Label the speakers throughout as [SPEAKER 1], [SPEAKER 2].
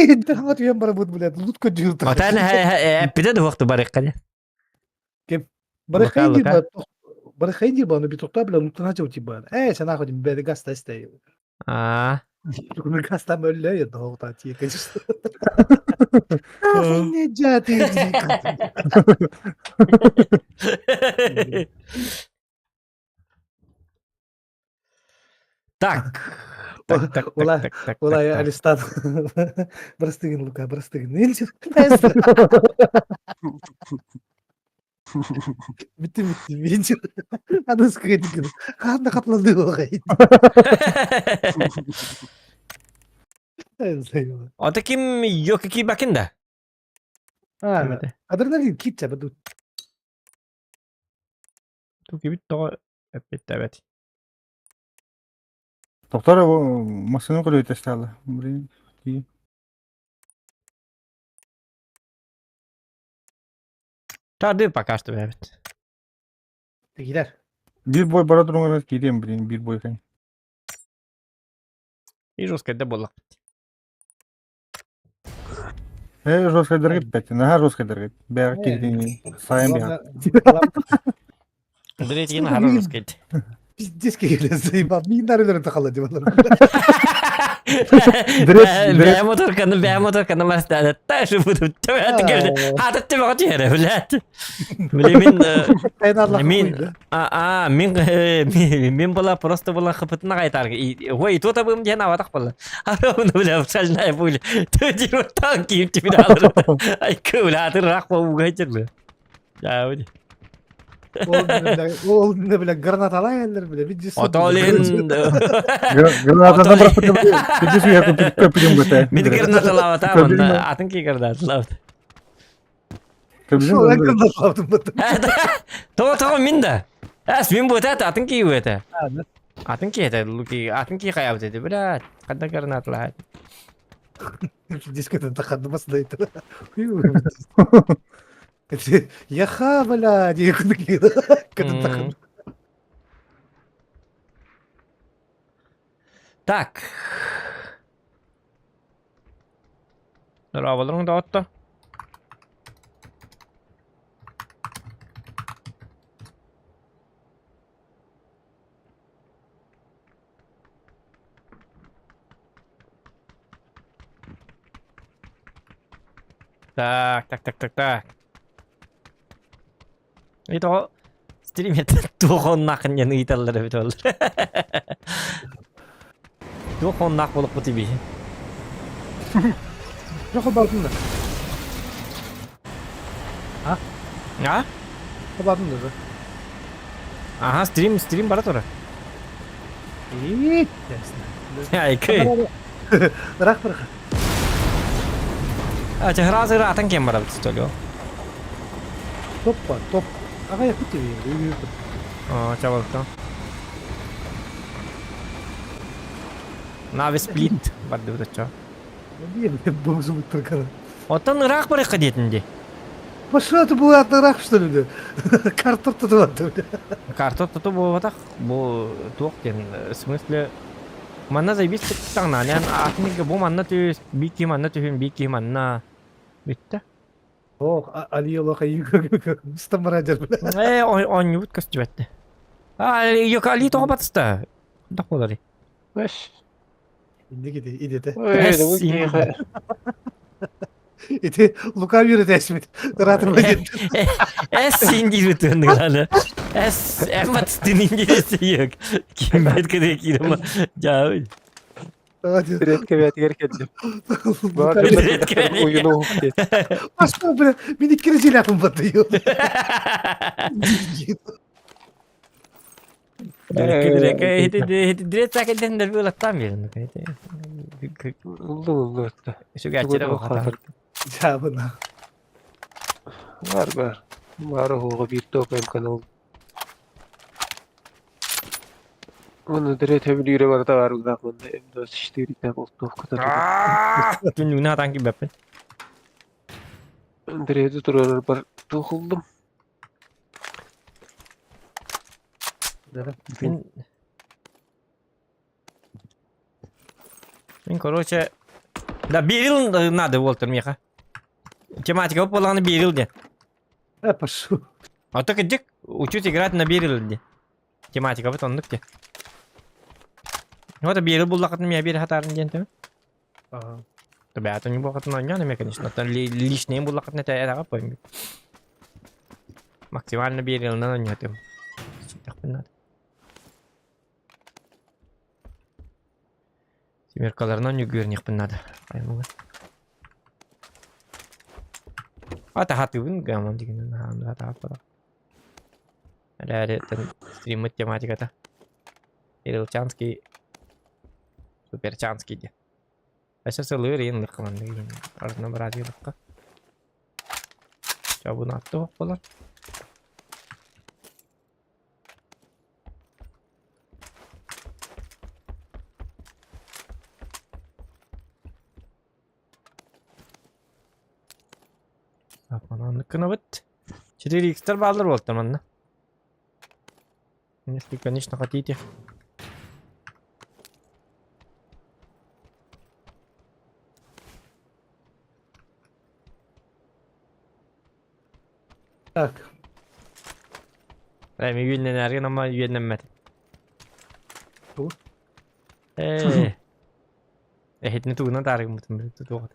[SPEAKER 1] Интехат үйэн барабыт, блядь, лут көдьүүр.
[SPEAKER 2] Отан эппитэ дуохту барыхха.
[SPEAKER 1] Ким?
[SPEAKER 2] Лука,
[SPEAKER 1] Барыхай диир
[SPEAKER 2] Лука.
[SPEAKER 1] ба, барыхай диир ба, ну битухта, бля, луттана чау тиба. Э, сана хоть бэдэ гаста стэй.
[SPEAKER 2] Аа.
[SPEAKER 1] Газ там өллө, я долго тие, конечно. Охренеть, ты.
[SPEAKER 2] Так. Так, так,
[SPEAKER 1] Ула,
[SPEAKER 2] так, так,
[SPEAKER 1] Ула,
[SPEAKER 2] так, так.
[SPEAKER 1] Алистан. Простыгин, Лука, простыгин. Bitti bitti. Birinci. Аны скрытый. Ханна капланды оҕай.
[SPEAKER 2] Ата ким йоки кибакин да?
[SPEAKER 1] Адреналин китча баду.
[SPEAKER 2] Ту кибит тоҕо эппиттээбэт.
[SPEAKER 3] Доктор машина көрүөтэ стала. Блин.
[SPEAKER 2] Тарды пока что бэбит.
[SPEAKER 1] Тигилер.
[SPEAKER 3] Биир бой бара туруҥар киириэм, блин, биир бой кэн.
[SPEAKER 2] И жесткая да буолла.
[SPEAKER 3] Э, жесткая дыргыт бэт, наһаа жесткая дыргыт. Бэҕэ киһитини сайын биһа.
[SPEAKER 2] Дретин хара жесткая.
[SPEAKER 1] Пиздец киһилер заебал. Мин нарыларын тахала деп алар.
[SPEAKER 2] Бэйэ моторканы, бэйэ моторканы бастаады. Ташы буду. Хатып тебе түһэрэ, блядь. Били мин мин а мин мин была просто была хапытына кайтар. Ой, то табым диэн аватах была. Аны бля, шальная пуля. Ты танк киіп тебе алыр. Ай, бля, ты рах по угайтер, бля. Я
[SPEAKER 1] Ол не бля граната алайындар бля.
[SPEAKER 2] Отолин.
[SPEAKER 3] Гранатадан бірақ көпүден көтә.
[SPEAKER 2] Мин граната лавата, атын ки граната лавата. Того того мин да. Әс мин бу это атын ки это. Атын ки это луки атын ки каябыт эти бля. Канда граната лават.
[SPEAKER 1] Дискотен таханды басында Яха, бля,
[SPEAKER 2] Так. Дорабаларың да отто. Так, так, так, так, так. Ито стримет туох оннаахын диэн ыйыталлар эбит ол. Туох оннаах буолукпут иби.
[SPEAKER 1] Жоқ бардым да.
[SPEAKER 2] А? А?
[SPEAKER 1] Бардым да.
[SPEAKER 2] Ага, стрим, стрим бара тура.
[SPEAKER 1] Ясно.
[SPEAKER 2] Ай, кый.
[SPEAKER 1] Ыраах барах.
[SPEAKER 2] А, чахразы ратан кем барабыт столё.
[SPEAKER 1] Топ па, топ. Ага, я хотел ее.
[SPEAKER 2] А, чабалта. Нави сплит барды бутача. Оттон ыраах барыхха диэтин дии.
[SPEAKER 1] Пошла ты была ыраах, что ли? Карта тут
[SPEAKER 2] Карта туту буолбатах бу туох диэн в смысле манна заебись таҥнаан атын бу манна түс бики манна түһүн бики манна бүттэ.
[SPEAKER 1] Ох, Алиола стамарадер.
[SPEAKER 2] Э, оонньуубут көстүбэттэ. А, Али тоҕо батыста? Дах буолар.
[SPEAKER 4] Бэс.
[SPEAKER 1] Индигити, идете.
[SPEAKER 4] Ой, да киһиэхэ.
[SPEAKER 1] Ити Лука үөрэтээсмит. Ыраатыр
[SPEAKER 2] Эс индиир тыынныганы. Эс эммат тын индиир Ким бэт кыды кирема. Жаа.
[SPEAKER 4] Билет кэбээтигэр кэллим. Баар
[SPEAKER 2] Билет кэбээтигэр.
[SPEAKER 4] уйуну уһук диэт.
[SPEAKER 1] Пошла, бля, мин икки жиляпым баттыйы.
[SPEAKER 2] Дирет сакеден дер булаттан берин.
[SPEAKER 4] Улду улду отта.
[SPEAKER 2] Сүгәччere бохата.
[SPEAKER 1] Жабына.
[SPEAKER 4] Бар бар. Бар оһуоҕа биир топ канал. Оны дирет хөбүлүүрэ барыта бар удаах манна М24 тэ болтуох кытар.
[SPEAKER 2] Түннүгүнэ атан кибэппин.
[SPEAKER 4] Дирети турарар бар туохуллум.
[SPEAKER 2] Мин Мин короче Да, берил надо, Уолтер, миэхэ. Тематика буоллаҕына берил диэн.
[SPEAKER 1] Э, пошел.
[SPEAKER 2] А то кырдьык, учусь играть на берил диэн. Тематикабыт оннук диэн. Вот берил буллахытын миэ биэр хатаарын диэн төмө.
[SPEAKER 1] Ага.
[SPEAKER 2] Ребята, не буоллахытын оонньоон эмиэ, конечно. Оттон личные буллахытын этэ эрэҕэ пойму. Максимально берилынан оонньоотум. Ситтэхпин надо. Семеркаларынан үгүөрүнүөхпүн наада. Аймаҥа. Атаһатыбын гамон дигинэн хаамда атааппара. Эрээри стриммыт тематиката. Ирилчанский Суперчанский диэн. Өссө сылыыр иин лыккаманнык арына быраатыылыкка. Чабунаатты болар. Маннык гынабыт. 4 икстэр бааллар буолта манна. Если, конечно, хотите.
[SPEAKER 1] Так.
[SPEAKER 2] Эми үөннэнээргин ама үөннэммэт.
[SPEAKER 1] Тугу?
[SPEAKER 2] Ээ. Эһитини тугунан таарыгыммытын билэ туох.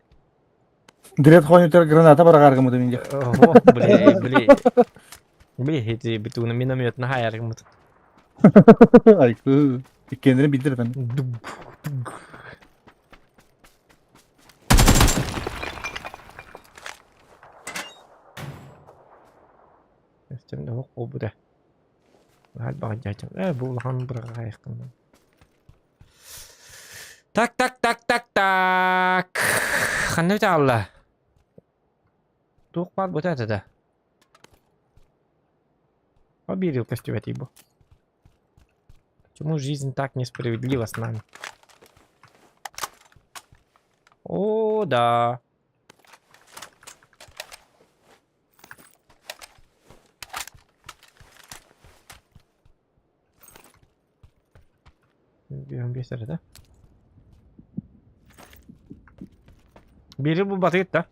[SPEAKER 3] Дред хонютер граната барагаргымытым инде.
[SPEAKER 2] Ого, били, били. Били, хити битугуна минометна хаяргыммыт.
[SPEAKER 3] Айкы. Иккенleri bildir efendim.
[SPEAKER 2] Дуг, дуг. Өстөмдө ох буолбута. Баҕа дьаачам. Э, бу улахан быраҕаайаххын. Так, так, так, так, так. Ханна бүтэ хаалла? Туох баар бу этэ да? Обидел көстүбэтий бу. Почему жизнь так несправедлива с нами? О, да. Биир да? Бири бу батыт да?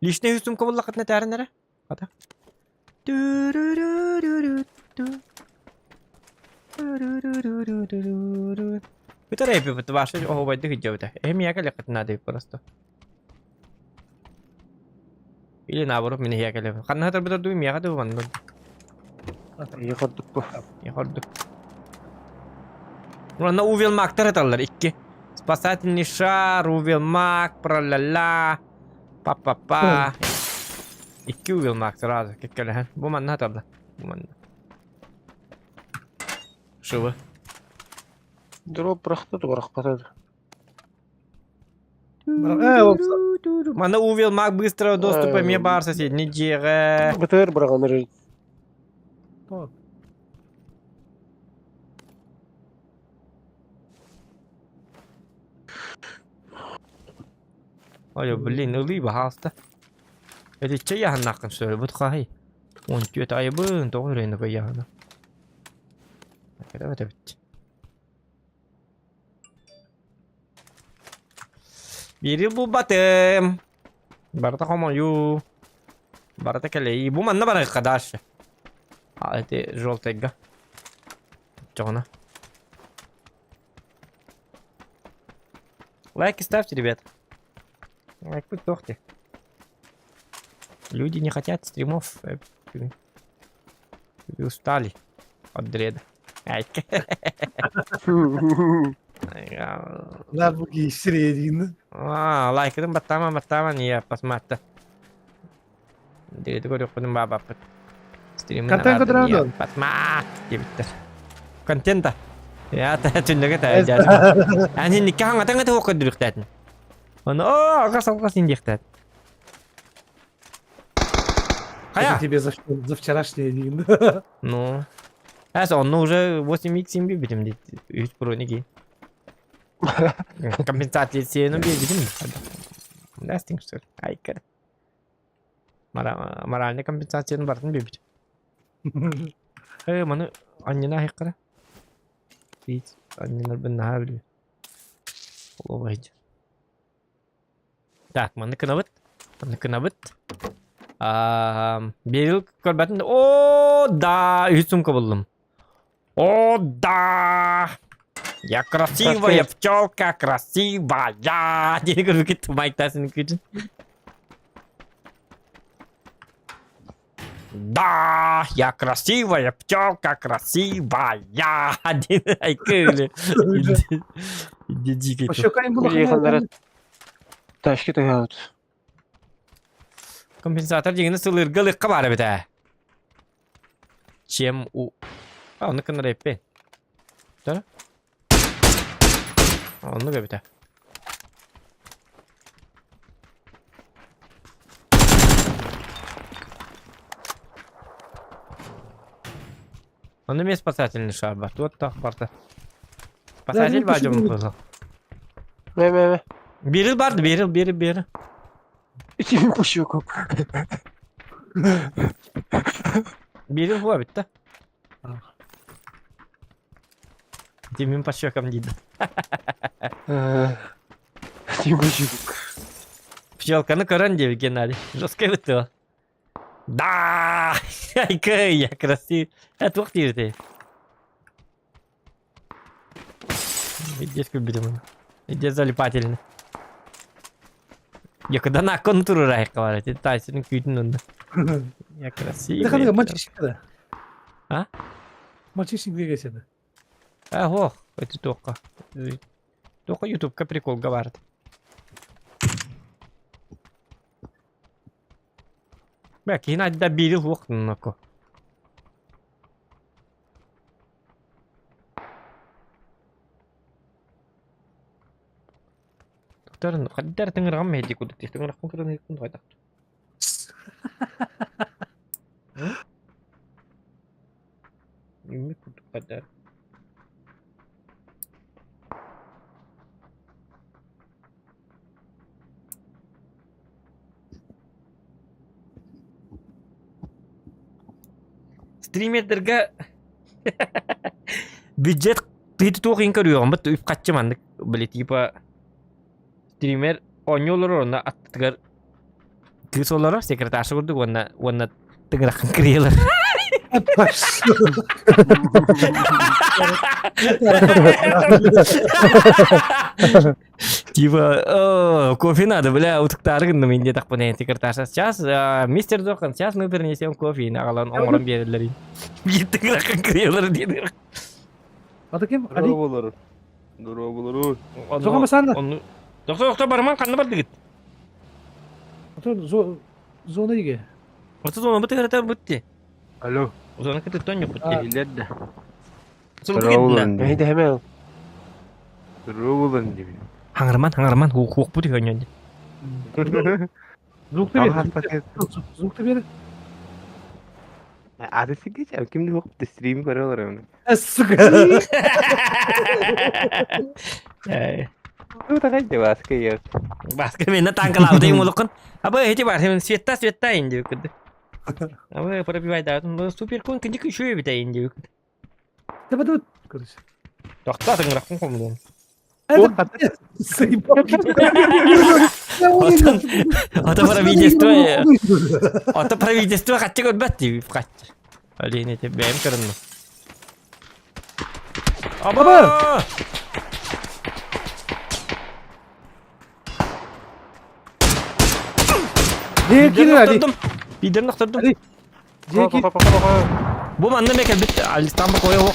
[SPEAKER 2] Личный сумка буллахытына таарынара? Хата. Бүтэр эпипит ваша оһуобайдык илдьэбитэ. Эһи миэхэ кэлиэххитин наада просто. Или наоборот мин эһиэхэ кэлэбин. Ханна сытарбытар дуу миэхэ дуу манна.
[SPEAKER 4] Ийэ хордук бу.
[SPEAKER 2] Ийэ хордук. Уонна увел мактар эталлар икки. Спасательный шар, увел мак, про-ля-ля, па-па-па. Икки увел мак сразу кэккэлэһэн. Бу манна сыталлар. Бу манна. Шыбы.
[SPEAKER 4] Дроп бырахта да бырахпата да.
[SPEAKER 1] Э, ол
[SPEAKER 2] Мана увел маг быстрого доступа мне бар соседний дьиэҕэ.
[SPEAKER 4] Бытыр быраҕан
[SPEAKER 2] Ой, блин, ылыы баһаалыста. Эти яһаннааххын сөбү бут хаһый. Он түөт айыбын тоҕо үрэнэ яһана. Кэтэбэт эбит. Биири булбатым. Барыта хомойуу. Барыта кэлэйии. Бу манна барыахха дальше. А, эти желтыйга. Чоҕуна. Лайки ставьте, ребят. Лайк путь Люди не хотят стримов. Люди устали от дреда. Айка.
[SPEAKER 1] Нар бу киһи
[SPEAKER 2] А, лайкытын баттаама баттаама не посмотри. Дреди көрүөхпүнүн баабаппыт. Стримин
[SPEAKER 1] Контент көтөрөн
[SPEAKER 2] Патма диэбиттэр. Контента. Я түннүгэ та дьаажым. Ани никка хаҥатаҥа туох көрдүрүхтээтин. Оны о, алгас алгас индиэхтэт. Хайа?
[SPEAKER 1] Это тебе за, за вчерашний день.
[SPEAKER 2] Ну. Әс, онно уже 8x7 битим дейт. Үс брони ки. Компенсацияны биэрбитим. Настың что айкар. Моральный компенсацияны бартын биэрбит. Э, маны анньына айыккара. Тиит анньынарбын наһаа билбит. Олобайдь. Так, манны кынабыт. Манны кынабыт. Берил көрбөтүм. О, да, үһүс сумка буллум. О, да! Я красивая пчелка, красивая! Диэн көрбүккүт Майк Тайсон күүтүн. Да, я красивая пчелка, красивая! Диэн айкы Иди дикий.
[SPEAKER 4] Приехал Ташки тыгаут.
[SPEAKER 2] Компенсатор дегені сылырга лыкка бар эбит ээ. Чем у... А, ону кыннар эппин. Да? Оннук эбит ээ. Ону эмиэ спасательный шар бар. Туот таах барта. Спасатель бар дьон кызыл.
[SPEAKER 4] Ме ме ме.
[SPEAKER 2] Берил барды, берил, берил, берил.
[SPEAKER 4] Итими пущу
[SPEAKER 2] Берил була бит Тимин по щекам дейді. Пчелканы көрөн диэбит Геннадий. Жесткий бытты. Да! Айкы, я красив. Э, туох диир Иди күлбүтүм. Иди залипательный. Я когда на контуру райкалар, ти тайсының күүтүн онда. Я красивый.
[SPEAKER 1] Ханнык мальчишник да.
[SPEAKER 2] А?
[SPEAKER 1] Мальчишник двигайся.
[SPEAKER 2] А, ох, это только. Только ютубка прикол говорит. Бә, киһин айда бири хуох нноко. Доктор, хаддар тыңыргам меди кудук тыңыраккын көрөн күн хайдах. Үмүт курдук хаддар. Стримердергэ бюджет тыйты туох иһин көрүөҕүм бит үп хаччы маннык били типа стример оонньуу олорор онно аттытыгар кыыс олорор секретарша курдук уонна уонна тыҥыраххын кырыйалар Типа, кофе надо, бля, утуктаары гынным инде тахпын секретарша. Сейчас, мистер Зохан, сейчас мы принесем кофе, аҕалан оҥорон биэрэллэр. Биир тыҥыраххын кырыйалар диэн.
[SPEAKER 1] Ата ким? Али.
[SPEAKER 5] Здорово Здорово
[SPEAKER 1] Зохан басанда.
[SPEAKER 2] Тохто, тохто, барман ханна бардыгыт?
[SPEAKER 1] Зона иге.
[SPEAKER 2] Орто зона быты кырата бытты.
[SPEAKER 4] Алло.
[SPEAKER 2] Зона кытыттан тон yok бытты.
[SPEAKER 4] Иһиллэр да.
[SPEAKER 2] Сылгы кеттин.
[SPEAKER 4] Эһиде хэмэл.
[SPEAKER 5] Здорово диби.
[SPEAKER 2] Хаҥарман, хаҥарман, хуохпут үһөнньөн.
[SPEAKER 1] Звук бер. Звук бер.
[SPEAKER 5] Ады сигич, кимди хуох стрим көрө олорор.
[SPEAKER 1] Сука.
[SPEAKER 5] Ну такай баска я.
[SPEAKER 2] Баска мен танкалабыт им улукун. Абы эти бар, светта светта инди күдү. Абы пробивай да, супер кун күндү күшү бит инди.
[SPEAKER 1] Давай, давай, короче.
[SPEAKER 2] Тохто тыңыраккын комдун. Ата правительство, ата правительство хатчы көрбөт дип хатчы. Алин эти бэм көрүннү. Аба! Бидерин охтордум. Бу манна мекел бит алистан бу коё.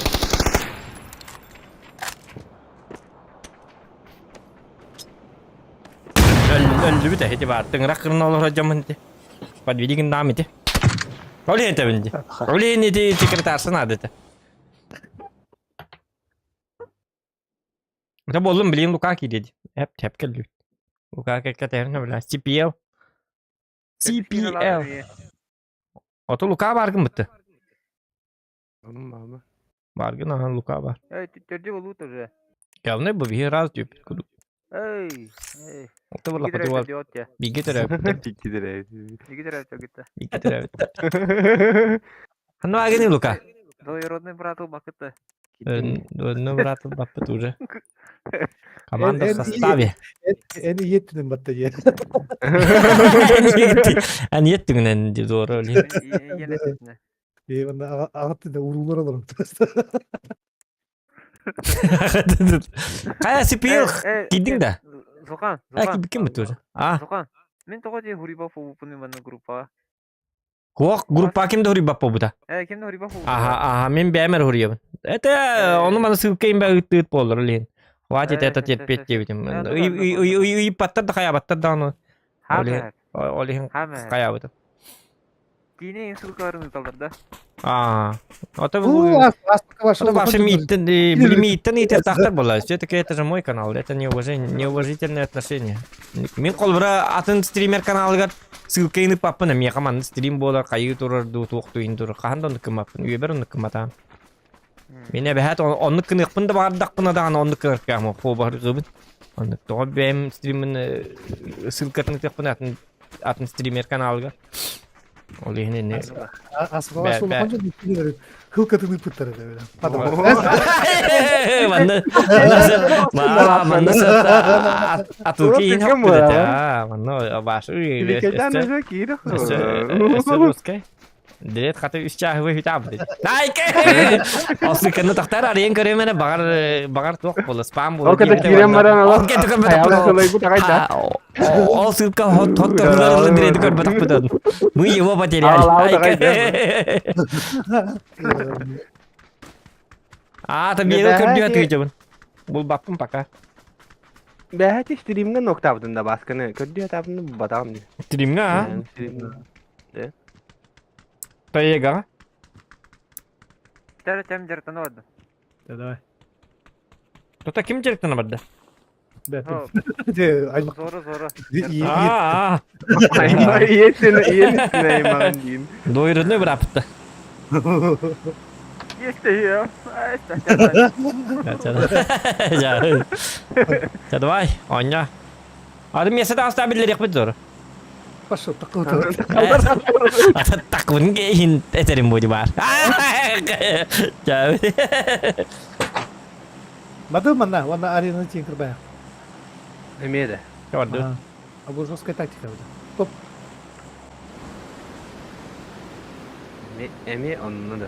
[SPEAKER 2] Өллүбүт эти бар. Тыңырак кырын олор жамын ти. Подведигин дам ити. Олен тебинди. Олен ити секретарсын адыты. Это болдум билин Лука киреди. Эп теп келди. Лука кеккетерин била. CPL. CPL. Ото Лука баргын бытты.
[SPEAKER 5] Мама.
[SPEAKER 2] Баргын ахан Лука бар.
[SPEAKER 5] Эй, төрдө болу тоже.
[SPEAKER 2] Главное бу биһи раз диэбит курдук.
[SPEAKER 6] Эй, эй.
[SPEAKER 2] Оттон буолла хоту бииргэ төрөөбүттэр.
[SPEAKER 5] Икки төрөөбүт.
[SPEAKER 6] Бииргэ төрөөбүттэр кытта.
[SPEAKER 2] Бииргэ төрөөбүттэр. Ханна агыны Лука?
[SPEAKER 6] Двоюродный брат ылбаккыт
[SPEAKER 2] Двоюродный брат ылбаппыт уже. Команда в составе.
[SPEAKER 1] Эн иеттүнэн батта диэн.
[SPEAKER 2] Эн иеттүгүнэн дедоро
[SPEAKER 1] Ee, манна аҕаттын да уруулар олорон.
[SPEAKER 2] Хайа сипиил киирдиҥ да?
[SPEAKER 6] Зохан,
[SPEAKER 2] А, ким бит уже? А.
[SPEAKER 6] Зохан. Мин тоҕо дии хуриба фубупуну манна группаҕа.
[SPEAKER 2] Куох группа ким да хуриба бута?
[SPEAKER 6] Э, ким да хуриба фубута?
[SPEAKER 2] Аха, аха, мин бэйэм эрэ хуруйабын. Это ону маны ссылка имбэ ыыттыыт буоллар илин. Хватит это терпеть диэбитим. Ыйыппаттар да хайаабаттар да ону. Ол иһин хайаабытым.
[SPEAKER 6] Киинэ ссылкаларын ыыталлар да?
[SPEAKER 2] Аа. Ото Это ваши миттен, миттен иитертахтар буолла. Все-таки это же мой канал, это неуважение, неуважительное отношение. Мин холбура атын стример каналыгар ссылка ыыппаппын, миэхэ манна стрим буолар, хайыы турар дуу, туохтуйун турар, хаһан да оннук гыммаппын, үйэбэр оннук гымматаам. Мин эбэһээт оннук гыныахпын да баҕардахпына даҕаны оннук гынаркаам, хуобаргыбын. Оннук тоҕо бэйэм стриммин ссылкатын ыытыахпын атын атын стример каналыгар. Ол иһин инни
[SPEAKER 1] Хылкатын ыппыттар этэ.
[SPEAKER 2] Манна манна атылки иһин хаппыт этэ. Манна башы русскай. Дирет хаты үс чааһы хүтаабыт. Найке! Осыканы тахтар арыйан көрөмөнө багар багар туох буолла спам буолла.
[SPEAKER 5] Ол кытта киирэн баран
[SPEAKER 2] Ол кытта Ол ссылка хот хот көрбөтөх дирети көрбөтөхпүт. Мы его потеряли. А, та биэгэ көрдүө тыычабын. Булбаппын пока.
[SPEAKER 5] Бэһэти стримҥэ ноктаабытын да баасканы көрдүө атаабын батаҕым дии.
[SPEAKER 2] Стримҥэ а?
[SPEAKER 5] Стримҥэ.
[SPEAKER 2] Таегаҕа?
[SPEAKER 6] Тәрі тәм дертаны барды.
[SPEAKER 1] Давай.
[SPEAKER 2] Тута ким директора барда?
[SPEAKER 6] Зору зору.
[SPEAKER 2] Аа.
[SPEAKER 5] Иеттин иеттин аймагын диин.
[SPEAKER 2] Дойрудной бырапытта.
[SPEAKER 6] Есть я.
[SPEAKER 2] Ча давай, оня. Ады место таста биллерехпит зору.
[SPEAKER 1] Пошел, такой.
[SPEAKER 2] Таквын иһин этерим буди бар. Ча.
[SPEAKER 1] Мады манна, уонна арена тиин кырбая.
[SPEAKER 5] Эмиэ да.
[SPEAKER 2] Чорду.
[SPEAKER 1] А бу жесткая тактика уже. Топ.
[SPEAKER 5] Эмиэ онно да.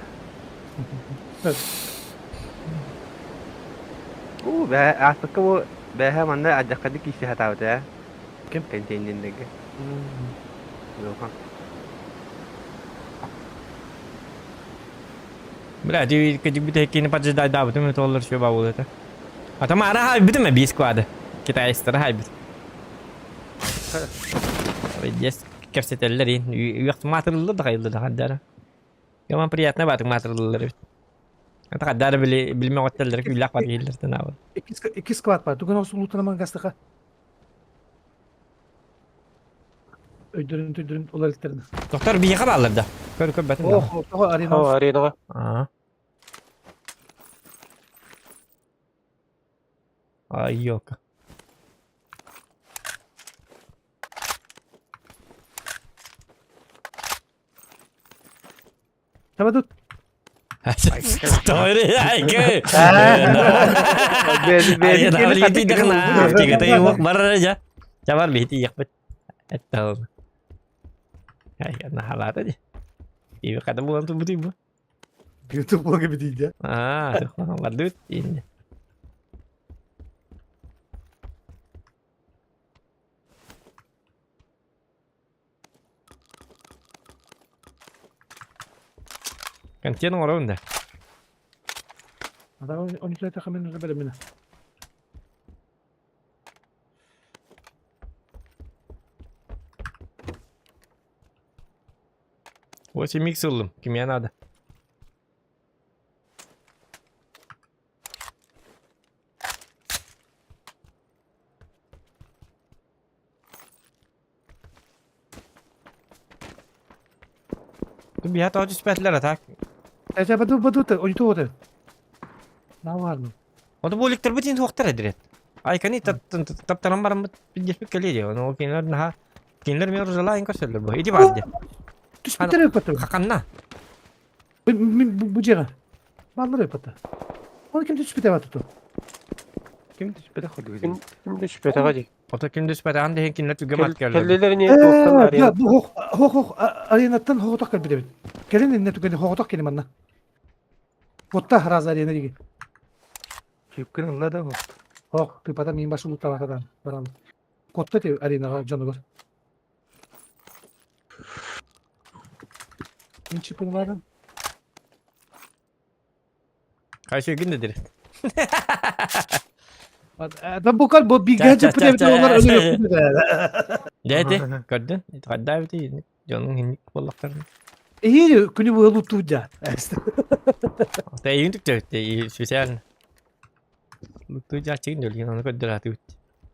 [SPEAKER 5] Уу, бээ, ааспыкка бу бээһэ манна адьаххадык киирсэ сатаабыта ээ.
[SPEAKER 1] Ким?
[SPEAKER 5] Контейнердэргэ. Улахан.
[SPEAKER 2] Бля, ти кедик кини поджидайдаабытым толлар все бабул это. А там ара хайбытым бис квады. Китайстар хайбыт. Здесь кепсетеллер ин. Уяхт матырыллар да хайылды да хаддара. Яман приятно батык матырыллар бит. Это хаддара били билме оттеллер күллах бар келлер тенабы.
[SPEAKER 1] Икки сквад бар. Тугун осул утанаман гастыка. Өйдөрүн төйдөрүн олар илтерин.
[SPEAKER 2] Доктор бияга баллар да. Көр көр батын.
[SPEAKER 1] Ох, тоҕо арена.
[SPEAKER 4] О, аренаға.
[SPEAKER 2] Аа. Ай, ёлка.
[SPEAKER 1] Таба тут.
[SPEAKER 2] Тойри, ай, кö. Чабар бити яхпыт. Эттал. Ай, нахалата ди. Иби када булан тубути бу.
[SPEAKER 1] YouTube блогы битийде.
[SPEAKER 2] Аа, бардыт инде. Контент оҥоробун да.
[SPEAKER 1] Ата он хамен уже бэлэммин.
[SPEAKER 2] 8 икс ыллым. Кимиэ надо. Биһа тоҕо түспэтилэр а так.
[SPEAKER 1] Эчэ баду баду ты, он то ты. На ладно.
[SPEAKER 2] Ото буоликтарбыт иһин суохтар эдирет. Айканы таптаран бараммыт билдиэхпит кэлиэ диэ. Ону кинилэр наһаа кинилэр мен ружалаайын көрсөллөр бу. Ити баар диэ.
[SPEAKER 1] Түспүттэр өпөттөр.
[SPEAKER 2] Хаканна.
[SPEAKER 1] Мин бу дьиэҕэ. Бааллар өпөттөр. Оны ким түспүтэ бат туту.
[SPEAKER 5] Ким түспэтэх курдук
[SPEAKER 4] Ким ким түспэтэҕэ дии.
[SPEAKER 2] Ото ким түспэтэҕин да иһин кинилэр түгэ мат кэллэр.
[SPEAKER 4] Кэллилэр ини туохтан арена.
[SPEAKER 1] Бу хох хох хох аренаттан хоҕотох кэлбит эбит. Кэлин инне түгэни хоҕотох кини манна. Отта раза арена диги.
[SPEAKER 5] Чипкин ылла да
[SPEAKER 1] Хох тыпата мин башы лутталатадан баран. Котта ти аренаға дьонугар. Мин чипын ыларым.
[SPEAKER 2] Кайсы күн дедир.
[SPEAKER 1] Да букар бу бигэ чипын эбит олар өлүрүк.
[SPEAKER 2] Дәти, көрдүн? Хадда бити дьонуҥ инник буоллахтарын.
[SPEAKER 1] Эһиил күнү быһа луттуудьа.
[SPEAKER 2] Тэйин түктөбүт специально. Луттуудьа чигин дөлгин ону көрдөрө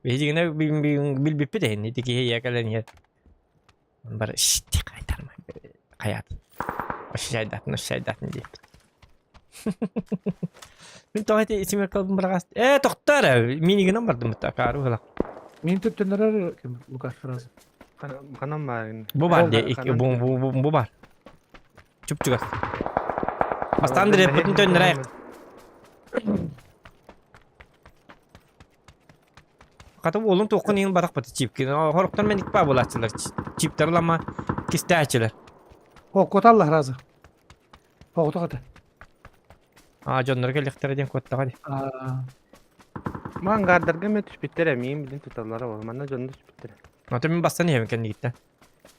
[SPEAKER 2] Биһигинэ билбиппит эһин ити киһи ийэ кэлэн иһэр. Бары шти кайтарма хаят. Ощущайдатын, ощущайдатын диэппит. Мин тоҕо ити исимер кылбын быраҕас. Ээ, тохтоо эрэ, минигинэн бардым акаары быһылах.
[SPEAKER 1] Мин төптөннөрөр ким Лука сразу.
[SPEAKER 5] Ханан баар.
[SPEAKER 2] Бу бар де, бу бу бу бу бар. Чуп-чугас. Бастаан рэппитин төннөрөйк. Хата уолун туоххун иһин барахпыт чипкин. Хороктор мен икпа буолааччылар. Чиптер лама кистээччилэр.
[SPEAKER 1] Хоккоталла сразу. Хоҕото хата.
[SPEAKER 2] Аа дьоннор кэллэхтэрэ диэн куоттаҕа дии.
[SPEAKER 5] Бу ангардарга эмэ түспүттэр эмиэ билин туталлара ол манна дьонно түспүттэр.
[SPEAKER 2] Ото мин бастан иһэбин кэннигиттэн.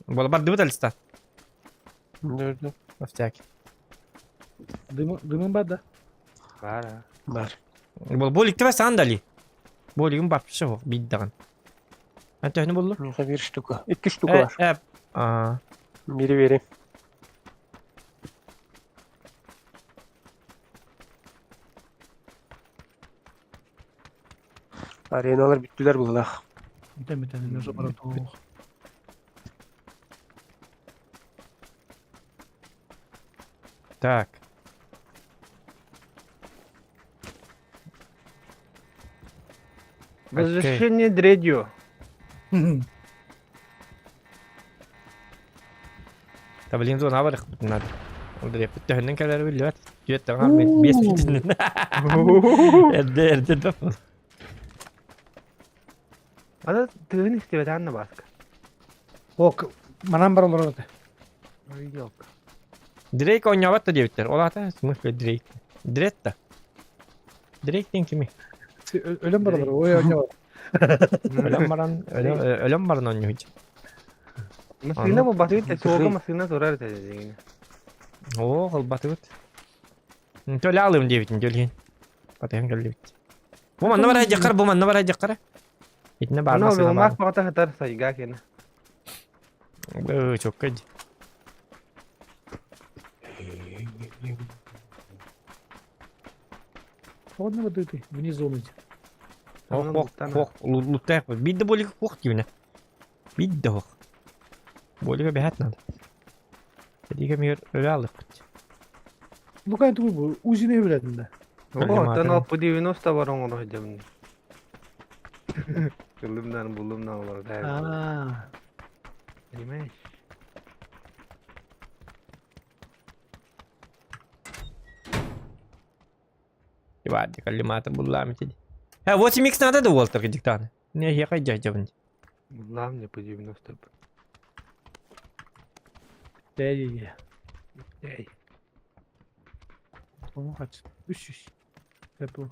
[SPEAKER 2] Буола бардыбыт алиста.
[SPEAKER 4] Дөрдө.
[SPEAKER 2] Офтяки.
[SPEAKER 1] Дымы дымым бар да.
[SPEAKER 5] Бар а.
[SPEAKER 4] Бар.
[SPEAKER 2] Бол бу ликтебе сандали. Бу лигин барпышы хо биддаган. Ан төһөнү буллу?
[SPEAKER 4] Миха бир штука. Икки штука бар.
[SPEAKER 2] Э, аа.
[SPEAKER 4] Бири бери. Arenalar бүттүлэр быһыылаах.
[SPEAKER 1] Бүтэн бүтэн уже бара туох.
[SPEAKER 2] Так.
[SPEAKER 5] Возвращение Дредио.
[SPEAKER 2] Та блин зона бар надо. Ол төһөннөн кэлэр биллибэт. Түөт таҥа мен биэс бүтүнүн. Эрдэ эрдэ да.
[SPEAKER 5] Ада тыын истибет анна баска.
[SPEAKER 1] Ок, манан бар олорор этэ.
[SPEAKER 5] Yok.
[SPEAKER 2] Дрейк оонньообот да диэбиттэр. Ол аата смысле Дрейк. Дред да. Дрейк диэн кими?
[SPEAKER 1] Өлөн бар олорор. Ой, ойноо.
[SPEAKER 2] Өлөн баран өлөн баран оонньууч.
[SPEAKER 5] Масына бу батыт суога масына турар этэ дегин.
[SPEAKER 2] Оо, холбатыбыт. Төлө алым диэбитин төлүн. Батыһан кэллибит. Бу манна бар дьаккар, бу манна бар дьаккар. Итинне баар
[SPEAKER 5] Ана
[SPEAKER 2] масына бар.
[SPEAKER 5] улмак баҕата хатар сайга кена.
[SPEAKER 2] Э, чокка ди.
[SPEAKER 1] Ладно, вот ты внизу зоны.
[SPEAKER 2] Ох, ох, ох, луттаах. Бидде болик ох дибине. Бидде ох. Болига бэһэт надо. Эдиге мир өлө алыппыт.
[SPEAKER 1] Лука тугу бу узине билетин да.
[SPEAKER 5] О, тан алпы 90 бар оҥоро сылдьабын. Кылымнан булумнан олор.
[SPEAKER 1] Аа.
[SPEAKER 5] Понимаешь?
[SPEAKER 2] Ивадди каллимата буллаам ити. Э, 8 x надо да уолтар диктаны. Не, я хайдя дьабын.
[SPEAKER 5] Буллаам не по 90.
[SPEAKER 1] Дэй.
[SPEAKER 5] Эй.
[SPEAKER 1] Ону хач. 300. Тэпу.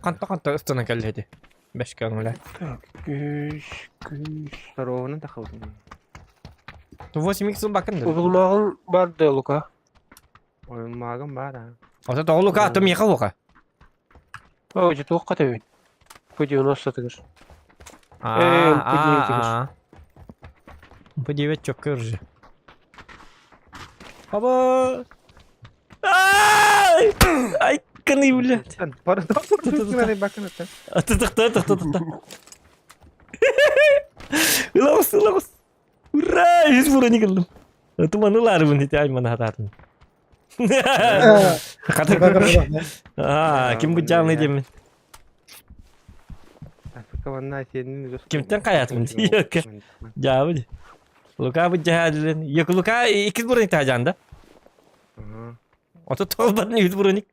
[SPEAKER 2] Канта канта ыстана кэллэти. Бэшкэ оҥула.
[SPEAKER 4] Так, күс, күс.
[SPEAKER 5] Здорованы тахабытын.
[SPEAKER 2] 8 x бакын да.
[SPEAKER 4] Уйулмааҕыҥ бар да Лука.
[SPEAKER 5] Ойулмаагым бар а.
[SPEAKER 2] Ото тоҕу Лука, ато миэхэ Лука.
[SPEAKER 4] О, дьэ туохха тэбин? По 90 тыгыр.
[SPEAKER 2] А,
[SPEAKER 4] Э,
[SPEAKER 2] а, а. По 9 чокка уже. Аба! Ай! Ай! Кыный, блядь.
[SPEAKER 5] Бакын.
[SPEAKER 2] Тытыкта, тытыкта, тытыкта. Ылабыс, ылабыс. Ура! Үс броник ыллым. Туманы ылаарыбын ити аймана хатаатын. Хата А, ким бу жаалны диэмин. Кимтен каятын Жаабы. Лука бу жаалын. Yok Лука иккис броник таажан да. Ото толбатын үс броник.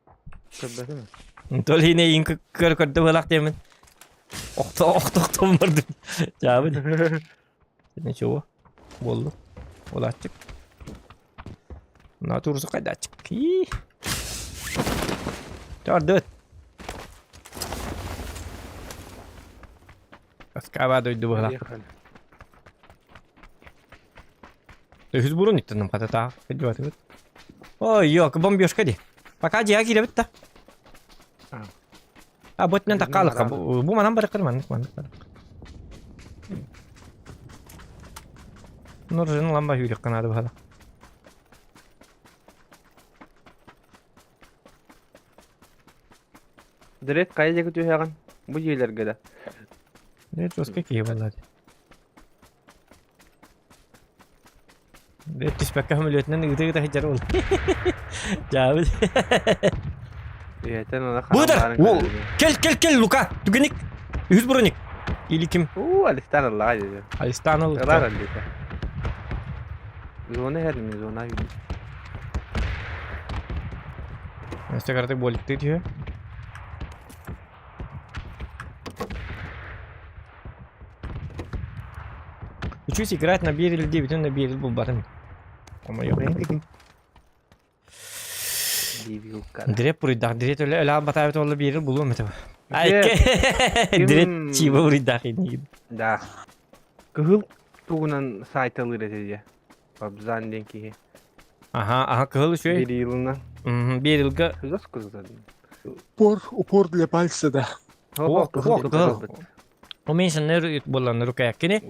[SPEAKER 2] Тол хине ин көр көрдө булак диэмин. Охто охто охто бардым. Жаабы. Ничего. Болду. Олачык. Мына турсу кайдачык. Төрдөт. Аскаба дойду була. Үһүс бурун иттенем катата. Кыдьыбатыбыт. Ой, yok, бомбежка ди. Пока дия кииребит да. А, ботнен таккалыкка. Бу манан барыкыр маннык маннык барык. Нуржин ламба хүрек канады бала.
[SPEAKER 5] Директ хайа диэки түһэҕин? Бу дьиэлэргэ да.
[SPEAKER 2] Директ жестко киһи буолла. Директ түспэккэ самолетынан ыыта-ыыта сылдьар уол. Дьаабы.
[SPEAKER 5] Үйэтэн ана
[SPEAKER 2] Быдар!
[SPEAKER 5] хараҥаарын көрдүм.
[SPEAKER 2] Кел, кел, кел, Лука! Түгеник! Үһүс броник! Или ким?
[SPEAKER 5] Уу, Алистан ыллаҕа дии.
[SPEAKER 2] Алистан ылла.
[SPEAKER 5] Ылар аллита. Зона иһэрин, зона иһэрин.
[SPEAKER 2] Өссө кыратык буоликтыы түһүө. Учусь играть на берель диэбитин на берель булбатым. Омойох. Диреп буруйдаах, дирет өлө өлө албатаабыт уолла биэрил булуом этэ. Дирет чиба буруйдаах иннигин.
[SPEAKER 5] Да. Кыһыл тугунан сайталыыр этэ дии. Бабзан диэн киһи.
[SPEAKER 2] Аха, аха, кыһыл үчүгэй.
[SPEAKER 5] Берилына.
[SPEAKER 2] Берилга.
[SPEAKER 7] Упор, упор для пальца, да.
[SPEAKER 2] О, кыһыл. Уменьшенный буолан рукояткини.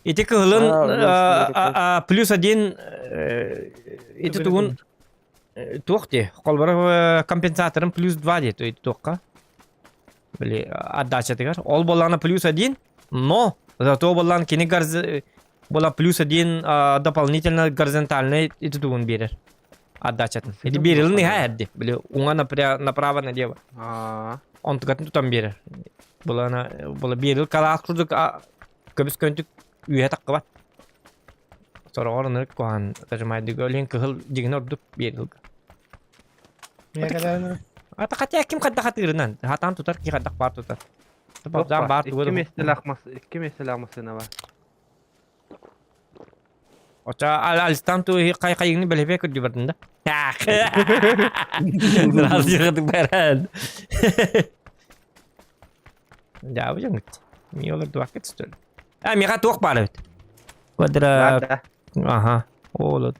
[SPEAKER 2] Ити кыһылын плюс один ити тугун туох дии холборо компенсаторын плюс два дии туохха били отдачатыгар ол буоллаҕына плюс один но зато буоллаҕына кини буола плюс один дополнительно горизонтальный ити тугун биэрэр отдачатын ити биэрилин иһэ эрди били уҥа направо налево онтукатын тутан биэрэр Булана була биэрил калаах курдук көбүс көнтүк үөһэ таххыбат. Сороҕор ынырык куһаҕан тажымайдыга өлүн кыһыл дьигин ордук биэрилга. Ата хотя ким хайдах атыырынан хатаан тутар ки хайдах баар тутар. Баар баар
[SPEAKER 5] Икки миэстэлээх мас икки миэстэлээх массыына бар.
[SPEAKER 2] Оча алистан ту хай хайыгны бэлэбэ көрдү бардын да. Сразу баран. Дьаабы дьоҥҥут. Мии олордубакка түстүл. А, миэхэ туох баар эбит? Квадрат. Аха. Ол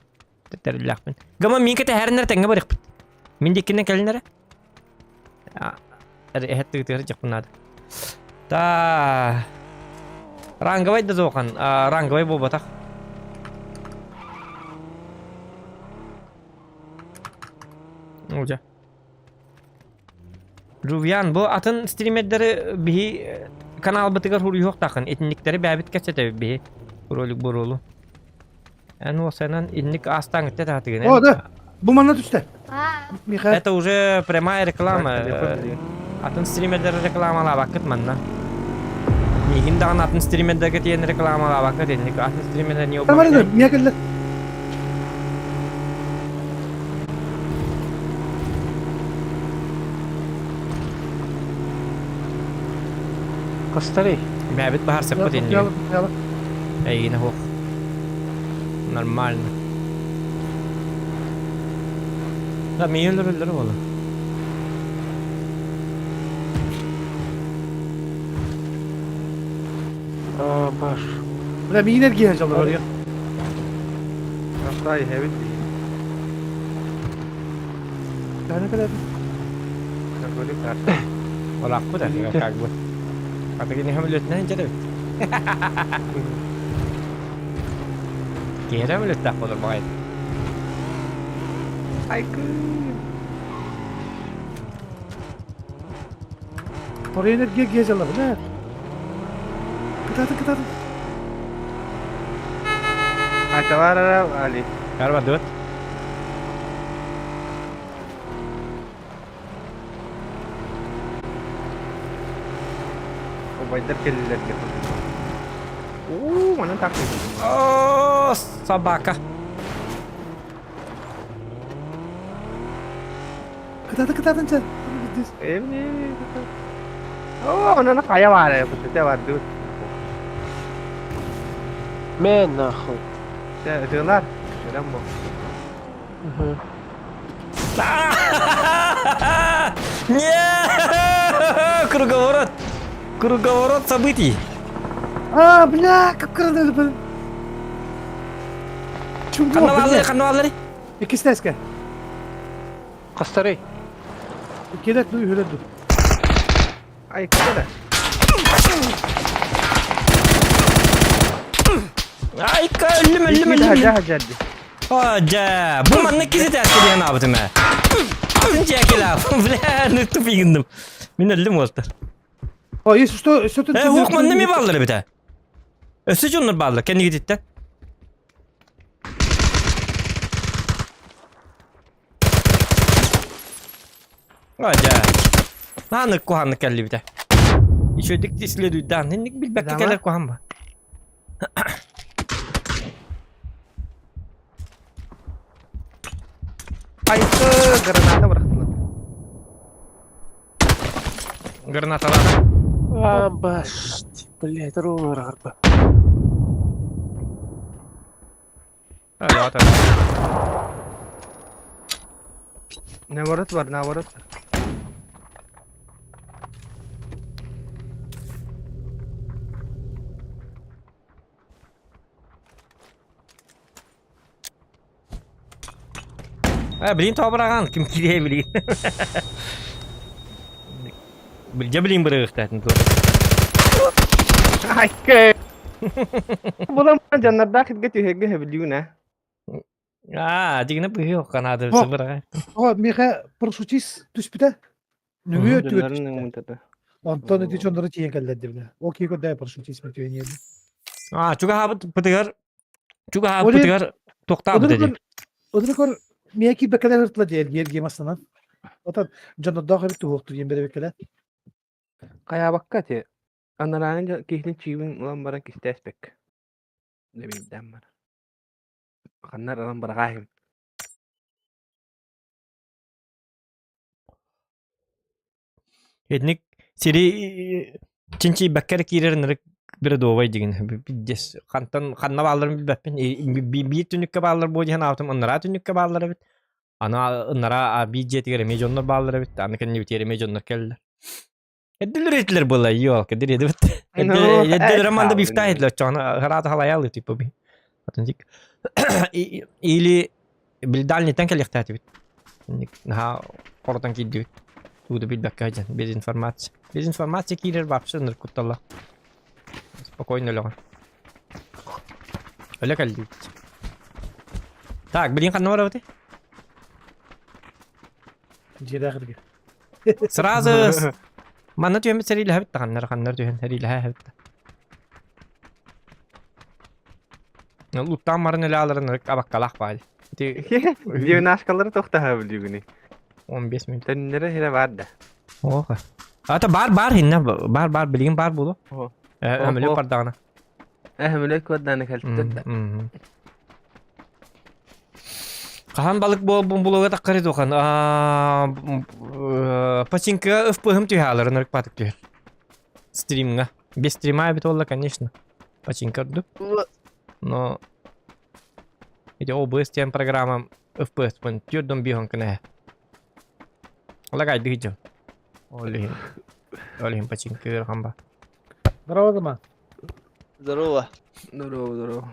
[SPEAKER 2] тэриллээхпин. Гама миин кэтэһэриннэр тэҥҥэ барыахпыт. Мин диэкинэн кэлиннэрэ. Эһэт тыытыгар дьахпын наада. Та ранговай да зохан, ранговай буолбатах. Уже. Жувьян, бу атын стримердери биһи каналбытыгар хуруйуохтаахын. Итинниктэри бэйэбит кэпсэтэбит биһи. Ролик буруолу. Эн уосанан инник аастаан итте таатыгын.
[SPEAKER 1] О, да. Бу манна түстэ. Михаил.
[SPEAKER 2] Это уже прямая реклама. Атын стримердер рекламалаабаккыт манна. Миигин даҕаны атын стримердерге тиийэн рекламалаабаккыт инник атын стримердер не
[SPEAKER 1] Тамара, мия кэллэ.
[SPEAKER 4] Костарый.
[SPEAKER 2] Бэбит баһар сеппот инник. Эйигин хуох. Нормально. Да, миин өлөр буолла.
[SPEAKER 4] А, баш.
[SPEAKER 1] Бля, миин эргиһэ дьаллар орыйа.
[SPEAKER 5] Астай хэбит дии.
[SPEAKER 1] Каны кэлэбин.
[SPEAKER 5] Какой карта.
[SPEAKER 2] Олааппыт как бы. Атыгын самолетынан дьэрэбит. Киһи самолеттаах буолар баҕайы.
[SPEAKER 5] Айкы.
[SPEAKER 1] Порой энергия гезела, бля. Кытаатын, кытаатын.
[SPEAKER 5] Айталар али.
[SPEAKER 2] Карбадыт.
[SPEAKER 5] Убайдар кэллилэр Уу, манан так.
[SPEAKER 2] О, собака.
[SPEAKER 1] Кытаатын, кытаатын, чэ.
[SPEAKER 5] Эмне. Оо, онон хайа баар, кутута бар дуу.
[SPEAKER 4] Мэн нахуй.
[SPEAKER 5] Ытыылар. Өлөн бу.
[SPEAKER 2] Не! Круговорот! Круговорот событий!
[SPEAKER 1] А, бля, как кыраны.
[SPEAKER 2] Ханна бааллары, ханна бааллары?
[SPEAKER 1] Иккистэскэ.
[SPEAKER 4] Хастарый.
[SPEAKER 1] Иккилэр ду, үһүлэр ду.
[SPEAKER 5] Ай, куда?
[SPEAKER 2] Айка, өллүм, өллүм, өллүм.
[SPEAKER 5] Хажа хажа ди.
[SPEAKER 2] О, бу маннык киси тээскэ диэн аабытым ээ. Атын дьээкилээх, бля, ну тупигынным. Мин өллүм уолтар.
[SPEAKER 1] О, если что, что
[SPEAKER 2] Э, уох манна ми бааллар эбитэ. Өссө дьоннор бааллар, кэннигититтэн. О, дьэ. Нааны куһааннык кэллибитэ. Үчүгэйдик исследуйдаан, инник билбэккэ кэлэр куһаан ба.
[SPEAKER 5] Хайсы граната бырахтылар.
[SPEAKER 2] Гранаталаата.
[SPEAKER 4] А, башти, блядь, ровно арба.
[SPEAKER 5] Наворот бар, наворот бар.
[SPEAKER 2] А, блин, тообыраган, ким кириэ билигин. Билдьэ билин бырыгыхтаатын туох.
[SPEAKER 5] Айкы. Булам дьоннордаах илгэ түһэргэ сөбүлүүн ээ.
[SPEAKER 2] Аа, дигинэ быһыы канаады
[SPEAKER 1] О.
[SPEAKER 2] бырага.
[SPEAKER 1] О, миэхэ парашютист түспүтэ. Нөҥүө өттүгэр
[SPEAKER 5] Дьоннорун
[SPEAKER 1] түстэ.
[SPEAKER 5] ыҥмытата.
[SPEAKER 1] Онтон ити дьонноро тиийэн кэллэр дибинэ. Ол киһи көрдөө парашютист мүтүөнү.
[SPEAKER 2] Аа, чугаһаабыт бытыгар чугаһаабытыгар тохтаабыт ди.
[SPEAKER 1] Одурукор миэхэ киирбэккэлэр ыртыла дии эргиэр гиэ мастанан. Отон дьоннордоох эбит туһуохтур диэн бэрэбиккэлэр.
[SPEAKER 5] Хайаабакка ити анарааҥы киһитин чиибин ылан баран кистээспэккэ. Дэмийдээн баран. Ханна ылан быраҕаайым.
[SPEAKER 2] Итинник сири чинчийбэккэ эрэ киирэр ынырык бредовай дигин пиздец хантан ханна баалларын билбэппин биир түннүккэ бааллар буо диэн аатым ынараа түннүккэ бааллар эбит аны ынараа биир дьиэтигэр эмиэ дьоннор бааллар эбит аны кэннибитигэр эмиэ дьоннор кэллилэр Эддилер этилер буолла ёлка дириэдибит эддилер манда бифта этилер оччоҕуна хараата халайаалы типа би атын или бил дальнитан кэлиэхтээтибит наһаа хоротон киирдибит тугу да билбэккэ сылдьан без информация без информация киирэр вообще ынырык кутталлаах спокойно өлөҕүн өлө кэллибит так билин ханна барабытый
[SPEAKER 1] Дьиэлээх эргэ.
[SPEAKER 2] Сразу манна түһэммит сэриилэһэбит да ханнар ханнар түһэн сэриилэһэ Луттаан баран өлө аларын абаккалаах баай. Ити
[SPEAKER 5] Девнашкалары тохтаһа билигини.
[SPEAKER 2] 15 минут.
[SPEAKER 5] Төннөрө хире бар да.
[SPEAKER 2] Ох. Ата бар бар хинна бар бар билигин бар болу. Өмүлүк бардаҕына.
[SPEAKER 5] Өмүлүк бардаҕына кэлтэр да.
[SPEAKER 2] Хаһан балык буолбун булуга таххары тухан. Пачинка ФПХ-м түһэ ынырык патык түһэр. Стримҥа. Без стрима эбит буолла, конечно. Пачинка ордук. Но ити OBS диэн программам FPS-пын түөрдөн биһон кынэ. Лагайды дьон. Ол иһин. Ол иһин пачинка ыарахан ба.
[SPEAKER 1] Здорово, Дома.
[SPEAKER 8] Здорово.
[SPEAKER 5] Здорово, здорово.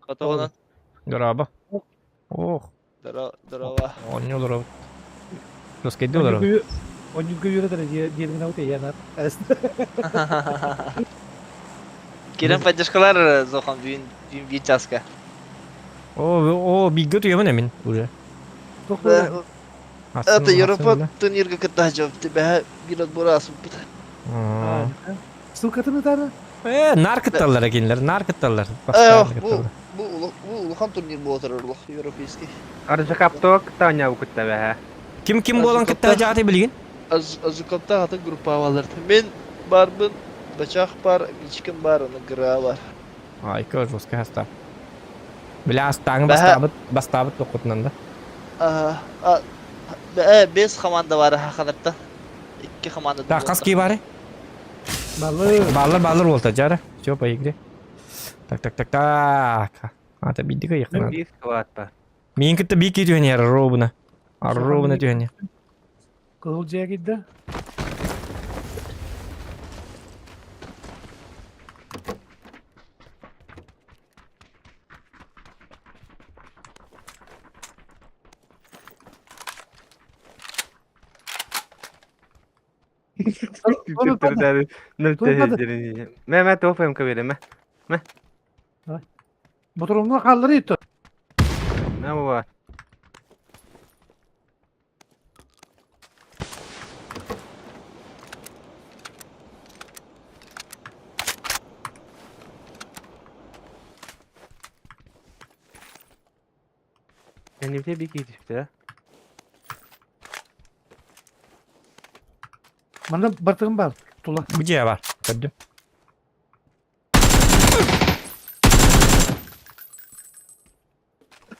[SPEAKER 8] Хотоҕунан.
[SPEAKER 2] Здорово. Ох,
[SPEAKER 8] Здорово, здорово.
[SPEAKER 2] оонньуу олоробут. Тоскейди олоробут.
[SPEAKER 1] Онньугу үөрэтэр диэн аут эйэнар.
[SPEAKER 8] Кирен поддержкалар зохан бүгүн бүгүн биир часка.
[SPEAKER 2] О, о, бииргэ утуйабын эмин уже.
[SPEAKER 1] Туох буолла?
[SPEAKER 8] Это Европа турнирга кытта жопты бэһэ биир отбор аасыппыт.
[SPEAKER 1] Ссылкатын ытаары?
[SPEAKER 2] Э, нар кытталлар кинилэр, нар кытталлар.
[SPEAKER 8] Бу бу бу улахан турнир буола турар улах европейский.
[SPEAKER 5] Аржакаптова кытта оонньообу кытта бэһэ.
[SPEAKER 2] Ким ким буолан кытта жааты билигин?
[SPEAKER 8] Азукапта атын группа балар. Мен барбын, бачах бар, Мичкин бар, аны гра бар.
[SPEAKER 2] Ай, көр жестко хаста. Бля, астааҥы бастаабыт, бастаабыт тоххутунан да.
[SPEAKER 8] Бес команда бар хаханаттан. Икки команда.
[SPEAKER 2] Так, хас кии бары?
[SPEAKER 1] Баллы.
[SPEAKER 2] Баллар, баллар уолта жара. Все, по игре. Так, так, так, так. Ата биддик ыйыккынан.
[SPEAKER 5] Биир кылаат бар.
[SPEAKER 2] Миин кытта бии кии түһэн иһэр ровно. Ровно түһэн иһэр.
[SPEAKER 1] Кыһыл дьиэ киирдэ.
[SPEAKER 5] Мэ мэ топ МК береме.
[SPEAKER 1] Ботуруҥҥа хаалларыы итто.
[SPEAKER 5] Мэ бу Кэннибитэ бик иитиспитэ.
[SPEAKER 1] Манна бартыгым бар. Тула.
[SPEAKER 2] Бу дьиэ бар. Көрдүм.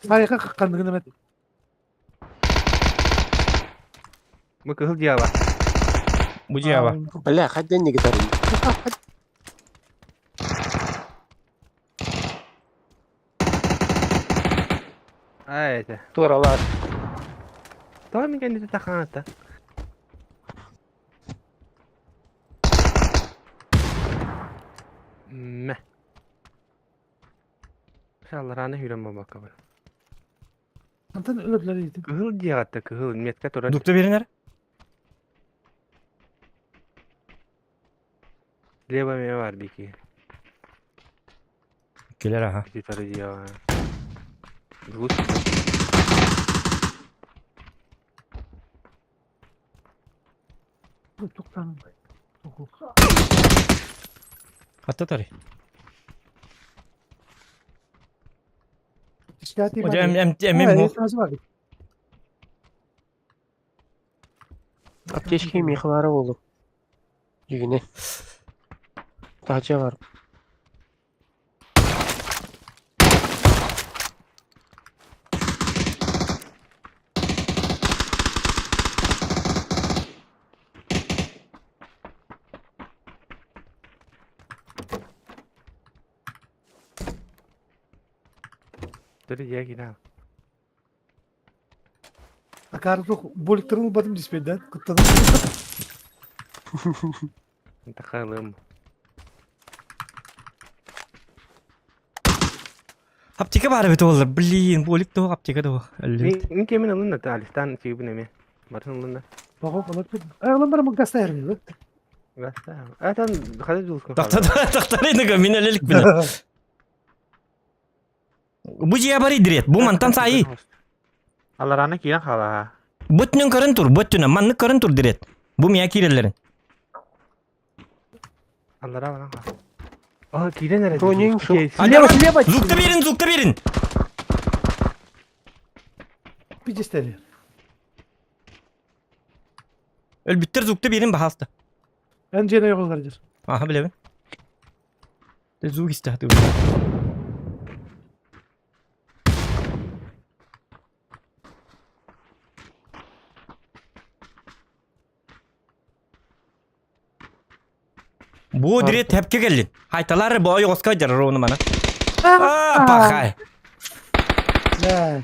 [SPEAKER 1] Сайга ханныгын эмет.
[SPEAKER 5] Бу кыһыл дьиэ бар.
[SPEAKER 2] Бу дьиэ бар.
[SPEAKER 7] Бля, хадден не гитарин.
[SPEAKER 5] Ай это.
[SPEAKER 4] Туоралаат.
[SPEAKER 5] Тоҕо мин кэннитэ таханата? Мэ. Шаллараны хүрэн буолбакка бар.
[SPEAKER 1] Антон өлөрлөр иитин.
[SPEAKER 5] Кыһыл дьиэҕэ кыһыл метка турар.
[SPEAKER 2] Дукта беринер.
[SPEAKER 5] Лево мэ бар бики.
[SPEAKER 2] Келер аха.
[SPEAKER 5] Ити дьиэҕэ. Лус.
[SPEAKER 1] Туктан.
[SPEAKER 2] Хатта тари.
[SPEAKER 1] Şikayet
[SPEAKER 2] Hocam em em em
[SPEAKER 4] Аптечка миэхэ баара буолуо. Дьигинэ. Таһырдьа баар.
[SPEAKER 5] Dur дьиэ киирэн.
[SPEAKER 1] Акары тух боликтарын ылбатым диспейден. Кыттаным.
[SPEAKER 5] Тахалым.
[SPEAKER 2] Аптека бар бит олар. Блин, болик то аптека да. Әлбет.
[SPEAKER 5] Мин кемин ылын да Алистан чигибин эме. Барын ылын да.
[SPEAKER 1] Бого олар. Айлан бар мын гаста эрми.
[SPEAKER 5] Гаста. Атан хады жулскун.
[SPEAKER 2] Тахта тахтар инеге мин элелик биле. Бу жия бар идрет. Бу мантан сайы.
[SPEAKER 5] Алараны киирэн хаалаа.
[SPEAKER 2] Бөтүнөн көрөн тур, бөтүнөн маннык көрөн тур дирет. Бу мия кииреллерин.
[SPEAKER 5] Аллара баран хаал. А, киирэн эрэ.
[SPEAKER 4] Тониң суох.
[SPEAKER 1] Слева, слева.
[SPEAKER 2] Зукта берин, зукта берин.
[SPEAKER 1] Пидестели.
[SPEAKER 2] Өлбүттер зукта берин бахаста.
[SPEAKER 1] Эн жена йоголар дир.
[SPEAKER 2] Аха билебин. Звук истэ. Бу дирет тепке келлин. Хайталар бу ойоҕоско дьарар ону мана. А, пахай.
[SPEAKER 1] Да.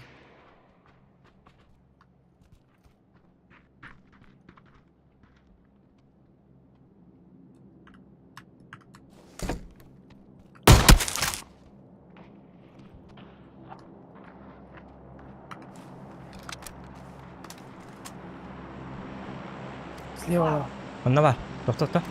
[SPEAKER 1] Слева.
[SPEAKER 2] Онно бар. Тохтотто.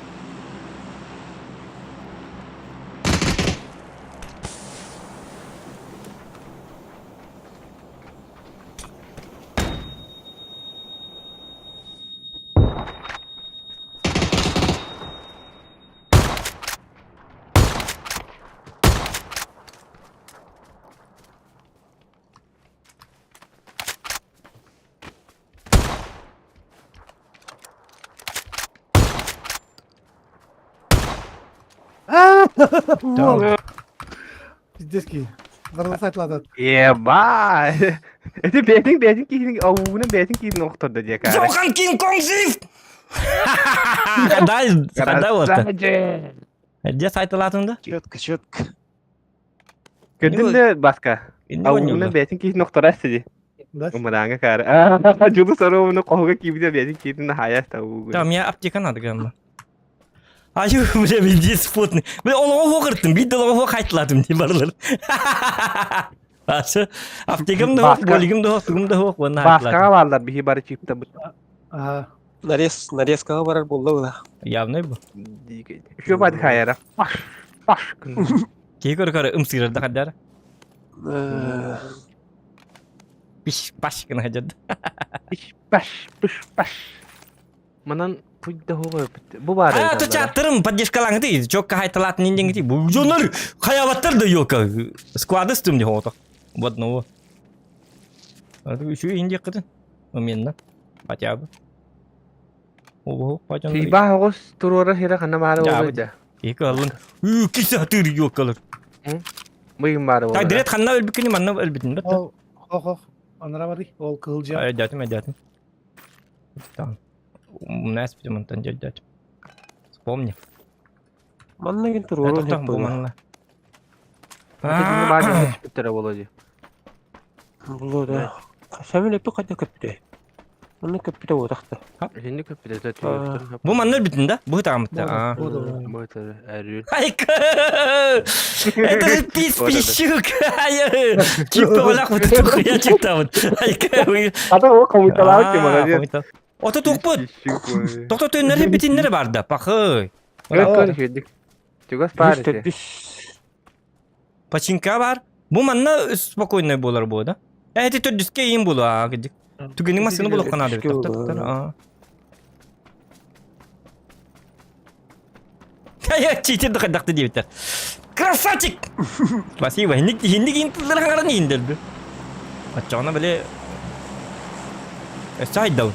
[SPEAKER 1] Уол. Пиздецкий. Барыла сайтладат.
[SPEAKER 5] Еба! Эти бэйэтин бэйэтин киһини аугунан бэйэтин киһини охтордо диye каары.
[SPEAKER 2] Жохан Кинг Конг жив! Хада, хада болта. Где сайталатын да?
[SPEAKER 7] Четко, четко.
[SPEAKER 5] Көрдүн да баска. Аугунан бэйэтин киһини охторо сиди.
[SPEAKER 1] Да.
[SPEAKER 5] Умараanga каары. Аа, жулу сору кохуга киибите бэйэтин киһини хаяс таугу.
[SPEAKER 2] Там я аптека надо гамма. Аю, бля, пиздец спутный. Бля, олоҕо хоҕыртым, биир да олоҕо хайтылатым дии барлар. Асы, аптекам да хоқ, болигим да хоқ, тугум да хоқ, уонна
[SPEAKER 5] Баскаға баалар биһи бары чиптабыт.
[SPEAKER 1] Ага.
[SPEAKER 7] Нарез, нарезкаға барар буолла була.
[SPEAKER 2] Явный бу.
[SPEAKER 5] Үшө бады хайара. Баш, баш.
[SPEAKER 2] Киһи көрө-көрө ымсыырарда хаддара. Пиш, паш гына хадьарда.
[SPEAKER 5] Пиш, паш, пиш, паш. Манан пуйда хоҕо бу баар.
[SPEAKER 2] А, то чаттырым поддержкалаңы чокка хайталатын индеңити. Бу жонор хаябаттар да ёка. Склады стым не хото. В одного. А ты еще инди кытын. Моментно. Хотя бы. Ого, пойдем.
[SPEAKER 5] Тиба оҕус туруора хира ханна баары болду.
[SPEAKER 2] Екі алын. Ү, кисе атыр ёкалар.
[SPEAKER 5] Мыйым баары болду.
[SPEAKER 2] Так, директ ханна өлбүкүнү манна өлбүтүн бит.
[SPEAKER 1] Ол, хох, хох. Анара бары, ол кылжа.
[SPEAKER 2] Айдатым, айдатым. Там. Нас будем дядять. Вспомни.
[SPEAKER 4] Манна кин туруорун
[SPEAKER 2] Тоқтам бу манна.
[SPEAKER 5] Баары түспүттэрэ болду.
[SPEAKER 4] Булу да. Сәмін өпі қайда көпті? Манна көпті отақты.
[SPEAKER 5] Şimdi köpүтэ түйөктөр.
[SPEAKER 2] Бу манна өлбүтүн да? Бу тагамытта.
[SPEAKER 1] Бу
[SPEAKER 5] Бу әрүүл.
[SPEAKER 2] Айка! Это же пис пищук! Чипті олақ бұты тұқия чиптабыт. Айка!
[SPEAKER 5] Ата ол коммуталаабыт кем молодец.
[SPEAKER 2] Ото туқпыт! Тоқто төннері битиннері барды. Пахы.
[SPEAKER 5] Көрүк Түгас бар эти.
[SPEAKER 2] Починка бар. Бу манна спокойный болар бу да. Эти төрдүскө ийин болу а кедик. Түгенин масыны болуп канады. Я читер дакты дебиттер. Красавчик! Спасибо. Хинник хинник интыллар хаңаран индерди. Аччоҕуна били өссө айдабын.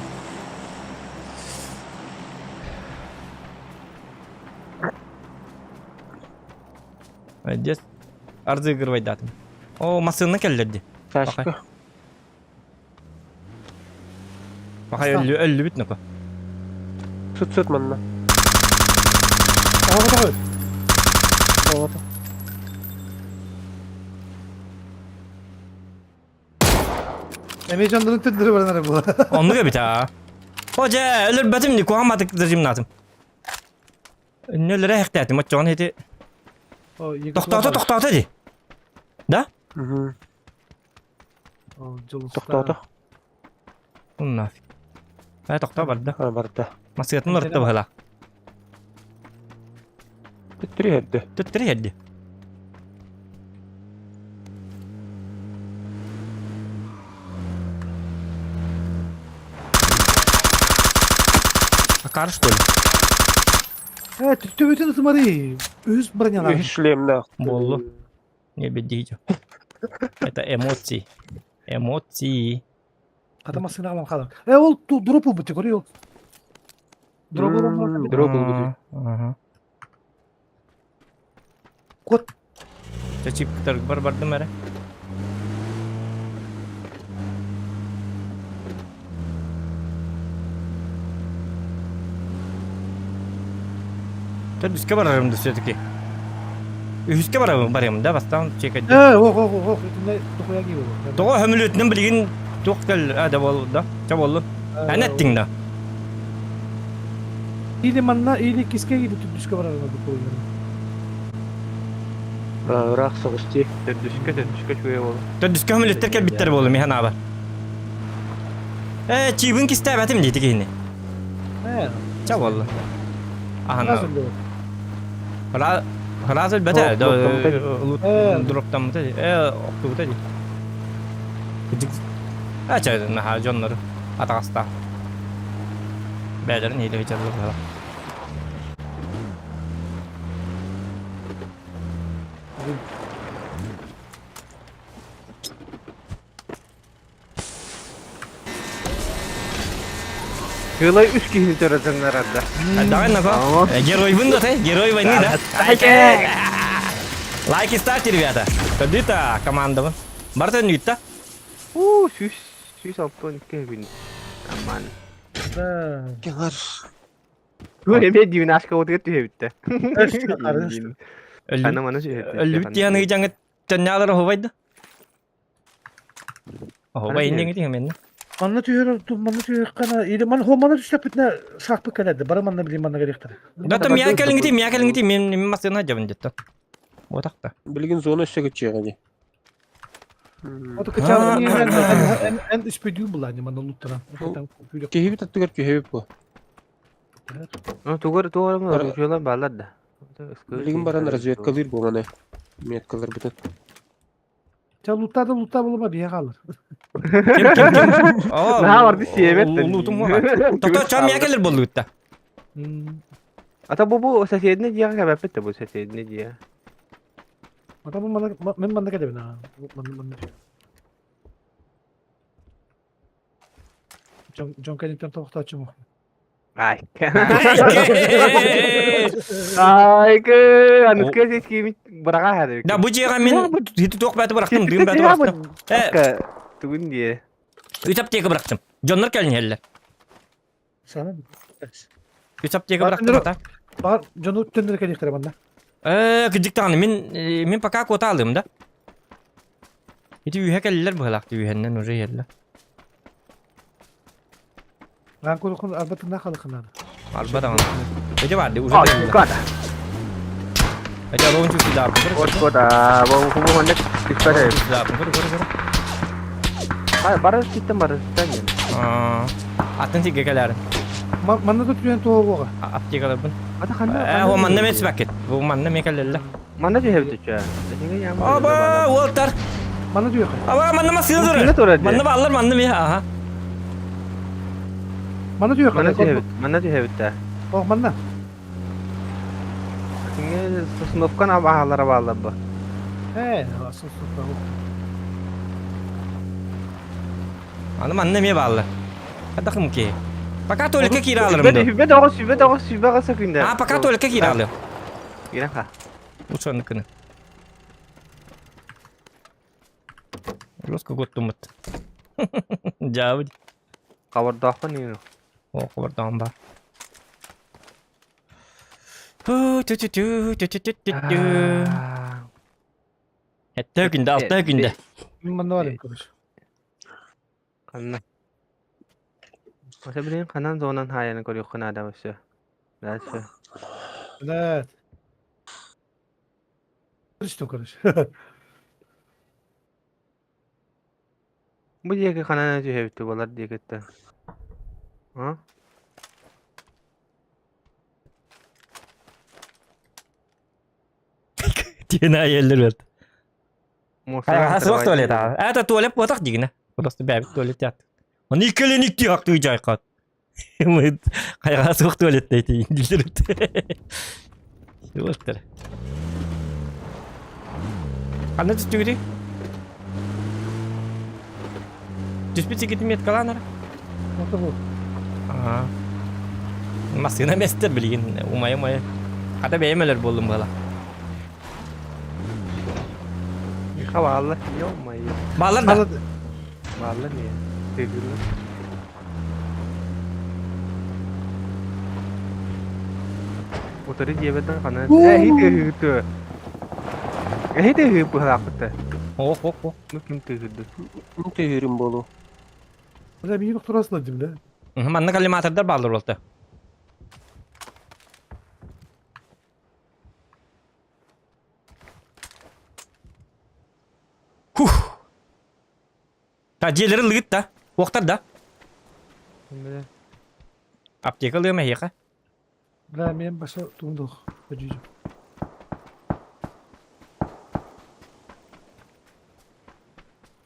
[SPEAKER 2] Молодец. Разыгрывайдатым. О, массыына кэллэрди.
[SPEAKER 4] Сашка.
[SPEAKER 2] Пахай өллү өллүбүт нука.
[SPEAKER 4] Сыт сыт манна.
[SPEAKER 1] Ага, давай. Эмежандырын түндүрү баранары бу.
[SPEAKER 2] Оннук эбит аа. О дьэ, өлөрбөтүм ди куһааматык зажимнатым. Нөлөрө эхтээтим оччоҕун ити тохтоото тохтоото ди. Да?
[SPEAKER 4] Тохтоото.
[SPEAKER 2] Нафиг. Э, тохтоо барда.
[SPEAKER 4] Барда.
[SPEAKER 2] Масыатын ырытта быһыла.
[SPEAKER 4] Төттөрү эрдэ.
[SPEAKER 2] Төттөрү эрди. Акар, что ли?
[SPEAKER 1] Э, төбөтүн ытымары. Үс бронялар.
[SPEAKER 4] Үс шлемнах.
[SPEAKER 2] Боллу. Не бедите. Это эмоции. Эмоции.
[SPEAKER 1] Хата массыына алан хаалар. Э, ол дроп ылбыт көрү ол. Дроп ылбыт.
[SPEAKER 4] Дроп ылбыт.
[SPEAKER 2] Ага.
[SPEAKER 1] Кот.
[SPEAKER 2] Чачип бар бардым эрэ. Төрдүскэ барарым да все-таки. Үһүскэ барабын барыам да бастаан чекать.
[SPEAKER 1] Э, ох, ох, ох, итиннэ тухуя кии болу.
[SPEAKER 2] Тоҕо хөмүлүөтүнэн билигин туох кэл а да бол да ча боллу. Эн эттиҥ да.
[SPEAKER 1] Или манна, или киске или түндүскэ барарым да
[SPEAKER 4] Ыраах соҕус дии.
[SPEAKER 5] Төрдүскэ төрдүскэ чуе болу.
[SPEAKER 2] Төрдүскэ хөмүлүөттэр кэлбиттэр болу миһэн аба. Э, чиибин кистээбэтим диэти киһини.
[SPEAKER 1] Э,
[SPEAKER 2] Ча боллу. Аһана. Раз өлбөтө. Дроптаммыта. Э, охтубута ди. Ача, наха дьоннору атаҕаста. Бэйэлэрин иилэ сылдьаллар.
[SPEAKER 5] Кылай үс киһини төрөтөҥнөр арда.
[SPEAKER 2] Давай нака. Герой да, герой войны да. Лайки ставьте, ребята. Көдүта командабын. Барытын үтта.
[SPEAKER 5] Уу, сүүс сүүс алта икки күн. Аман.
[SPEAKER 7] Кеңар.
[SPEAKER 5] Бу эмиэ девятнашка отугар түһэбиттэ. Ана маны түһэбиттэ.
[SPEAKER 2] Өллүбүт диэн ыйдьаҥыт төннөалар оһубайда. Оһубай инниҥ итиҥ менне.
[SPEAKER 1] Манна түһэр манна түһэр или ман хо манна түстэппитинэ саахпыт кэлэрди бары манна билим манна кэлиэхтэрэ.
[SPEAKER 2] Да мия кэлиҥити мия кэлиҥити мен мен массыына дьабын деттен. Отакта.
[SPEAKER 4] Билигин зона өссө күччүөҕэ дии.
[SPEAKER 1] Ото кычаан эн испэдүү булаани манна луттаран.
[SPEAKER 4] Киһибит аттыгар түһэбит бу.
[SPEAKER 5] Ну тугар тугар ружьелар баалар да.
[SPEAKER 4] Билигин баран разведкалыыр буоланы. Меткаларбытын.
[SPEAKER 1] Ча луттаа да луттаа булума бие хаалар.
[SPEAKER 2] Ким ким ким?
[SPEAKER 5] Наһаа барды сиэбэт.
[SPEAKER 2] Лутум Тото чам мия келер боллугутта.
[SPEAKER 5] Ата бу бу соседний дьиэҕэ кэбэппит да бу соседний дьиэ.
[SPEAKER 1] Ата бу манна мен манна кэлэбин аа. Манна манна. Дьон дьон кэлиттэн тоохтооччу
[SPEAKER 5] Ай. Айкы, аныска сескимит быраға хәдер.
[SPEAKER 2] Да бу дьиэҕэ мин хити туох бэти бырахтым, дыым бэти бырахтым. Э,
[SPEAKER 5] Тугун дие.
[SPEAKER 2] Үс аптека бырахтым. Дьоннор кэлин иһэллэр.
[SPEAKER 1] Сана.
[SPEAKER 2] Үс аптека бырахтым ата.
[SPEAKER 1] Бар дьону төннөр кэлиэхтэрэ манна.
[SPEAKER 2] Э, кырдьык даҕаны мин мин пока куота алыым да. Ити үһэ кэллилэр быһалаах үһэннэн уже иһэллэр.
[SPEAKER 1] Lan korkun arbatına халыкына.
[SPEAKER 2] Арба даҕаны. Эти барды уже кэллилэр.
[SPEAKER 5] Кода.
[SPEAKER 2] Эти алоон чүкү да
[SPEAKER 5] Вот кода. Бу бу хонда түспәде.
[SPEAKER 2] Да, көрө көрө көрө.
[SPEAKER 5] Ай, бары киттем бары.
[SPEAKER 2] Аа, атын сиге кэлэрин.
[SPEAKER 1] Манна да түһэн туоҕуга.
[SPEAKER 2] Аптекаларбын.
[SPEAKER 5] Ата ханна?
[SPEAKER 2] Э, о манна мен сибакет. Бу манна мен кэллэллэ.
[SPEAKER 5] Манна түһэбит үчэ.
[SPEAKER 2] Аба, уолтар.
[SPEAKER 1] Манна түһэ.
[SPEAKER 2] Аба, манна масына
[SPEAKER 5] Манна
[SPEAKER 2] турар.
[SPEAKER 5] турар.
[SPEAKER 2] Манна бааллар, манна ми, аха.
[SPEAKER 1] Манна түһэ.
[SPEAKER 5] Манна түһэбит. Манна түһэбит да.
[SPEAKER 1] Ох, манна.
[SPEAKER 5] Кинге Сосновкан абаалара бааллар бу.
[SPEAKER 1] Э, Сосновка.
[SPEAKER 2] Аны манна эмиэ бааллар. Хадахым ки. Пока только киирэ алырым ду.
[SPEAKER 5] Сүбэ тоҕус, сүбэ тоҕус, сүбэ аҕыс күндэ.
[SPEAKER 2] А, пока только киирэ алым.
[SPEAKER 5] Киирэн ха.
[SPEAKER 2] Учуоннукуну. Жестко готтумут. Дьаабыт.
[SPEAKER 5] Хабардаахпын иину.
[SPEAKER 2] О, хабардаан бар. Ту ту ту ту ту ту ту ту. Этте күндэ, алта күндэ.
[SPEAKER 1] Мин манна барым, короче.
[SPEAKER 5] Ханна. Ose билин ханан зонан хаайаны көрүөххэ наада өссө. Дальше.
[SPEAKER 1] Блядь. Что, короче.
[SPEAKER 5] Бу диэки ханан түһэбит буолар диэкиттэн. А?
[SPEAKER 2] Тиэнэ айэллэр бэрт. Суох туалет аа. Это туалет буотах дигинэ. Просто бэбит туалет ят. Оны иккелен икки хактыы жайкат. Хайга суох туалет дейти индилер. Суохтар. Ханна түстүгүрүй? Түспүт сикитин меткалаанар.
[SPEAKER 1] Ото бу.
[SPEAKER 2] Аа. Массыына местер билигин умайа-умайа. Хата бэйэм өлөр буоллум быһала.
[SPEAKER 5] Хабаалла, ё-моё.
[SPEAKER 2] Бааллар да.
[SPEAKER 5] Бааллар не? Тыгырлар. Утары диэбэтин ханан. Эһи тыһыыты. Эһи тыһыы быһалаахпыта.
[SPEAKER 2] Ох, ох, ох.
[SPEAKER 5] Ну ким тыһыырды?
[SPEAKER 4] Мин тыһыырым буолуо.
[SPEAKER 1] Бля, миигин охторосуна дим, да?
[SPEAKER 2] Манна коллиматордар бааллар буолта. Хух. Та дьиэлэри лыгыт да. Уохтар да. Аптека ылыам эһиэхэ.
[SPEAKER 1] Бля, мен баша тугундух. Өдүйдүм.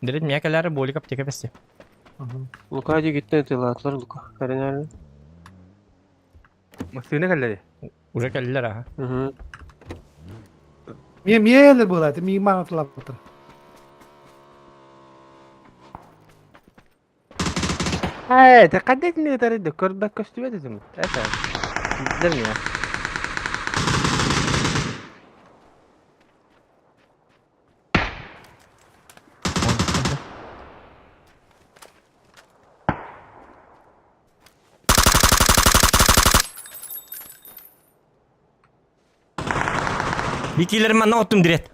[SPEAKER 2] Дэрит миэ кэлээри болик аптека бэсси.
[SPEAKER 4] Лука диэкиттэн ытыалаатылар Лука. Кэрэнээр.
[SPEAKER 5] Массыына кэллэри.
[SPEAKER 2] Уже кэллилэр аха.
[SPEAKER 1] Миэ миэлер буолааты, миигин маанатылаабыттар.
[SPEAKER 5] Ээ, te қандай ытары да көрбөт көстүбэт этим. Это. Билэр миэ.
[SPEAKER 2] Бикилер манна оттум дирет.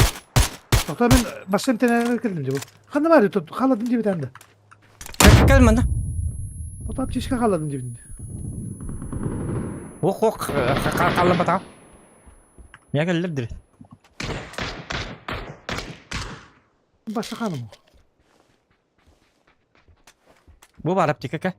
[SPEAKER 1] Тоқта мен басым тенәрер кэллим дии. Ханна бар тут халадым диэбит анда.
[SPEAKER 2] Кэл манна.
[SPEAKER 1] Отап чишка халадым диэбит.
[SPEAKER 2] Ох ох қалла батам. Мия кэллер дирет.
[SPEAKER 1] Баша ханым.
[SPEAKER 2] Бу бар аптека ка.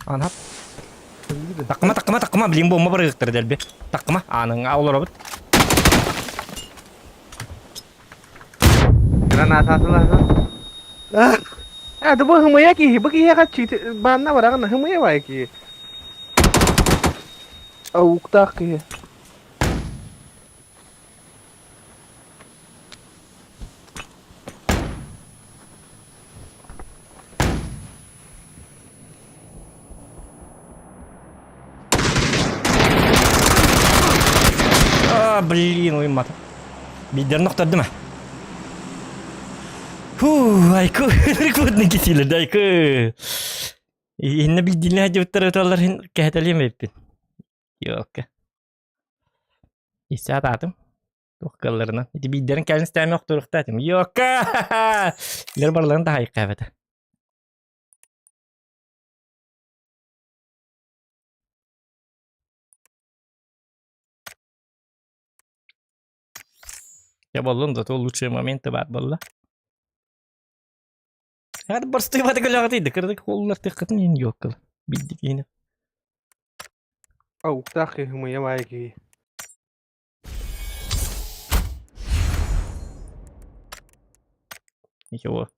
[SPEAKER 2] Анап. Такыма, такыма, такыма, блин, бомба барыгыктыр дельби. Такыма, аның олоробут.
[SPEAKER 5] Граната атылар. А, да бу хымыя киһи, бу киһиэхэ чити баанна бараҕын хымыя баай киһи.
[SPEAKER 4] Ауктаах киһи.
[SPEAKER 2] А, блин, уймат. Бидер нохтордум. Фу, айку, рекордный кисилер, айку. Инне билдиле диуттар өтөлөр кэһэтэлиэм эппин. Йокка. Исэ атаатым. Туох кыалларынан. Ити биирдэрин кэлин стэми охторуохта этим. Йокка! Лер барларын да хайкаабата. Я боллун зато лучшие моменты бар болла. Hadi барстыгыбата көлөҕө кырдык холлар тыккатын ин йоккыл. Билдик ини.
[SPEAKER 5] Ауктаах киһи хымыя баай киһи.
[SPEAKER 2] Ничего.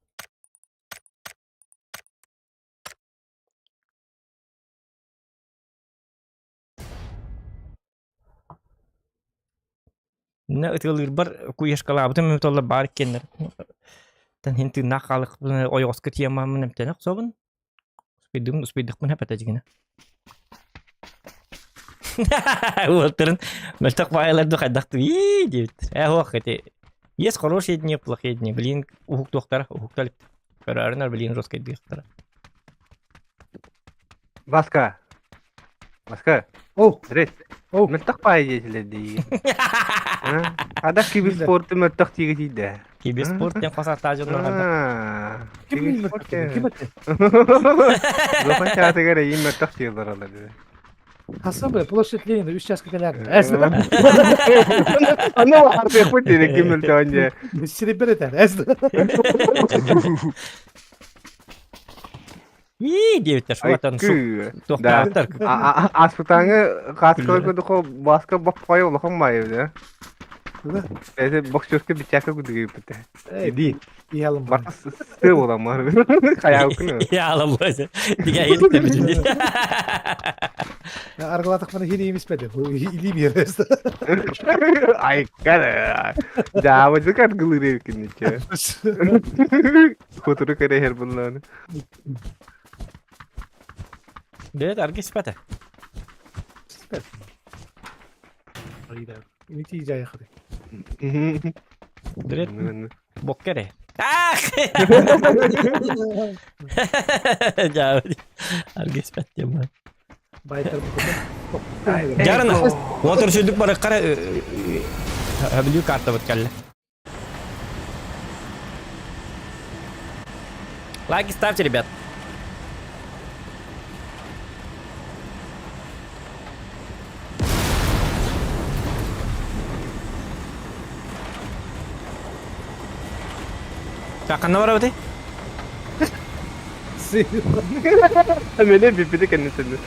[SPEAKER 2] Инна ытыалыырбар куешкалаабытым эмит баар иккиэннэр. Тан хин тыыннаах хаалык ойоҕоско тиэмаммын эмтэнэ охсобун. Успейдым, успейдыхпын хэпэтэ дьигинэ. Уолтарын мөлтөх баайаларды хайдах ии диэбит. Э ох эти есть хорошие дни, плохие дни. Блин, уһуктуохтара, уһукта илик. Көрөөрүнэр блин жесткайдыахтара.
[SPEAKER 5] Васка. Васка.
[SPEAKER 1] Оу,
[SPEAKER 5] Здрасте.
[SPEAKER 1] оу.
[SPEAKER 5] Мөлтөх баай диэтилэр дии. Хадах киберспорты мөлтөх тиигэ тиийдэ.
[SPEAKER 2] Киберспорт диэн хос ааттаах дьоннор хайдах.
[SPEAKER 1] Ким
[SPEAKER 5] Киберспорт
[SPEAKER 1] ким
[SPEAKER 5] диэн.
[SPEAKER 1] этэ?
[SPEAKER 5] Улахан чаатыгар эйиин мөлтөх тиэлэр олар.
[SPEAKER 1] Хасан бля, площадь Ленина, үс часка кэлэр.
[SPEAKER 5] Аны артык диэн ким мөлтөөн дьэ.
[SPEAKER 1] Сирибер этэр.
[SPEAKER 2] Ии диэбиттэр шуатан
[SPEAKER 5] Айкыы. Да.
[SPEAKER 2] туохтаахтар.
[SPEAKER 5] Аспытаңы каскалар көдөхө баска баппай улахан майы да. Эти боксерский битяка кудыгы бите. Иди.
[SPEAKER 1] Иялым бар.
[SPEAKER 5] Барта сты боламар. Хаял күнү.
[SPEAKER 2] Яалам боже. Диге еликтер бүтүн.
[SPEAKER 1] Аргылатык мына хири емес пәде. Или берес.
[SPEAKER 5] Ай, кара. Да, вот как гылыры күнүчө. Хотуру кара хер булланы.
[SPEAKER 2] Дет аргис пата.
[SPEAKER 1] Нити жай хады.
[SPEAKER 2] Дет боккере. Ах! Жа. Аргис пат дем.
[SPEAKER 1] Байтар
[SPEAKER 2] Жарына. Отыр сүдүк бар кара Бүлүү карта бут кэллэ. Лайки ставьте, ребят. Так, ханна барабыты?
[SPEAKER 5] Мене бипиде кеннесин.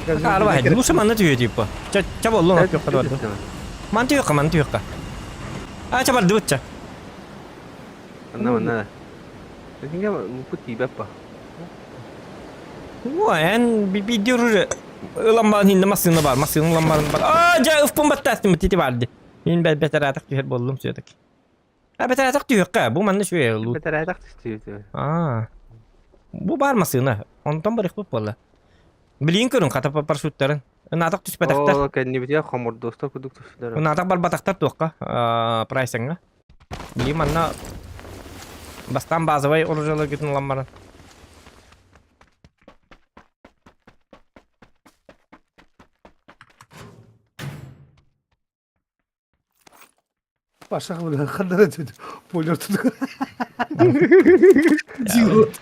[SPEAKER 2] Арба, лучше манна түйе типа. Ча ча боллун ат юкка барды. Ман түйөккө, ман түйөккө. А, ча барды бутча.
[SPEAKER 5] Анна манна. Синге мупу тибеппа.
[SPEAKER 2] О, эн бидир уже. Ламбан хинде массыны бар, массыны ламбан бар. А, жа уфпун баттастым тити барды. Мин бер бетер атак түйөр болдум все-таки. А, бетер атак түйөккө, бу манна шуе лут.
[SPEAKER 5] Бетер айтак түстү.
[SPEAKER 2] А. Бу бар массыны. Онтон бар ихпут болла. Билигин көрүн хата парашюттарын. Ынатах түспэтэхтэр.
[SPEAKER 5] Ол кэннибитигэр хомурдуостар курдук түстүлэр.
[SPEAKER 2] Ынатах барбатахтар туохха прайсиҥҥа. Билигин манна бастаан базовай оружиеларгытын ылан баран.
[SPEAKER 1] Паша ханнара полер тутук. Диот.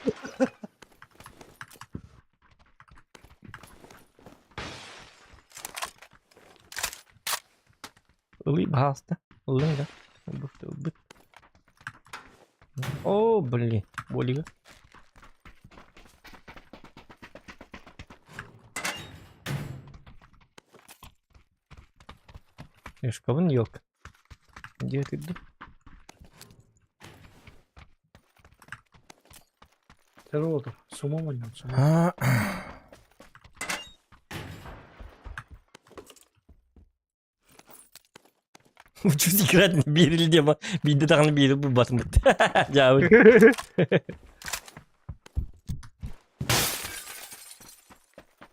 [SPEAKER 2] Ылый, пожалуйста. Ыллыҥ да. Ылбыт, ылбыт. О, блин, болига. Ешкабын елка. Где ты?
[SPEAKER 1] Террор. С умом они, с умом.
[SPEAKER 2] Учусь играть биирил диэн биирдэ даҕаны биири булбатым дьаабы.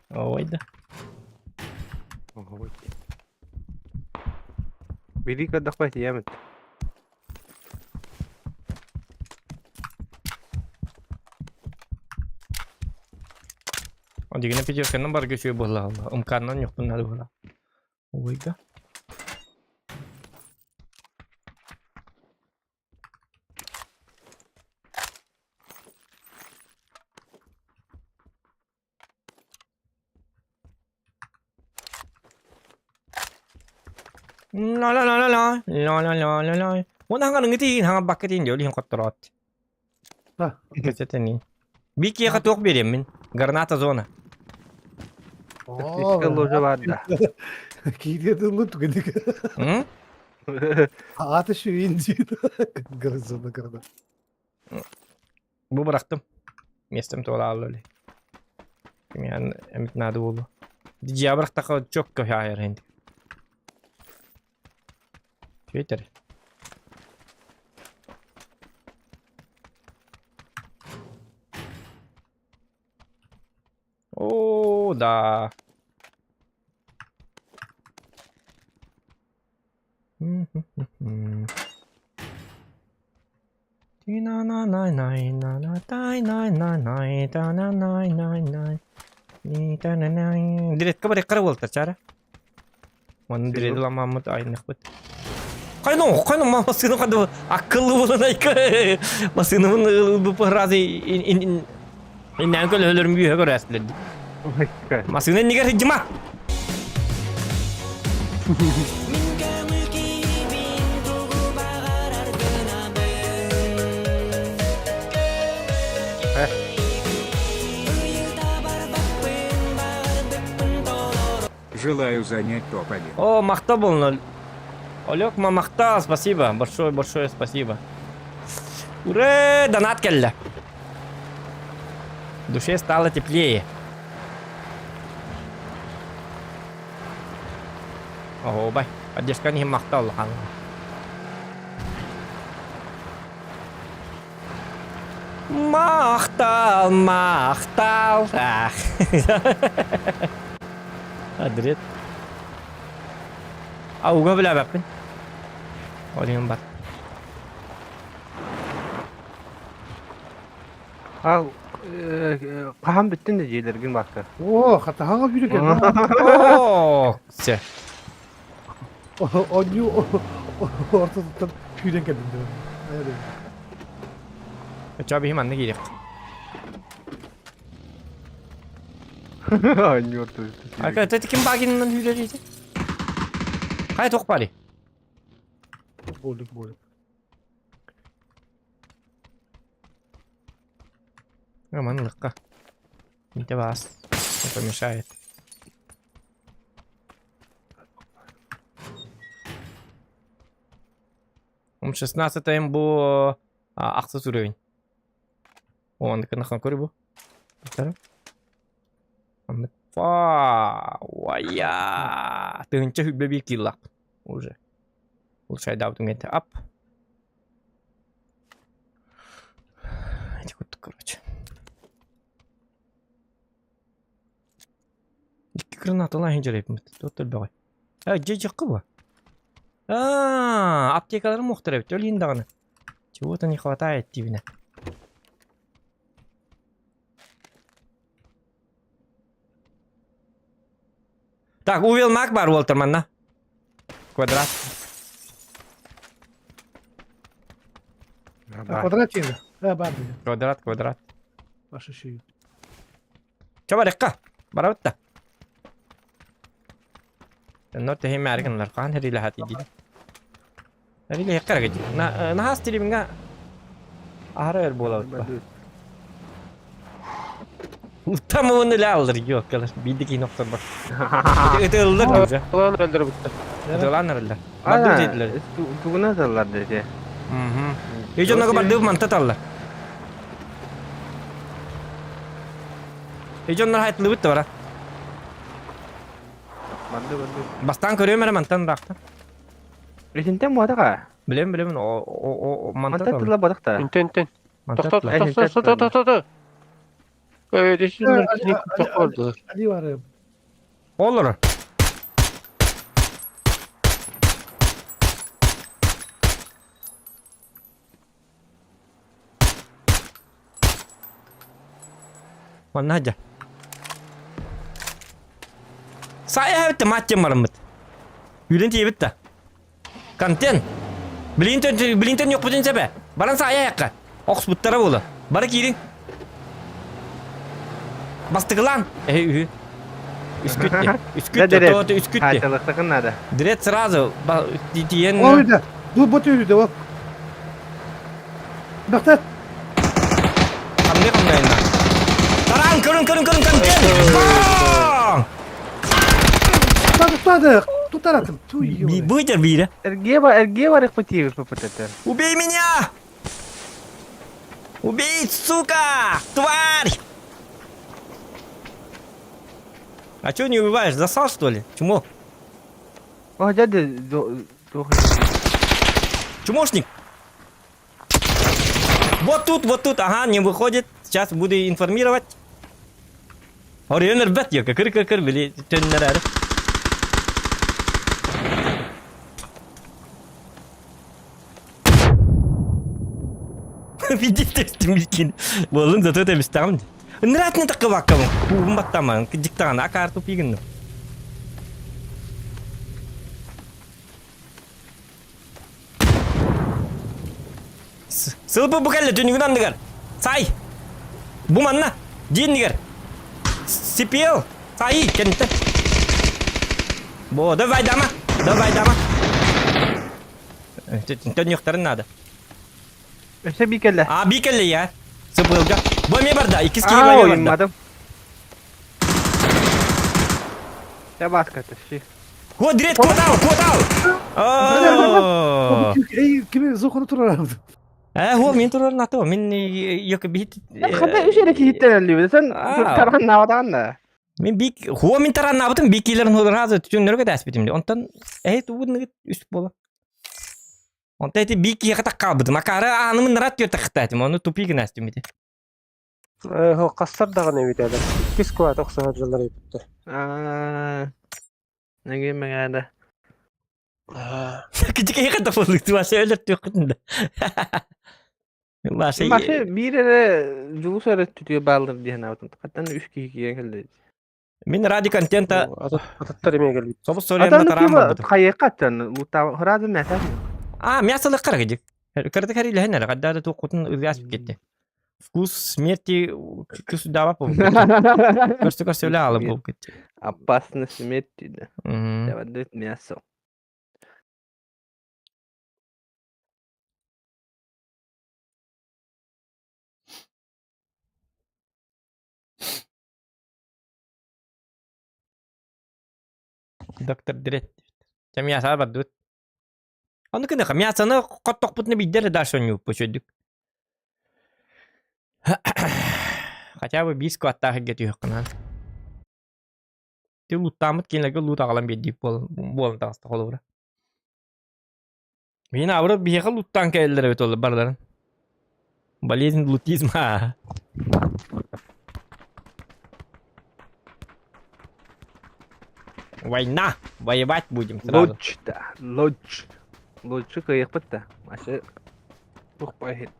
[SPEAKER 2] Ой да.
[SPEAKER 5] Били көрдөхпө тиийэмит.
[SPEAKER 2] Дигинэ пятерканан барга үчүгэй буоллаҕа. Умканнан ньухпун наада буолла. Ой да. La la la la la la la la la la. Уонна хаҥарыҥҥы тиийин хаҥарбакка тиийин диэбил иһин хоттороот.
[SPEAKER 1] Да.
[SPEAKER 2] Кэпсэтэн Бии киһиэхэ туох биэриэм мин? Граната зона.
[SPEAKER 5] Тактическая ложа баар да.
[SPEAKER 1] Киирие тыллы түгэниг.
[SPEAKER 2] М?
[SPEAKER 1] Аата шүйін дейді. Грызыны грызы.
[SPEAKER 2] Бу бырахтым. Местем туолаалла өле. Кимиэн эмит наада буолуо. Дьиэ бырахтаха чокко хаайар хинди. Твиттер. О, да. Диретка бареккара буолта чара. Манна диреди ламааммыт айныхпыт. Хайно, хайно, ма массыына хады акыллы болан айка. Массыынабын бу разы иннән көлөһөлөрүм бүйө көрөстүлэр. Массыына иннигэр сылдьыма.
[SPEAKER 9] Желаю занять топ-1.
[SPEAKER 2] О, махта был. Олег, махта, спасибо. Большое, большое спасибо. Ура, донат кэллэ. В душе стало теплее. Ого, бай. Поддержка не махта улахан. Махтал, махтал. Ах. Адрет. А уга билээбэппин. Олиһин бар.
[SPEAKER 5] А хаһан бүттүн да дьиэлэргин баска.
[SPEAKER 1] О, хатаһаҕа бүрүкэн.
[SPEAKER 2] Оо, все.
[SPEAKER 1] Онньуу ортотуттан күүрэн кэллим дии.
[SPEAKER 2] Ча биһи манна киириэх.
[SPEAKER 5] Анньуу ортотуттан.
[SPEAKER 2] Ака, это ким багинынан hüyreriydi? Хайа туох баарый?
[SPEAKER 1] Болик болик.
[SPEAKER 2] Роман лыкка. Не вас не помешает. Ум 16 бу ахсыс уровень. Онныкын көрү бу. Фа, Тыһынча хүббэ биир кииллаах уже. Улучшайдаабытын кэнтэ ап. Эти курдук, короче. гранаталаан иһин дьарыйбыт. Туох элбэҕий? Э, дьэ дьаххы бу. Аа, аптекаларым уохтар эбит, ол иһин даҕаны. Чего-то не хватает диибинэ. Так, увел маг бар Уолтер манна. Квадрат.
[SPEAKER 1] Квадрат диэн. Э, бар диэн.
[SPEAKER 2] Квадрат, квадрат.
[SPEAKER 1] Ваша шею.
[SPEAKER 2] Чэ барыахха. Барабыт да. Онно тэһи мээрик гыннар. Хаан хэрилэхэ тиийдин. Хэрилэһиэххэ эрэ дии. Наһаа стримҥа аһара өр буолабыт ба. Там уонна илэ аллар ёккалар. Биирдэ киһини охторбот. Ытыллар уже.
[SPEAKER 4] Ытылан өлдөрбүттэр.
[SPEAKER 2] Ытылан эрэллэр. Бардым диэдилэр.
[SPEAKER 5] Тугуна ыталлар дии.
[SPEAKER 2] Үй дьонного бардыбы манта таллар. Үй дьоннор хайтылыбыт да бара.
[SPEAKER 5] Барды барды.
[SPEAKER 2] Бастаан көрүөм эрэ мантан ыраахтан.
[SPEAKER 5] Итинтэн буотаха.
[SPEAKER 2] Билем билем о о о манта
[SPEAKER 5] Мантан тыла бодох та.
[SPEAKER 4] Интен интен.
[SPEAKER 2] Манта
[SPEAKER 4] Тохтот
[SPEAKER 2] тыла.
[SPEAKER 4] тохтот тохтот тохтот. Э, кини тохтот.
[SPEAKER 1] Али бар.
[SPEAKER 2] Олор. Манна сылдьар. Сайа эбит матчым бараммыт. Үлэн тиийбит да. Контент. Билинтэн билинтэн йокпутун сэбэ. Баран саайа якка. Охсубуттара буола. Бары киириҥ. Бастыгылаан. Эһи үһү. Үскүтте. Үскүтте. То үскүтте.
[SPEAKER 5] Хаачалыктакын надо.
[SPEAKER 2] Дред сразу тиийэн.
[SPEAKER 1] Ой да. Бу бу түйүдэ ол. Бахтат.
[SPEAKER 2] Хамны хамнайна. Таран көрүн көрүн көрүн контент. Бang!
[SPEAKER 1] Тутады, тутаратым. Туй.
[SPEAKER 2] Быдер биирэ.
[SPEAKER 5] Эргиэ бар, эргиэ бар икпитиибит попытаты.
[SPEAKER 2] Убей меня! Убей, сука! Тварь! А чё не убиваешь? Засал, что ли? Чмо?
[SPEAKER 5] О, дядя,
[SPEAKER 2] Чмошник! Вот тут, ага, не выходит. Сейчас буду информировать. Оройон ырбат диэкэ, кыр-кыр-кыр, били төннөрөөрү. Видите, түстүм Буоллун зато тэбистэҕим. Ныратын такыбаккабын, куубун баттаман, кыдьыктаҕына акаар тупигын. Сылбы бу кэллэ түнүгүн анныгар. Сай! Бу манна! Диэннигэр! Сипиэл! Сай! Кэнниттэн. Бо, давай дама! Давай дама! Төннүөхтэрин наада.
[SPEAKER 5] Өссө бии кэллэ.
[SPEAKER 2] А, бии кэллэ я. Сыпылга. Бу эмиэ барда. Иккис киһи бу эмиэ барда.
[SPEAKER 5] Я баска тащи.
[SPEAKER 2] О, дрет, куотал, куотал!
[SPEAKER 1] Кими зохону турар.
[SPEAKER 2] Э, хо, мин турар нато. Мин yok бит.
[SPEAKER 5] Хата үш эрэ киһиттэн өллүбүт. Sen тараан наабатаҕын да.
[SPEAKER 2] Мин бик хо мин тараан наабытым бик киилерин хоразы түннөргө дәспитим. Онтон э тугун үс бола. Онтон эти бик киһиэхэ таккаабытым. Акаары аанымын нарат түөр тахтаатым. Ону тупик гынастым ити.
[SPEAKER 4] Хастар даҕаны эбит этэ. Иккис кват охсуһар дьыллар эбиттэр.
[SPEAKER 5] Нэгэ мэҥээдэ.
[SPEAKER 2] Кичикэйхэ да буолук Вася өлөр түөххүтүн да. Вася
[SPEAKER 5] Маша биир эрэ дьулус эрэ түтүө бааллар диэн аабытым. Хаттан үс киһи киирэн кэллэ.
[SPEAKER 2] Мин ради контента
[SPEAKER 4] Ататтар эмиэ кэлбит.
[SPEAKER 2] Собус соруйан тараан барбытым.
[SPEAKER 5] Хайыахха аттан лута хыраазы мәтә.
[SPEAKER 2] А, мясолы кырыгыдык. Кырдык хэрилэһин эрэ, хадда да туоххутун ылыас кетти. Вкус смерти күс дава буолбут. Көрсө көрсө өлө аалы буолбут.
[SPEAKER 5] Опасно смерти, да. Давай мясо.
[SPEAKER 2] Доктор Дрет. Чэ мясо бардыбыт. Ону кыныха мясоны хоттохпутуна биирдэ эрэ дальше онньууппут үчүгэйдик. Хотя бы биир скваттаах эргэ түһүөххүн Ти лууттааммыт кинилэргэ луут аҕалан биэрдиик буолан таҕыста холобура. Мин абыры биһиэхэ лууттаан кэлэллэр эбит ол барыларын. Болезнь лутизма. Война! Воевать будем сразу.
[SPEAKER 5] Лодж да, лодж. Лоджу кыайыахпыт да. Ашы туох баайын.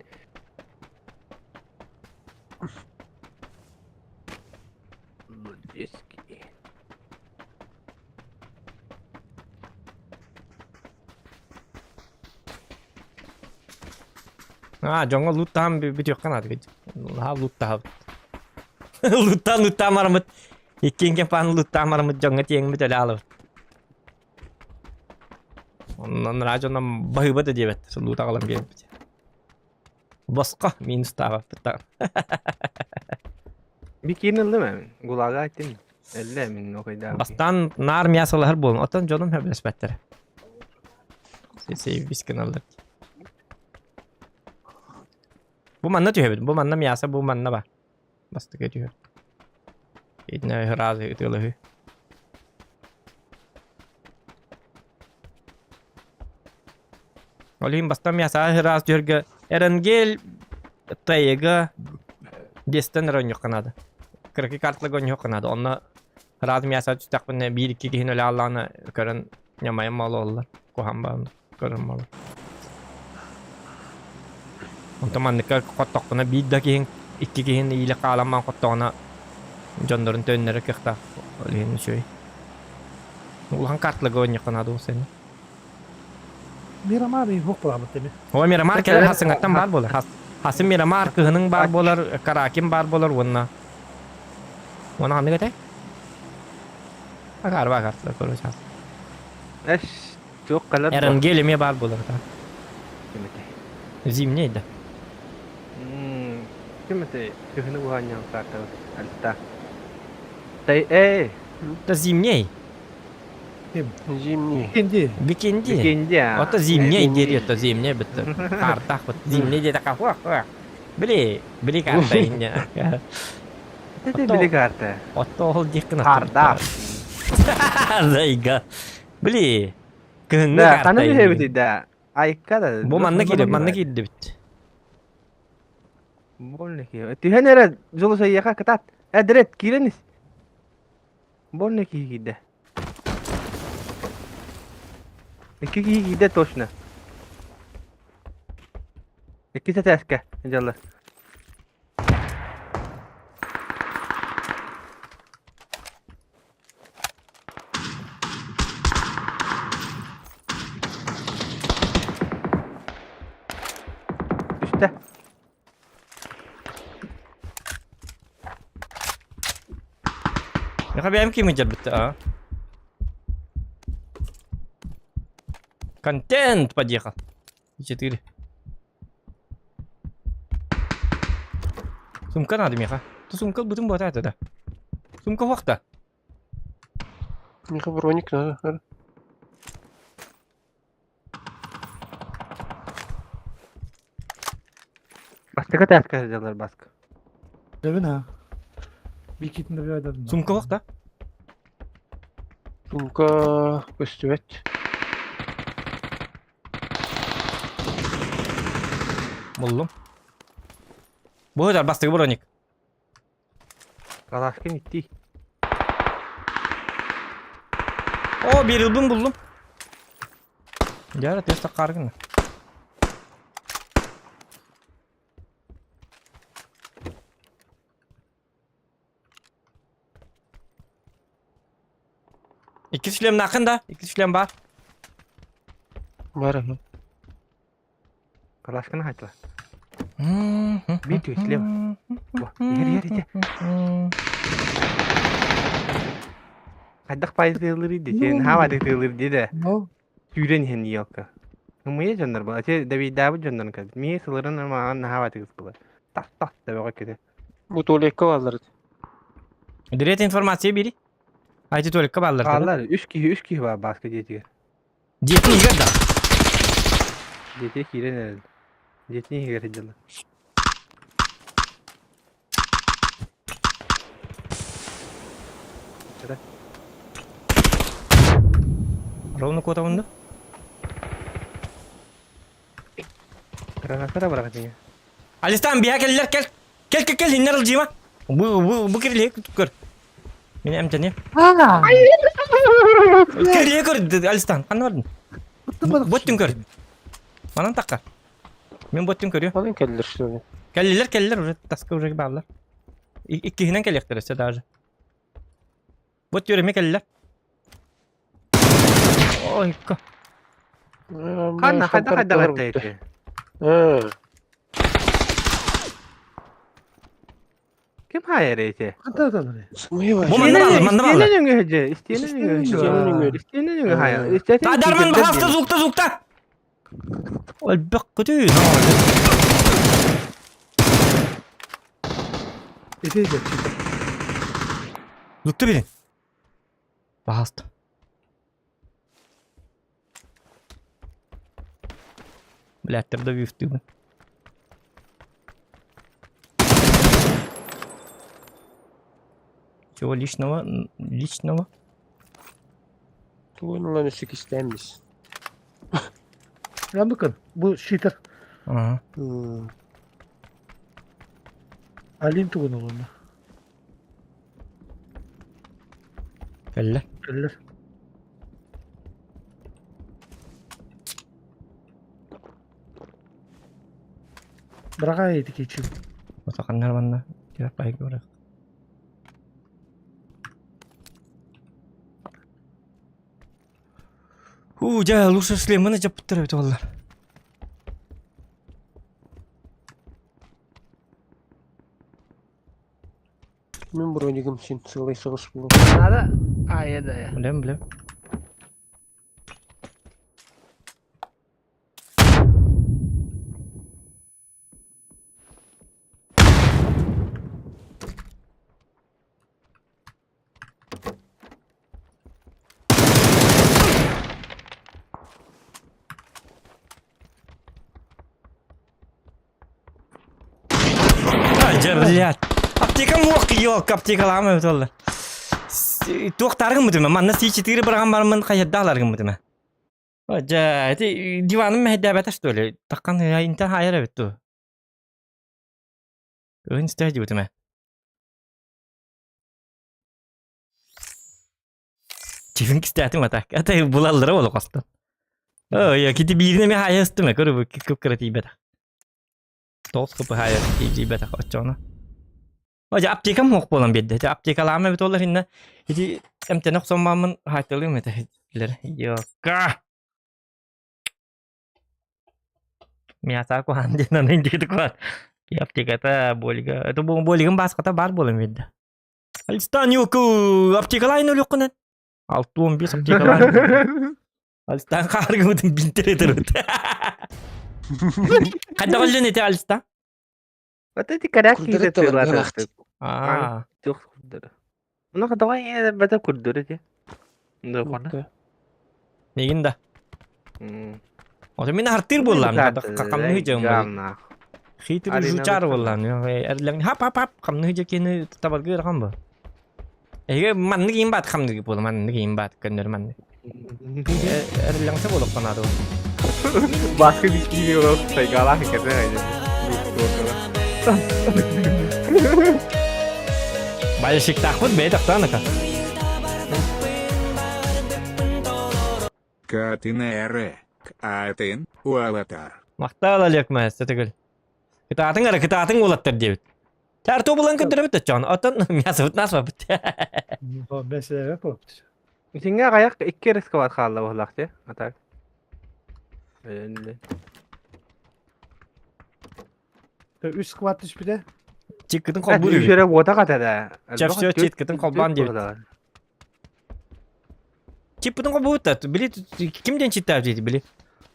[SPEAKER 5] Лоджеский.
[SPEAKER 2] А, дьоҥҥо луттаан бүтүөххэ наада. Наһаа луттаһабыт. Луттаан луттаан бараммыт. Иккиэн кэмпааны луттаан бараммыт дьоҥҥо тиэҥмит өлө аалабыт. Онон наа дьонно баһыыба да диэбэт. Лут аҕалан биэрбит. Босхо минустаабаппыт даҕаны.
[SPEAKER 5] Бикиин ыллым эмин. Гулага айттым. Эллэ эмин нокайдаабы.
[SPEAKER 2] Бастаан наар мясолаһар буолан, оттон дьонум сөбүлэспэттэрэ. Сейбис гыналлар. Бу манна түһэбит, бу манна мясо, бу манна ба. Бастакы түһэр. Итинэ ыраазы ытыалаһыы. Ол иһин бастан мясо ыраас түһэргэ Эренгель Тайга Дестен эрэ оонньуохха наада. Кыракый карталарга оонньуохха наада. Онно ыраас мясо түстэхпинэ биир-икки киһини өлө хааллаҕына көрөн ньамайан буолаллар. Куһаҕан баҕайы көрөн буолар. Онтон манныкка хоттохпуна биир да киһиҥ, икки киһини иилэ хаалан баран хоттоҕуна дьоннорун төннөрөр кыахтаах. Ол иһин үчүгэй. Улахан карталарга оонньуохха наада ол сэнэ.
[SPEAKER 1] Мирамар и хуох буолаабыт эми.
[SPEAKER 2] О, Мирамар кэлэр хасыҥаттан баар буолар. Хас Хасын Мирамар кыһының баар буолар, Каракин баар буолар уонна Уонна ханнык этэй? Акаар баар карталар короче.
[SPEAKER 5] Эш, туох кэлэр дуо?
[SPEAKER 2] Эренгел эмиэ баар буолар да.
[SPEAKER 5] Ким этэй?
[SPEAKER 2] Зимний да.
[SPEAKER 5] М, Ким этэй? Күһүнү уһаанньаан картабыт. Альта. Тай, эй!
[SPEAKER 2] Да зимний.
[SPEAKER 1] Ким?
[SPEAKER 4] Зимний.
[SPEAKER 1] Кенди.
[SPEAKER 2] Бикинди.
[SPEAKER 5] Бикинди, а.
[SPEAKER 2] Ото зимний диэри ото зимний битте. Картах бит. Зимний диэтэххэ хуах хуах. Били, били карта инне.
[SPEAKER 5] Это били карта.
[SPEAKER 2] Отто ол диэххин
[SPEAKER 5] Хардаах.
[SPEAKER 2] Зайга. Били, кыһыҥҥы
[SPEAKER 5] Да,
[SPEAKER 2] карта
[SPEAKER 5] ханна
[SPEAKER 2] инне.
[SPEAKER 5] түһэбитий да? Айка да.
[SPEAKER 2] Бу манна киирдэ, манна киирдибит.
[SPEAKER 5] Больно киһи. Түһэн эрэ Дьулусайыаха кытаат. Эдирет киирэн ис. Больно киһи киирдэ. Икки киһи киирдэ точно. Икки сэтээскэ дьаллар. Түстэ.
[SPEAKER 2] Миэхэ бэйэм ким ыдьарбыт а? Контент подъехал. Четыре. Сумка надо миэхэ. Ту сумка ылбытым буотаа да. Сумка хуохта.
[SPEAKER 4] Миэхэ броник надо.
[SPEAKER 5] Бастакы тааска сылдьаллар баска.
[SPEAKER 1] Дебин ha. Бикитин да бөйдüm.
[SPEAKER 2] Сумка хуохта.
[SPEAKER 4] Сумка көстүбэт.
[SPEAKER 2] Буллум. Бу ыдар бастакы броник.
[SPEAKER 5] Калашкин иттии.
[SPEAKER 2] О, берилбин буллум. Дьара тесто каргына. Икки шлем нахын да, икки шлем бар.
[SPEAKER 4] Бар аны.
[SPEAKER 5] Калашканы хайтла. Бит слева. Иһэр иһэр ити. Хайдах пайдалыыр дии. Сен хаава тыылыр дии да.
[SPEAKER 1] Но
[SPEAKER 5] Сүүрэн иһэн елка. Мыя дьоннор була. Те Давидаабыт дьоннорун кэлбит. Мия сылырын маҕан наһаа тыгыс була. Тах тах тэбэҕэ кити.
[SPEAKER 4] Бу туалекка бааллар.
[SPEAKER 2] Директ информация бири. Айти туалекка бааллар.
[SPEAKER 5] Бааллар үс киһи үс киһи баар бааска дьиэтигэр.
[SPEAKER 2] Дьиэтин иһигэр да.
[SPEAKER 5] Дьиэтигэр киирэн эрэл. Дьиэтин иһигэр сылдьаллар.
[SPEAKER 2] Ровно куотабын да?
[SPEAKER 5] Граната бырахатыҥа.
[SPEAKER 2] Алистан биһа кэллэр кел. Кел кел кел иннер ылдьыма. Бу бу бу кирилиһи көр. Мин эмтэнием. Көрүө көр, Алистан, ханна бардын? Боттун көр. Манан таққа. Мен боттун көрүө.
[SPEAKER 4] Алын кэллэр что ли?
[SPEAKER 2] Кэллилер, кэллилер уже таска уже бааллар. Иккиһинэн кэлиэхтэр өссө даже. Бот түөрэмэ кэллилэр. Ой, ка.
[SPEAKER 5] Ханна хайда хайда баттайты. Ким хайар эти?
[SPEAKER 1] Ханта аталар.
[SPEAKER 2] Бу манна бааллар, манна бааллар.
[SPEAKER 5] Истиэнэ нөҥүө же, истиэнэ нөҥүө. Истиэнэ нөҥүө хайа.
[SPEAKER 2] Та Дарман баһаста звукта звукта. Өлбөх көтүү.
[SPEAKER 1] Ити ити.
[SPEAKER 2] Звукта бирин. Баһаста. Блядь, да вифтыбын. Чего личного? Личного?
[SPEAKER 4] Тугун ылан өссө кистээммис.
[SPEAKER 1] Янды Бу щитер.
[SPEAKER 2] Ага.
[SPEAKER 1] Алим тугун олуна.
[SPEAKER 2] Кэллэ.
[SPEAKER 1] Кэллэр. Браға ити кичим.
[SPEAKER 2] Отақаннар манна. Тирап байга барах. Ху, дьэ, лучше шлеманы жаппыттар эбит оллар.
[SPEAKER 4] Мин бронигым син сылай соҕус буолуо.
[SPEAKER 5] Надо. А, я да.
[SPEAKER 2] Билем, билем. Дьэ, блядь. Аптека муох, ёлка, аптекалаама эбит олла. Туохтааргын бутума, манна С4 быраҕан бараммын хайырдааларгын бутума. Дьэ, ити диваным мэһэйдээбэтэ что ли? Таххан интэн хаайар эбит дуу. Өһүн истэ дьибитимэ. Чифин кистээтим атак. Ата булаллара болу хостон. Ой, кити биирин эми хаайа ыстым көрү күп кыра тиийбэтэх. Тоҕус кыпы хаайа тиийбэтэх оччоҕуна. Ожа аптекам суох буолан биэрдэ. Ити аптекалаама эбит олар инна ити эмтэнэ охсон бааммын хаайталыым этэ. Йокка. Мята куһаан диэн аны индикити куһаан. Аптеката болига. Это болигым бааската бар буолан биэрдэ. Алистан юку аптекалайн өлүккүнэн. 6-15 аптекалайн. Алистан хааргыбытын бинтере турут. Хайда оллен эти Алистан?
[SPEAKER 5] Вот эти коряки
[SPEAKER 7] Курдары табарга
[SPEAKER 2] Аа.
[SPEAKER 5] Туох курдары. Ну, давай бата курдары ти. Да, кона.
[SPEAKER 2] Мигин да. Ото мин хартыр буоллам. Камны жам. Хитр жучар буоллам. Эрлең хап хап хап камны жекени табаргы рахам бу. Эге манны кийин бат хамны буолла манны кийин бат көннөр манны. Эрлеңсе болуп канады.
[SPEAKER 5] Баскы дикини олох сайгалах кетер.
[SPEAKER 2] Байшиктахпыт бэйэ тахтаанака.
[SPEAKER 9] Катинере, Катын, Уалатар.
[SPEAKER 2] Махтал Олег мээс төгүл. Кытаатыҥ эрэ кытаатыҥ уолаттар диэбит. Чаар булан көрдөрөбүт оччоон. Оттон мясобут наспаппыт.
[SPEAKER 1] Бэсэлэбэ буолбут.
[SPEAKER 5] Сиңге аяк икки риск бар хаалла буоллах те. А так.
[SPEAKER 1] Үс сквад түспүтэ.
[SPEAKER 2] Чиккытын холбуур үһү.
[SPEAKER 5] Үчөрэ буота катада.
[SPEAKER 2] Чап все читкытын холбоон диэбит. Чиппытын холбуут били ким диэн читтаабыт диэти били.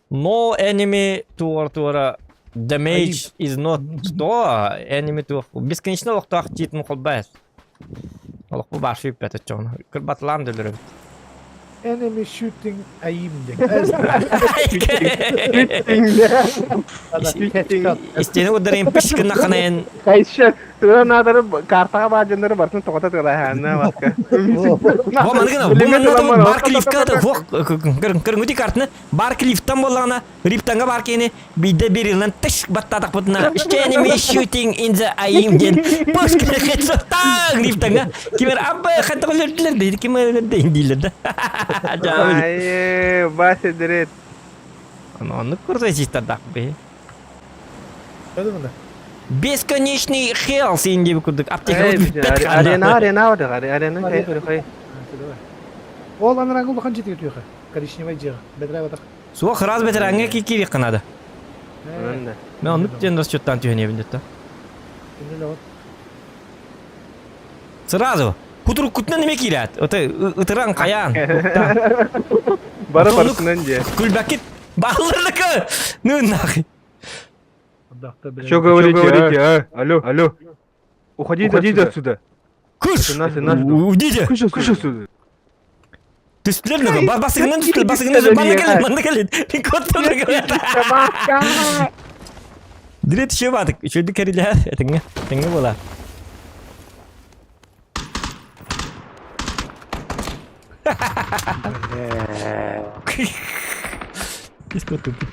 [SPEAKER 2] No enemy туор туора damage is not что enemy туох бесконечно олохтоох чиитин холбаас. Олохпу баар сүүппэт оччоҕуна. Кырбатылаам да өлөрөбүт.
[SPEAKER 1] Enemy shooting aim диэн.
[SPEAKER 2] Истиэни ударайын пышкына ханайын
[SPEAKER 5] Хайша. Тура наадары картаҕа баар дьоннору барытын тоҕото тыалаһаанна баска.
[SPEAKER 2] Бу маныгына, бу манна Барклифка хуох көрүҥүти картаны Барклифтан буоллаҕына Риптанга бар киһини биирдэ бииринэн тыш баттаатахпытына enemy shooting in the aim диэн пушка таң Риптанга кимер абба хантак өлөрдүлэр дейdi ким өлөрдө дииллэр да.
[SPEAKER 5] Ай, Вася дирет.
[SPEAKER 2] Оннук курсай систардаах бе. Бесконечный хелс син диэбит курдук аптека бүппэт
[SPEAKER 5] Арена, арена, арена, арена, арена.
[SPEAKER 1] Ол анарааҥы улахан дьиэтигэр түһүөххэ. Коричневай дьиэҕэ. Бэтэрээ батах.
[SPEAKER 2] Суох, раз бэтэрэҥҥэ киириэххэ наада. Мен оннук диэн расчеттаан түһэниэбин дэтта. Сразу. Кутуруккутунан эмэ киирээт. Отой ытыран хайаан.
[SPEAKER 5] Бары барысынан дьэ.
[SPEAKER 2] Күлбэккит. Баалларныкы. Ну нахуй.
[SPEAKER 5] Что говорите, а? Алло, алло. Уходите, Уходите отсюда.
[SPEAKER 2] Кыш! Уйдите!
[SPEAKER 5] Кыш, кыш отсюда.
[SPEAKER 2] Түстүлэр нөхө. Басыгынан түстүлэр, басыгынан түстүлэр. Манна кэлин, манна кэлин. Коттон Дирет еще бадык. Үчүгдүк кэрилэһэр. Этиҥҥэ, этиҥҥэ буола. Киско тупит.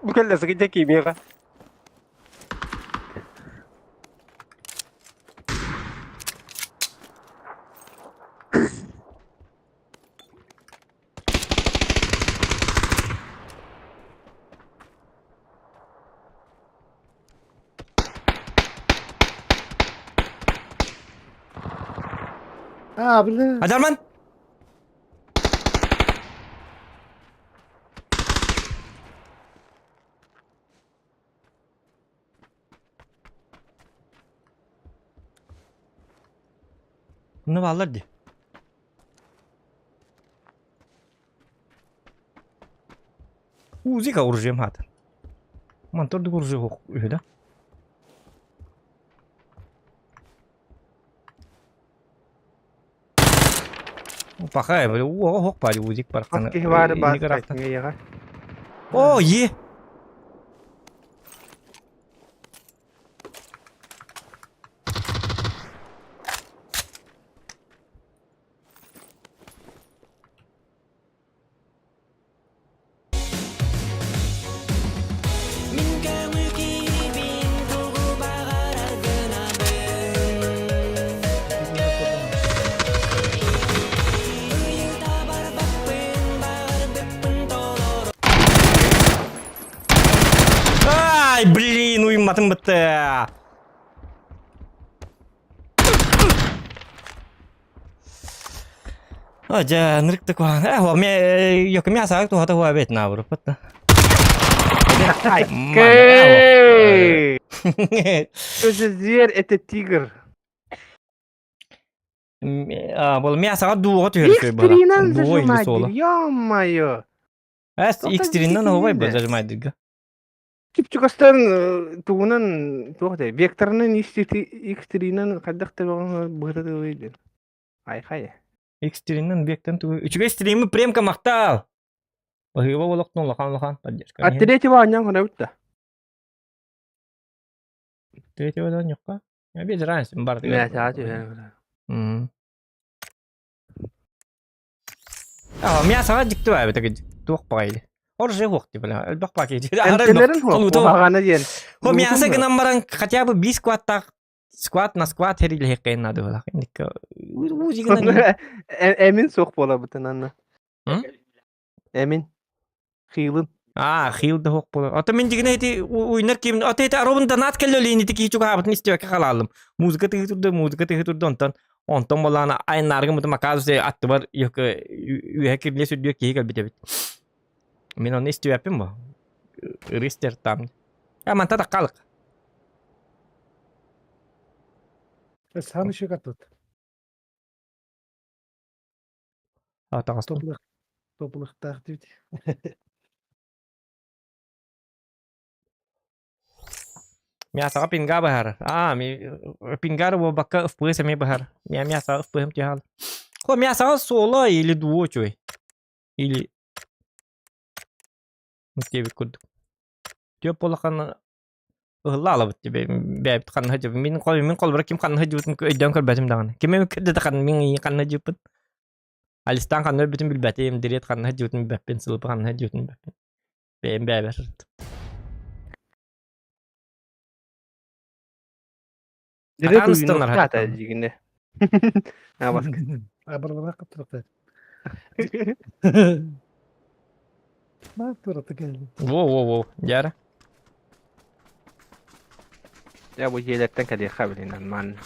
[SPEAKER 4] Бу кэллэ сыгынньа кимиэхэ.
[SPEAKER 1] А, бля.
[SPEAKER 2] Адарман! Ну бааллар дии. Узика оружием хаата. Мантан ордук оружие үһү да. Пахай, уоҕа хоқ баар узик барахтан.
[SPEAKER 5] Хас киһи баары баар эйиэхэ.
[SPEAKER 2] О, е! Ай, блин, уйматым бітті. Дьэ, ынырык да куһаҕан. Э, ме ёк мясо туһата хуа бет на буруппат.
[SPEAKER 5] Кэй! Что за зверь? Это тигр.
[SPEAKER 2] А, бол мясоҕа дууга түһэр
[SPEAKER 5] X3-нан зажимать, ё-моё!
[SPEAKER 2] Эс X3-нан оһубай бу зажимайдырга.
[SPEAKER 5] Чүп-чугастан тугунан туох дэ векторынан X3-нан хайдах да быһыта тылый Айхай.
[SPEAKER 2] X3-нан вектор тугу. Үчүгэй стримы премка махтал. Баһыыба олохтон улахан улахан поддержка.
[SPEAKER 5] А третьего анньан хонобут да.
[SPEAKER 2] Третьего да ньукка. Я без разницы, бар.
[SPEAKER 5] Мэ, саа
[SPEAKER 2] М. А, мясоҕа дьикти баа эбит туох баҕайы. Орже хуох ти бля, элбэх пакет.
[SPEAKER 5] Эмтэнэрин хуох, куһаҕана диэн.
[SPEAKER 2] Хо мясо гынан баран хотя бы би скваттаах скват на скват хэрилэһиэххэ наада буолах.
[SPEAKER 5] Эмин суох буолабытын анна. Эмин. Хилын.
[SPEAKER 2] А, хил да хуох буолар. Ото мин дигинэ ити уйнар ким, ото ити аробун донат кэллэлиини ити киһи чугаһаабытын истибэккэ халаалым. Музыка тыһы турда, музыка тыһы турда, онтон онтон буоллаҕына айаннааргым бутум оказывается аттыбар үөһэ кирилиэс үрдүгэр киһи кэлбит эбит. Мин ону истибэппин бу. Ырыстер там. А манта таккалык.
[SPEAKER 1] Сааны шөкаттыт.
[SPEAKER 2] А таҕыстым.
[SPEAKER 1] Топлыктаах диэбит.
[SPEAKER 2] Мясоҕа пинга быһар. Аа, пингар буолбакка ФПС эмиэ быһар. Мя мясоҕа ФПС түһэл. Хо мясоҕа соло или дуо чуй. Или диэбит курдук. Түөп улахан. Ыһылла алабыт тебе бэйэбит ханна сылдьыбыт. Мин хол мин холбура ким ханна сылдьыбытын өйдөөн көрбөтүм даҕаны. Ким эмит көрдө да ханна мин ханна сылдьыбыппын. Алистан ханна өлбүтүн билбэтим, Дириэт ханна сылдьыбытын билбэппин, Сылыпы ханна сылдьыбытын билбэппин. Бэйэм бэйэбэр сырыттым.
[SPEAKER 5] Дириэт
[SPEAKER 2] Атаан ыстанар
[SPEAKER 5] уйунуохта
[SPEAKER 2] хатан.
[SPEAKER 5] дьигинэ. Абаска.
[SPEAKER 1] Абырлабах каптырыктар. Ма тураты келди.
[SPEAKER 2] Во-во-во, дьара.
[SPEAKER 5] Я бу дьиэлэртэн кэлиэххэ билин ман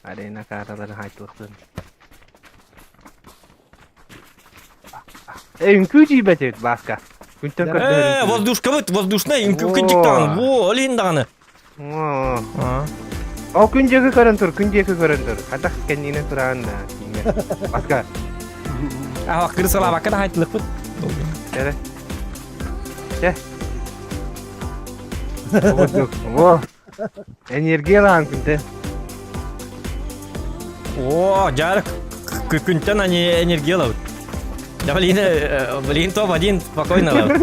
[SPEAKER 5] арена каарталарын хаайтылыхтын. Э, үҥкүү тиийбэт эбит Бааска. Күнтэн көрдөһөр
[SPEAKER 2] Э,
[SPEAKER 5] үҥкүү.
[SPEAKER 2] воздушкабыт, воздушная үҥкүү кынчыктаҕын. Во, ол иһин даҕаны.
[SPEAKER 5] Оо. Ол күн диэки көрөн тур, күн диэки көрөн тур. Хатах кэннинэн тураан да кииҥҥэ. Баска.
[SPEAKER 2] А, кырсалаабакка да хайтылыкпыт.
[SPEAKER 5] Эрэ. Чэ. О, энергия лаан күнтэ.
[SPEAKER 2] О, жарык. Күнтэн они энергия лабыт. Да блин, блин, топ-1 спокойно лабыт.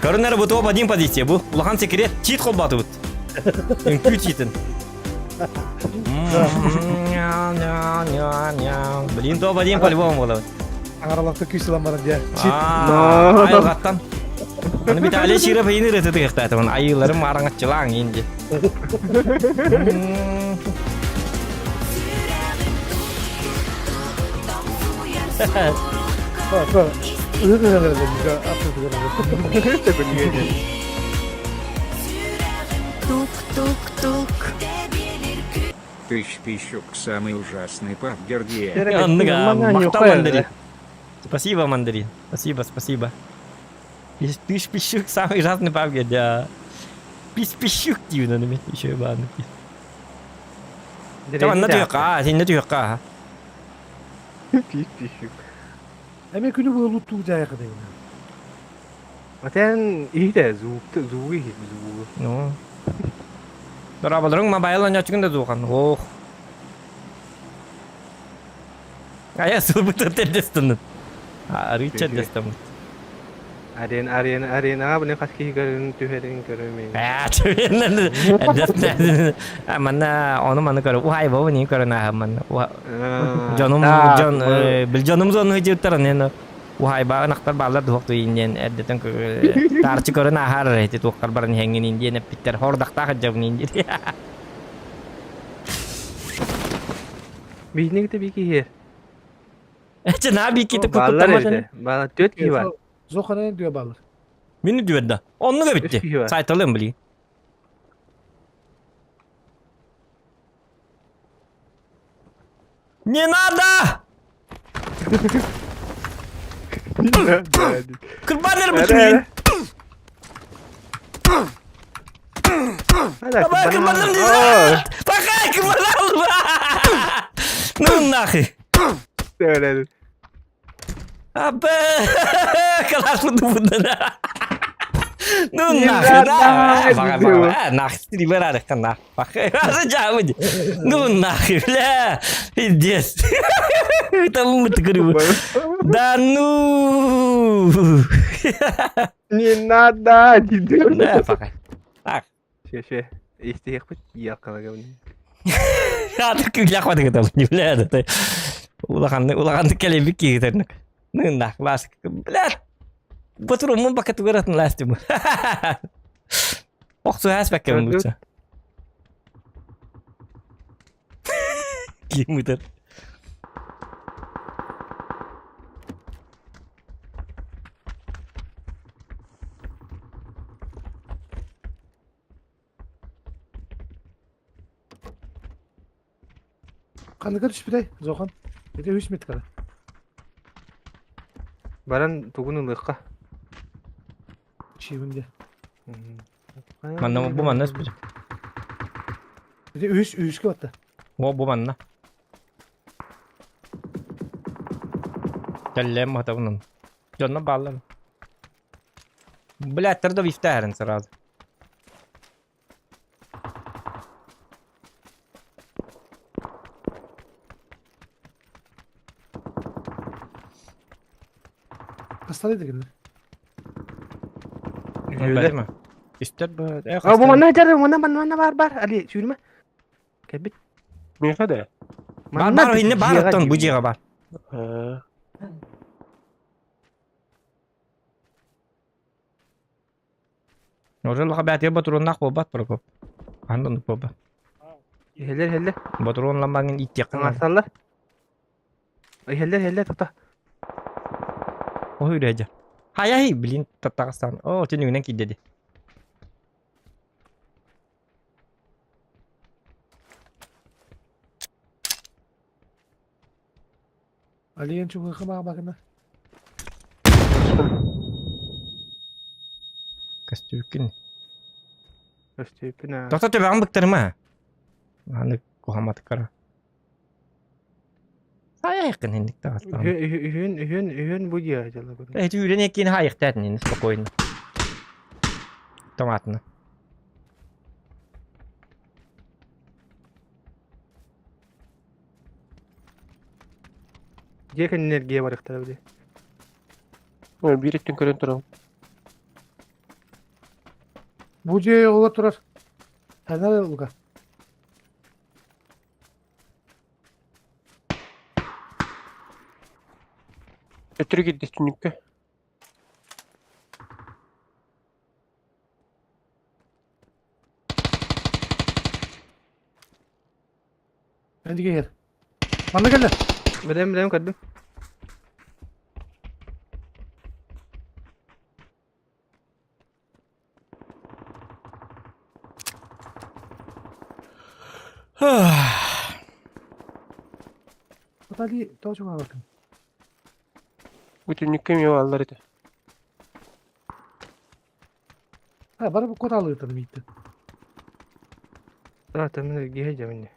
[SPEAKER 2] Көрүнэр бу топ-1 позиция бу. Улахан секрет чит холбатыбыт. Үҥкүү читин. Блин, топ-1 по-любому болабыт.
[SPEAKER 1] Аҥаралахта күүс ылан баран дьэ. Чит.
[SPEAKER 2] Айылҕаттан. Аны Виталий Чиров ыйын ырытытыахтаатымын айыыларым араҥаччылааҥ инди.
[SPEAKER 10] Тук-тук-тук.
[SPEAKER 9] Тыщ Пищук самый ужасный пабгер
[SPEAKER 2] Оннук махтал мандарин. Спасибо, мандарин. Спасибо, спасибо. Ты ж пищук самый ужасный пабгер, да. Пись пищук диибин ону еще бааны. Манна түһүөххэ, синнэ түһүөххэ.
[SPEAKER 5] Пись пищук.
[SPEAKER 1] Эми күнү буолу туу дьайыка дегин.
[SPEAKER 5] Атен иһитэ звук звугу иһит звугу.
[SPEAKER 2] Ну. Дорабаларың мобайл онньочугун да дуохан. Ох. Ая сылбыта тердестынын. Арыыча дэстэммит.
[SPEAKER 5] Арен арена аренаҕа били хас киһи көрүн түһэрин көрөмүн.
[SPEAKER 2] Аа, манна ону маны көрө уһай бу не көрөн ааһым манна. Дьонум дьон бил дьонум зону дьыттар нен уһайбаа ынахтар бааллар дуох туйин диэн эрдэтен таарчы көрөн ааһар эти туохтар баран иһэҥҥин диэн эппиттэр хордахтаах дьабын диэн.
[SPEAKER 5] Биһиник те бики here.
[SPEAKER 2] Эче на бики те
[SPEAKER 5] Бааллар эбите. Баалар төрт киһи бар.
[SPEAKER 1] Зохана дүө баалар.
[SPEAKER 2] Мини дүө да. Оннуга битти. Сайталым били. Не надо! Кырбанер бутун. Давай, кырбанер не Пока, кырбанер! Ну нахуй. Абэ, калашмын да. Ну нахуй, да. Бага, бага, нах, стример нах. Ну нахуй, бля, пиздец. Это мы говорю. Да ну.
[SPEAKER 5] Не надо,
[SPEAKER 2] Да, пока. Так.
[SPEAKER 5] Ще, истиэхпит ияккалагабын.
[SPEAKER 2] А так ляхват это не бля, это улаханны улаханны кэлэбик киһитерник. Ну нах, лас, бля. Батурумун бака тугаратын ластым. Охсу хас баккабын бутса. Ким ытар?
[SPEAKER 1] Ханныгар түспүтэй, Зохан? Ити үс метр.
[SPEAKER 5] Баран тугун ылыахха.
[SPEAKER 1] Чиибин дьэ.
[SPEAKER 2] Манна бу манна өспүтэ.
[SPEAKER 1] Ити үс үскэ батта.
[SPEAKER 2] О бу манна. Кэллэм хатабынан. Дьонно бааллар. Блядь, тогда вифтаарен сразу.
[SPEAKER 1] Хастары дегеннер.
[SPEAKER 2] Бәлеме? Истер бу.
[SPEAKER 5] А бу манна дьар, манна манна манна бар бар. Али сүүрмэ. Кэлбит.
[SPEAKER 4] Миэхэ да.
[SPEAKER 2] Бар бар инне бар оттон бу дьиэҕэ бар. Уже лаха бээтигэр ботуруоннаах буолбат Прокоп. Хаһан да оннук буолбат.
[SPEAKER 5] Иһэллэр иһэллэр.
[SPEAKER 2] Ботуруон ламбаҥын ииттиэххин наада.
[SPEAKER 5] Таҥасталлар. Иһэллэр иһэллэр тоқта.
[SPEAKER 2] О үрээдьэ. Хаяй, блин, таптаҕастаан. О, түнүгүнэн киирдэ дии.
[SPEAKER 1] Алиен чугуйха маабакына.
[SPEAKER 2] Көстүүккүн.
[SPEAKER 5] Көстүүппүн аа.
[SPEAKER 2] Тоқта төбөҕүн быктарыма. Аны куһаматыккара. Хайайкын инник таҕыстаҕын.
[SPEAKER 5] Үһүн үһүн үһүн бу диэ дьалабын.
[SPEAKER 2] Эти үүрэн эккин хайыктаатын ини спокойно. Томатына.
[SPEAKER 5] Дьиэ кэннин эргийэ барыахтара били.
[SPEAKER 4] Биир өттүн көрөн турабын.
[SPEAKER 1] Бу дьиэ оҕо турар. Ханар Лука.
[SPEAKER 4] Өттүрү киирдэ түннүккэ.
[SPEAKER 1] Эндиге иһэр. Манна кэллэ.
[SPEAKER 5] Билэм билэм көрдүм.
[SPEAKER 1] Атали тоҕо чугаһаабаккын?
[SPEAKER 4] Бу түннүккэ эмиэ бааллар этэ.
[SPEAKER 1] Ha, бары бу кот алыытын мииттин.
[SPEAKER 5] Да, там эргийэ дьэминне.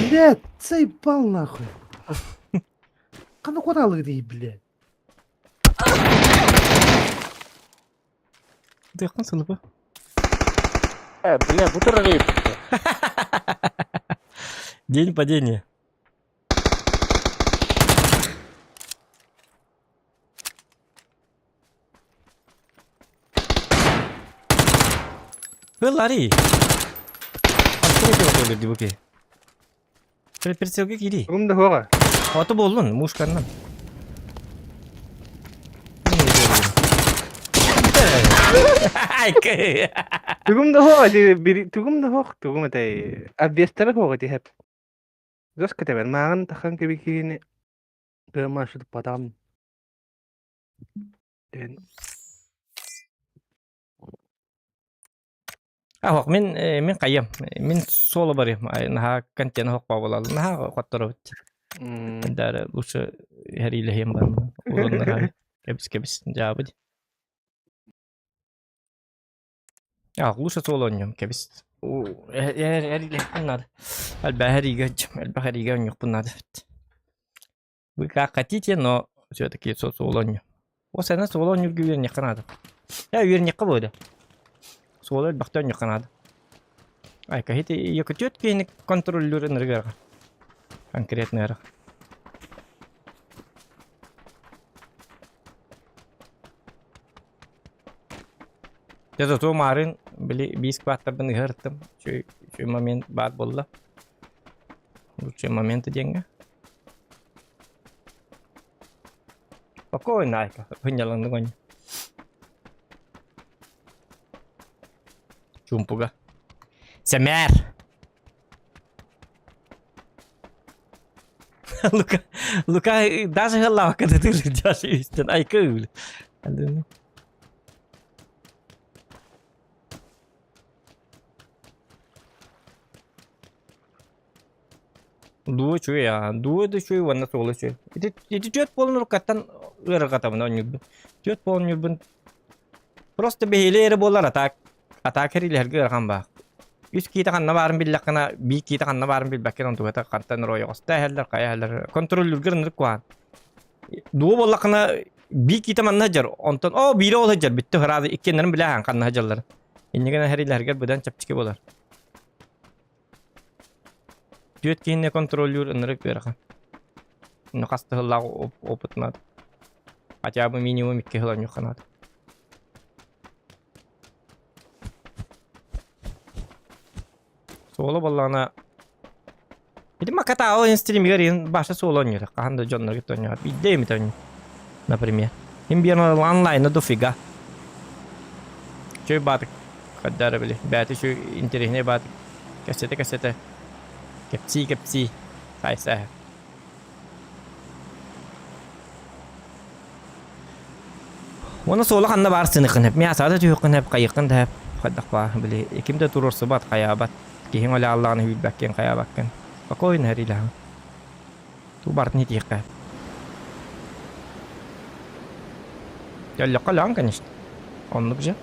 [SPEAKER 1] Блядь, заебал нахуй. Ханна кот алыы дии, блядь.
[SPEAKER 2] Дыаххан сылыпа.
[SPEAKER 4] Э, бля, бу турар
[SPEAKER 2] День падения. Ылларый. Открой Прицелге кири.
[SPEAKER 5] Тугум да хуоҕа.
[SPEAKER 2] Аты буоллун, мушканнан.
[SPEAKER 5] Тугум да хуоҕа, тугум да хуох, тугум этэй. Обвестара хуоҕа тиһэп. Жестко тэбэр. Мааҕын тахан кэбикиини тыама шутпатам диэн.
[SPEAKER 2] Аһок мин мин хайым мин соло барыам наһаа контент оһох буолал наһаа хотторобут Дары лучше хэриилэһиэм барма уруннарай кэбис кэбис дьаабыт А лучше соло оонньуом кэбис эриилэһиэхпин наада элбэх эриигэ элбэх эриигэ оонньуохпун наада Вы как хотите, но все-таки суол оонньуу. Ол сана суол оонньуурга үөрэниэххэ наада. Ээ, үөрэниэххэ буолуо. Суолу элбэхтэ оонньуохха наада. Айка, ити якутет киһини контроллуур ынырыгыаҕа. Конкретно ыарах. Дьэ, зато маарын били биис кваттарбын ыһа ырыттым. Үчүгэй үчүгэй момент баар буолла. Лучшие моменты диэҥҥэ. Спокойно, Айка, сынньалаҥнык оонньуу. Чуумпуга. Сэмээр! Лука, Лука даже ыаллаабакка да тыырдьааш истэн Айка ыыл. Дуу үчүгэй аа, дуу да үчүгэй уонна суола үчүгэй. Ити ити түөрт буолан уруккаттан ыарырҕатабын оонньуурбун. Түөрт буолан оонньуурбун просто бэһиэлэй эрэ буолар а так а так кэриилэһэргэ ыарахан баар. Үс киитэ ханна баарын биллэххинэ, биир киитэ ханна баарын билбэккин онтугата хантан эрэ ойоҕосто эһэллэр, хайа эһэллэр контроллуургар ынырык куһаҕан. Дуу буоллаххына биир киитэ манна сылдьар, онтон оо биирэ ол сылдьар бүттэ сразу иккиэннэрин билээһин ханна сылдьаллар. Инньэ гынан эһэриилэһэргэр быдан чэпчэки буолар. Түөрт киһини контроллуур ынырык ыарахан. Хас да сыллаах опыт наада. Хотя бы минимум 2 сыл оонньуохха наада. Суола буоллаҕына Ити Макатао стримигэр иһин баша суола оонньуур. Хаһан да дьоннорго оонньуур. Биирдэ эмит оонньуур. Например. Им биэн онлайна дофига. Чөй баатык. Хаддара били. Бэти чөй интересней баатык. Кэсете кэсете. Кэпсии кэпсии. Хайса. Уонна суола ханна баар сыныххын сөп, мясоҕа да түһүөххүн сөп, хайыаххын да сөп, хайдах баар, били ким да туруорсубат, хайаабат, киһиҥ оле аллаҕына үүрбэккин, хайаабаккын. Спокойно сэриилэһэҕин. Туу барытын итиэххэ. Өллөххө өлөҕүн, конечно. Оннук же.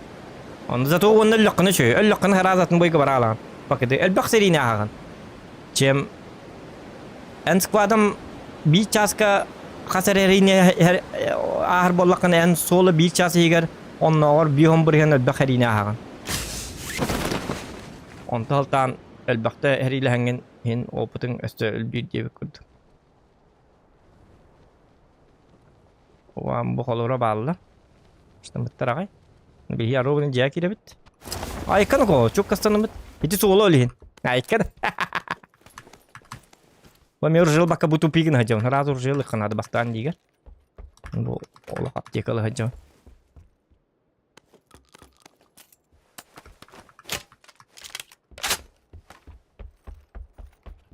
[SPEAKER 2] Онну зато уонна өллөххүнэ үчүгэй. Өллөххүнэ сразу атын бойга бараалаҕын. Пакеты элбэх сэриини ааһаҕын. Чем эн складом биир чааска хас эрэ эриини ааһар буоллаххына эн суола биир чаас иһигэр оннооҕор биир бырыһыан элбэх эриини ааһаҕын. Онто алтаан элбэхтэ эриилэһэҥҥин иһин опытыҥ өссө өлбүүр диэбит курдук. Уам бу холура бааллар. Штамыттар аҕай. Биһи аруобун дьиэ киирэбит. Айкан ко, чуккастанымыт. Ити суола ол иһин. Айкан. Бу мен уржил бакка бу тупигин хадьам. Сразу уржил ыкканады бастаан диигер. Бу олох аптекалы хадьам.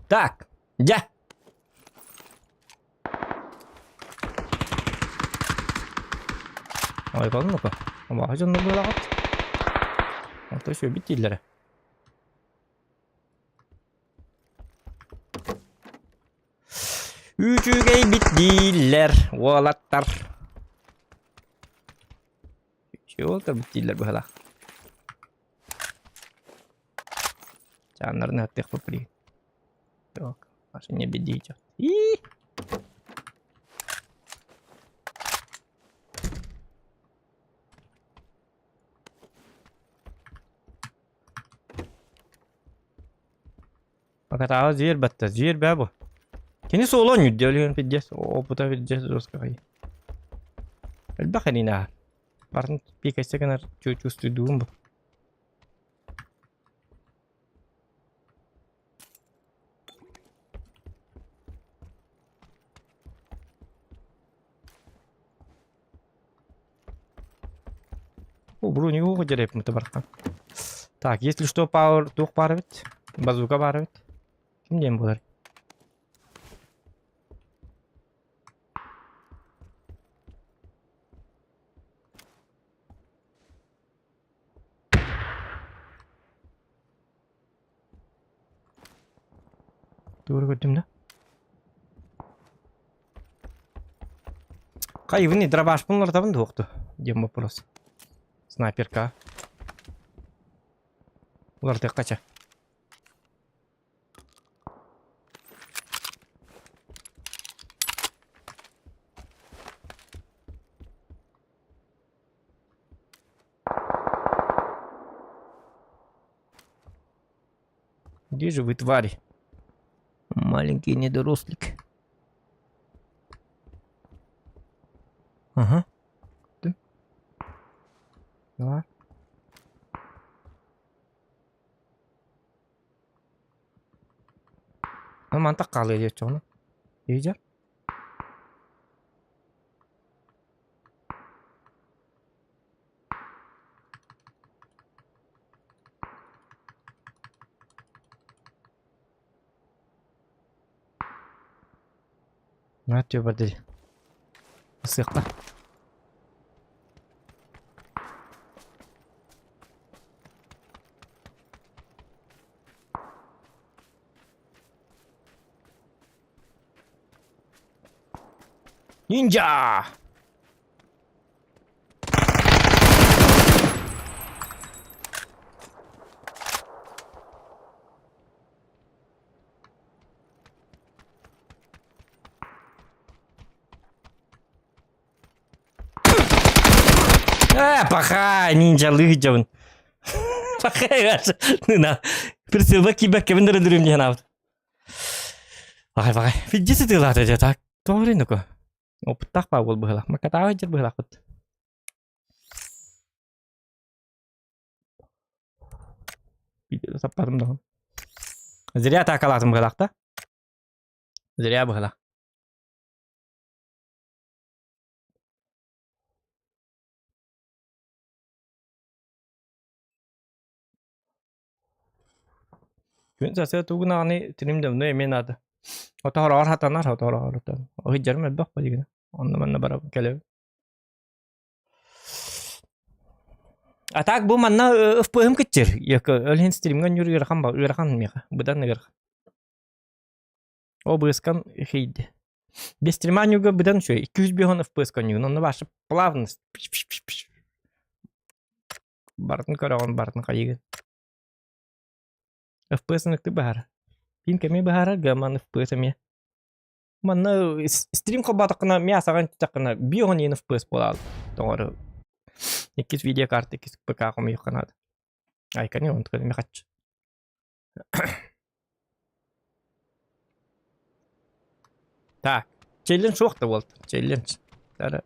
[SPEAKER 2] Так, дьэ. Ойбон ну-ка. Абааһы дьоннор буолаҕыт. Онто сүөбүт дииллэрэ. Үчүгэйбит дииллэр уолаттар. Үчүгэй уолаттар дииллэр быһалаах. Чааннарын ыһаттыахпыт билигин. Так, аж не бедите. И Пока зверь батта, зверь бабу. Кини суолу оонньуур өлүөн пиздец, опыта пиздец жестко. Элбэх эрина. Барын пикайса гынар чувствуйдуум бу. О, брони оҕо дьэрэпмыты бархан. Так, если что, пауэр туох баар эбит? Базука баар эбит. Ким диэн буолар? Тугу көрдүм да? Хайыбын дробашпын уларытабын дуохту диэн вопрос. Снайперка. Уларытыахха ча. Где же вы, твари? Маленький недорослик. Ага. Ты? Давай. Мантак хаалыа диэччи Видер? Наат барды. Сыахха. Ниндзя! Э, паха, ниндзя лыгдьабын. Паха, на, прицелба кибэккэбин дөрүм диэн аабыт. Пахай, пахай. Фидди сытыылаата дьэ так. Тоҕо ну-ка. Опыттаах баа буол быһыылаах. Макатааҕы дьэр быһыылаахпыт. Саппатым да. Зря атаакалаатым быһыылаах да. Зря быһыылаах. Күн сарсыа тугунаҕыный тирим давно эмиэ наада. Отоһороҕор хатанар, отоһороҕор Оһыдьарым элбэх бадьыгына. Онно манна барабын кэлэбин. А так бу манна ФПМ кытчыр. Өлһин стримҥа ньур ыарахан ба ыарахан миэхэ. Быдан ыарахан. О быыскам хейди. Без стрима ньуга быдан үчүгэй. 205 FPS конньугун. Онно башы плавность. Барытын көрөҕүн, барытын хайыгын. FPS ыныктык баһара. Пин кэми баһара, гаман FPS эмиэ. Манна стрим холбоотоххуна мясаҕын тутаххына биоҕун иин FPS буолаал. Тоҥору. Иккис видеокарта, иккис ПК хомуйуохха наада. Айканы онтуканы эмиэ хаччы. Так, челлендж суох да буолта. Челлендж. Тара.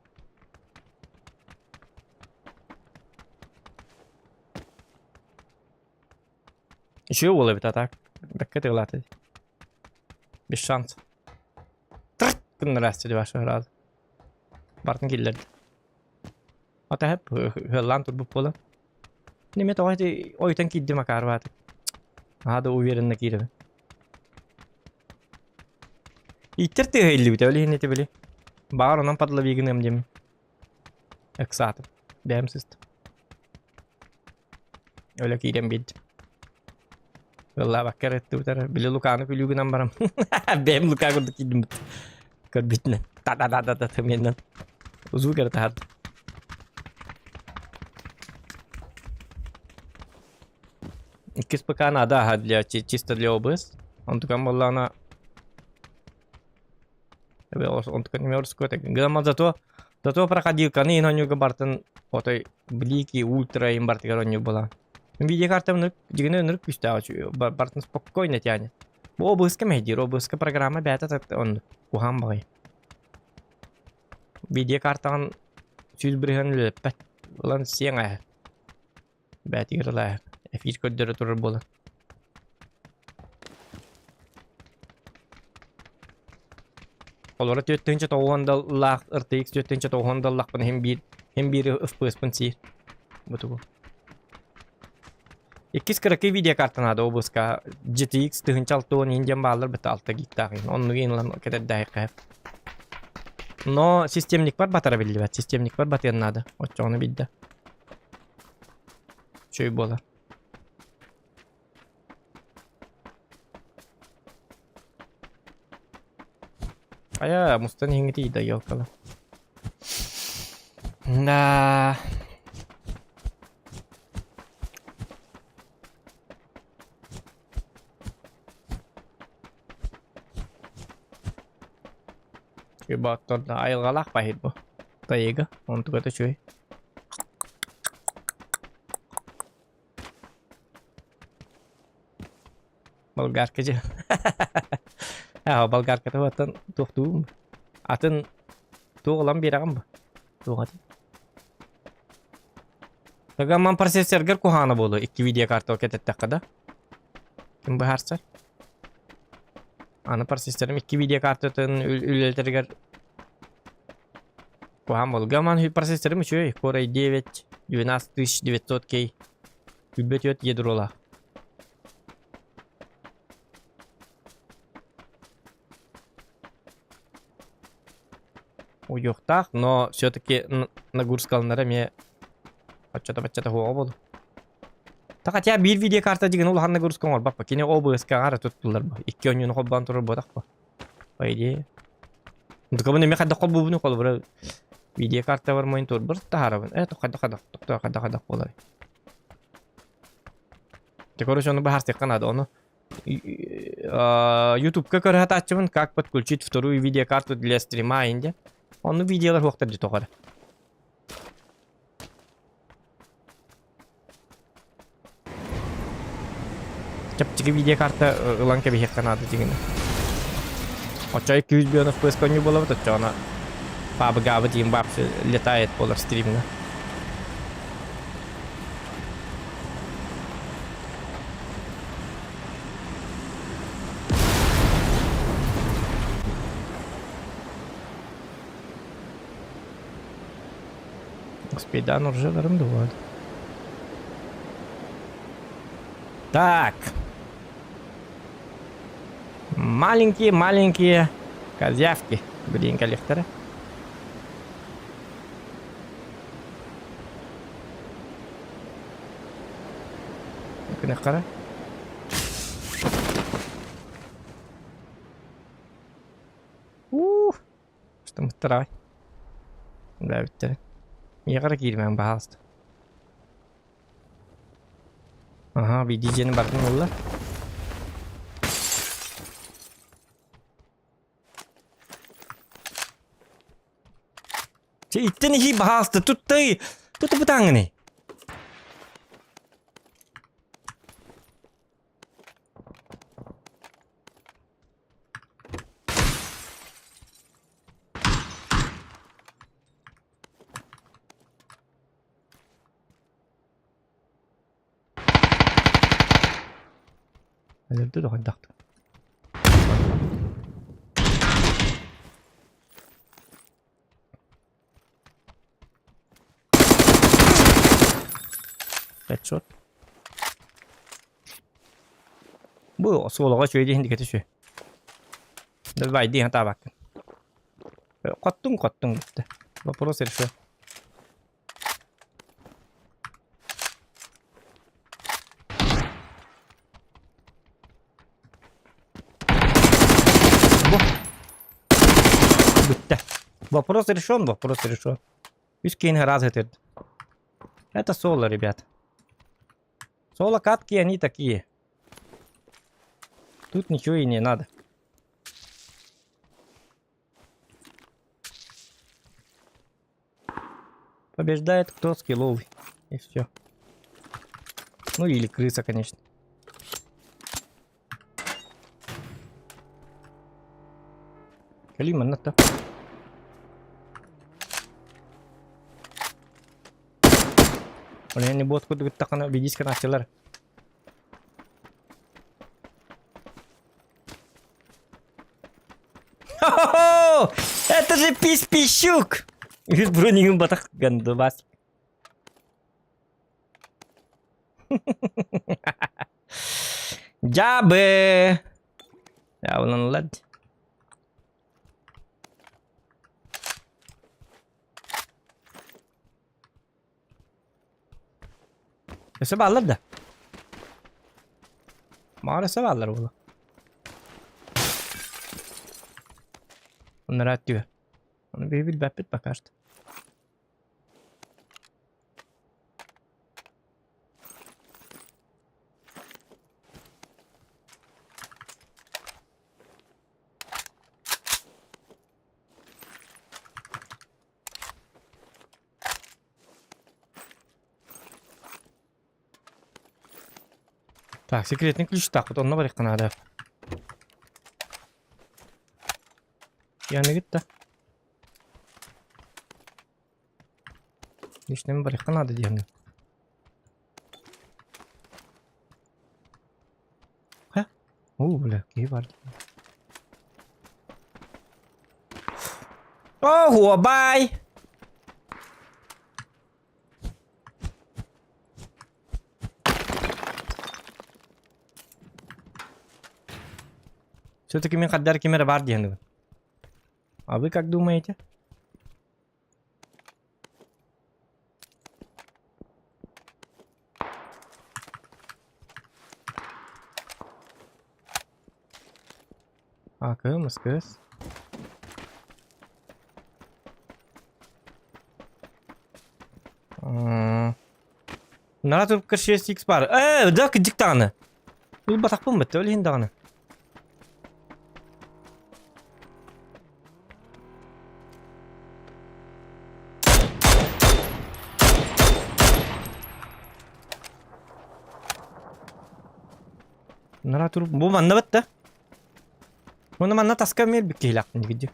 [SPEAKER 2] Үчүгэй уол эбит а так. Бэккэ тыалаата. Без шансов. Тырт гыннарасты деп аша сразу. Бартын киллерди. Ата хеп ыаллаан турбут буолан. Неме тоҕо ити ойутан киирдим акаарбааты. Наһаа да уверенно киирэбин. Ииттэр тыаһа иһиллибитэ ол иһин ити били. Баҕар онон подлови гыныам диэммин. Ыксаатым. Бэйэм сыстым. Өлө киирэн биэрдим. Ыаллаабакка эрэ ыттыбыт Били Луканы күлүү гынан баран. Бэйэм Лука курдук киирдим. Көрбүтүнэн. Та-та-та-та-та тымыйынан. Узуу кэрэ таһардым. Иккис ПК надо аха для чисто для ОБС. Онтукан буоллаҕына онтукан эмиэ орускуот Гыма зато зато проходилканы иһин оонньуурга бартын отой блики ультра иһин бартыгар оонньуур буолан. Видеокарта ынырык дьигинэ ынырык күүстээх бартын спокойно тянет. Бу ОБС-ка мэһэйдиир ОБС-ка программа бэйэтэ оннук куһаҕан баҕайы. Видеокартаҕын 100% үлэлэппэт. Ылан сиэҥ ааһар. Бээтигэр ылааһар. Эфир көрдөрө турар буолан. Олоро 490 даллаах RTX 490 даллахпын иһин биир иһин биир FPS-пын сиир. Бу тугу. Иккис кыракый видеокарта наада обыска GTX 1060 иһин диэн бааллар быта 6 гигтаах иһин. Оннугу иһин ылан кэтэрдээххэ. Но системникпар батара биллибэт. Системникпар батыан наада. Оччоҕуна бидде. Үчүгэй буолар. Айа, мустан иһиҥҥитий да елкала. Да. Үбаттарда айылҕалаах баһыйбы. бу. Тайыга, онтугата үчүгэй. Болгарка дьэ. Аа, болгарката оттон туохтуум. Атын туох ылан биэрэҕин бу? Туох атын? Тагамман процессоргар куһаҕана буолуо икки видеокарта кэтэттэххэ да. Ким быһаарсар? Аны процессорым икки видеокартатын үлэлэтэригэр куһаҕан буолуо. Гаман процессорым үчүгэй. Core i9 12900K 24 ядролаах. Уйуохтаах, но все-таки нагрузкаланара эмиэ оччото-баччата суоҕа буолуо. Та хотя биир видеокарта дигин улахан нагрузка оҥорбаппа. Кини ОБС-ка эрэ туттуллар бу. Икки оонньууну холбоон турар буотах бу. По идее. Дукабын эмиэ хайдах холбуубуну холобура видеокарта бар мониторбар таһаарабын. Э, хайдах хайдах тохтоо хайдах хайдах буолар. Ты, короче, ону баһарсыахха наада. Ону Ютубка көрө сатааччыбын, как подключить вторую видеокарту для стрима инде. Ону видеолар хуохтар дии тоҕо эрэ. Чэпчэки видеокарта ылан кэбиһиэххэ наада дьиҥинэ. Оччо 200 FPS конньу буолабыт оччоҕуна. Пабгаба диэн вообще летает буолар стримҥа. Успейдан уже барым Так. Маленькие-маленькие козявки. Блин, коллекторы. Күнэххара. Ух, что Бэбиттэр. Миэхэ киирмэҥ, баһаалыста. Аһаа, биирдии дьиэни барытын ылла. Чэ, иттэн иһии баһаалыста, туттай, туту бутааҥҥыный? Өлөрдө да хайдах Headshot. Бу суолаҕа үчүгэй диэн дикэти үчүгэй. Давай диэн таабаккын. Хоттуҥ хоттуҥ бүттэ. Вопрос решен. Бүттэ. Вопрос решен, вопрос решен. Үс киһини раз этирд. Это соло, ребят. Соло катки, они такие. Тут ничего и не надо. Побеждает кто скилловый. И все. Ну или крыса, конечно. Кэлии манна то. Ол бот курдук ыттаххына видишь канааччылар. Хо-хо-хо! Это же пись-пищук! Үс бронигын батах гандыбас. Дьаабы! Явланылар. Өссө бааллар да? Маҕар өссө бааллар буолуо. Оннор өттүгэр. Ону биһи билбэппит пока что. Так, секретный ключ так, вот онно барыахха наада. Яны да. Личными барыахха наада диэн. Ха? О, бля, киһи бар. Ого, бай! Все-таки мин хаддар ким эрэ бар диэн А вы как думаете? А, КМСКС. Нара турка 6x бар. Э, да, кырдьык даҕаны. Ылбатахпын бэтте, ол иһин даҕаны. Нара туруп бу манна бытта. Уонна манна таска эмиэ элбик киһилээхпин дигидди.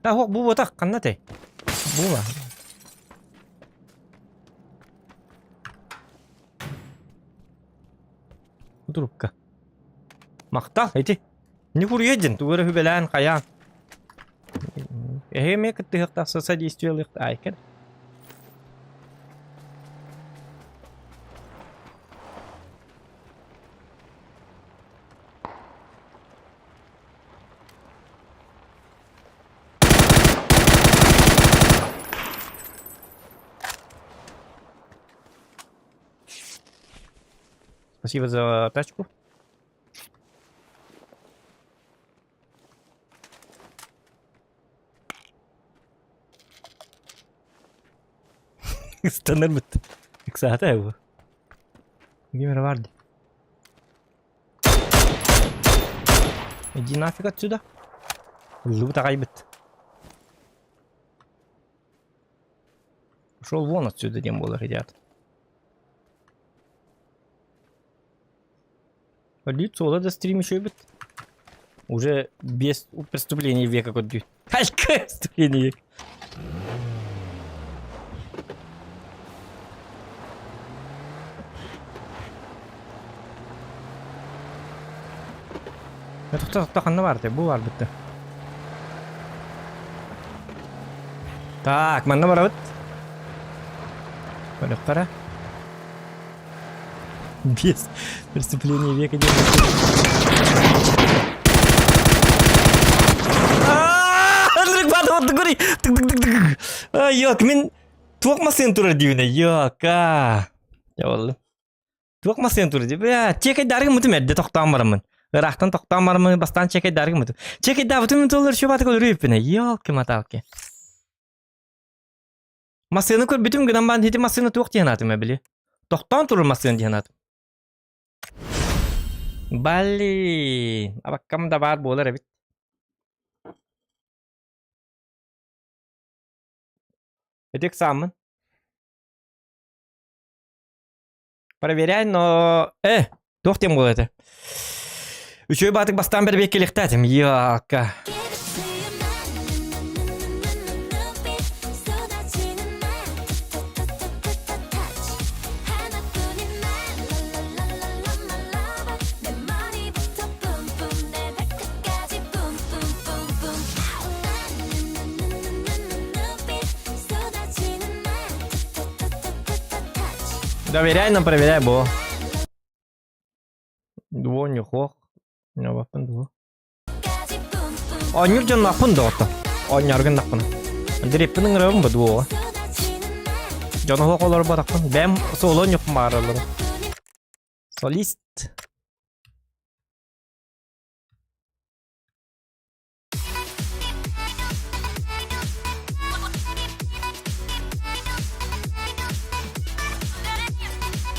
[SPEAKER 2] Та бу буотах ханна этэй? Була. Трубка. Махтал, ити. Не курьедин, тугу эрэ хүбэлээн хайаан. Эһиги эмиэ кыттыһыахтаах содействиелыахтаах айкер. Спасибо за тачку. Ыстанар бит. Ыксаата его. Ким эрэ бар дии. Иди нафиг отсюда. Ыллыбыт аҕайбыт. Пошел вон отсюда, диэн буолар идиот. Лицо да стрим еще бит. Уже без преступления века көрдүү. Халька преступление века. Тохто тохто ханна бар бу бар битте. Так, манна барабыт. Көрөхтара. Без преступления века диэн. Йок, мин туох масын турар диибинэ, йока. Дьэ Туох масын турар дии. Бля, чекайдаргы мутум эрдэ тохтоон бараммын. Ыраахтан тохтоон бараммын, бастаан чекайдаргы мутум. Чекайдаабытым мин толлар шубатык өлөрүөппүнэ. Ёлки-маталки. Массыына көрбүтүм гынан баран ити массыына туох диэн аатым били. Тохтоон турар массыына диэн аатым. Блин, абаккам да баар буолар эбит. Ити экзамен. Проверяй, но... Э, туох диэн буолар этэ? Үчүгэй баатык бастаан бэрбиэккэлиэхтээтим. Йака. Доверяй, но проверяй, бо. Дуо нюхох. Ньобаппын дуо. Оонньуур дьонноохпун доҕотто. Оонньооргун дахпын. Диреппин ыҥырабын бу дуоҕа. Дьону оһох олорботохпун. Бэйэм соло ньукпун баараллар. Солист.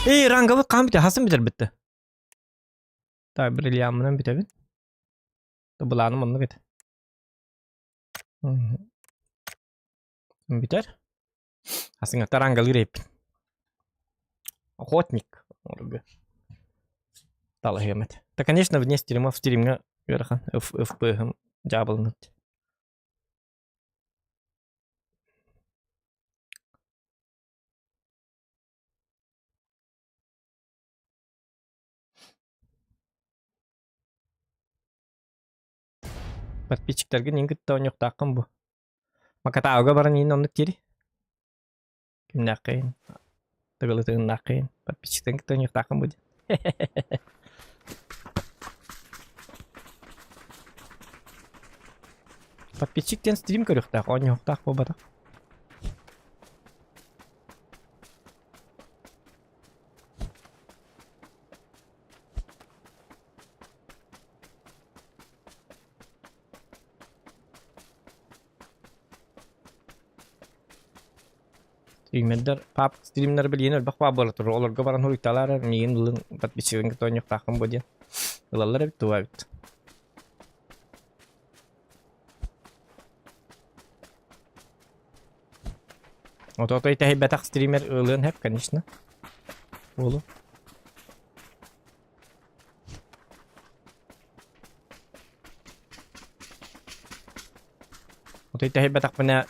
[SPEAKER 2] Эй, ранговый хаан бүтэ, хасын бүтэр бүтте. Так, бриллиаммынан бүтэбин. Былааным оннук этэ. Бүтэр. Асыҥаттар рангалыыр эбиппин. Охотник. Талаһыам этэ. Да, конечно, вне стрима, в стримҥа ыарахан ФП-һым дьаабыланат. Подписчиктаргын иин кытта оонньуохтааххын бу. Макатаауга баран иин оннук диэри. Кимнээххин, тыгылытыгыннааххын, подписчиктарын кытта оонньуохтааххын бу диэн. Подписчик диэн стрим көрүөхтээх, оонньуохтаах буолбатах. Стримердэр пап стримнер билигин элбэх баар буола турар. Олорго баран суруйталаар миигин ылын подписчигын кытта оонньуохтааххын буо диэн. Ылаллар эбит туга эбит. Ото-ото итэһийбэтэх стример ылыан сөп, конечно. Буолу. Отой тэһийбэтэхпинэ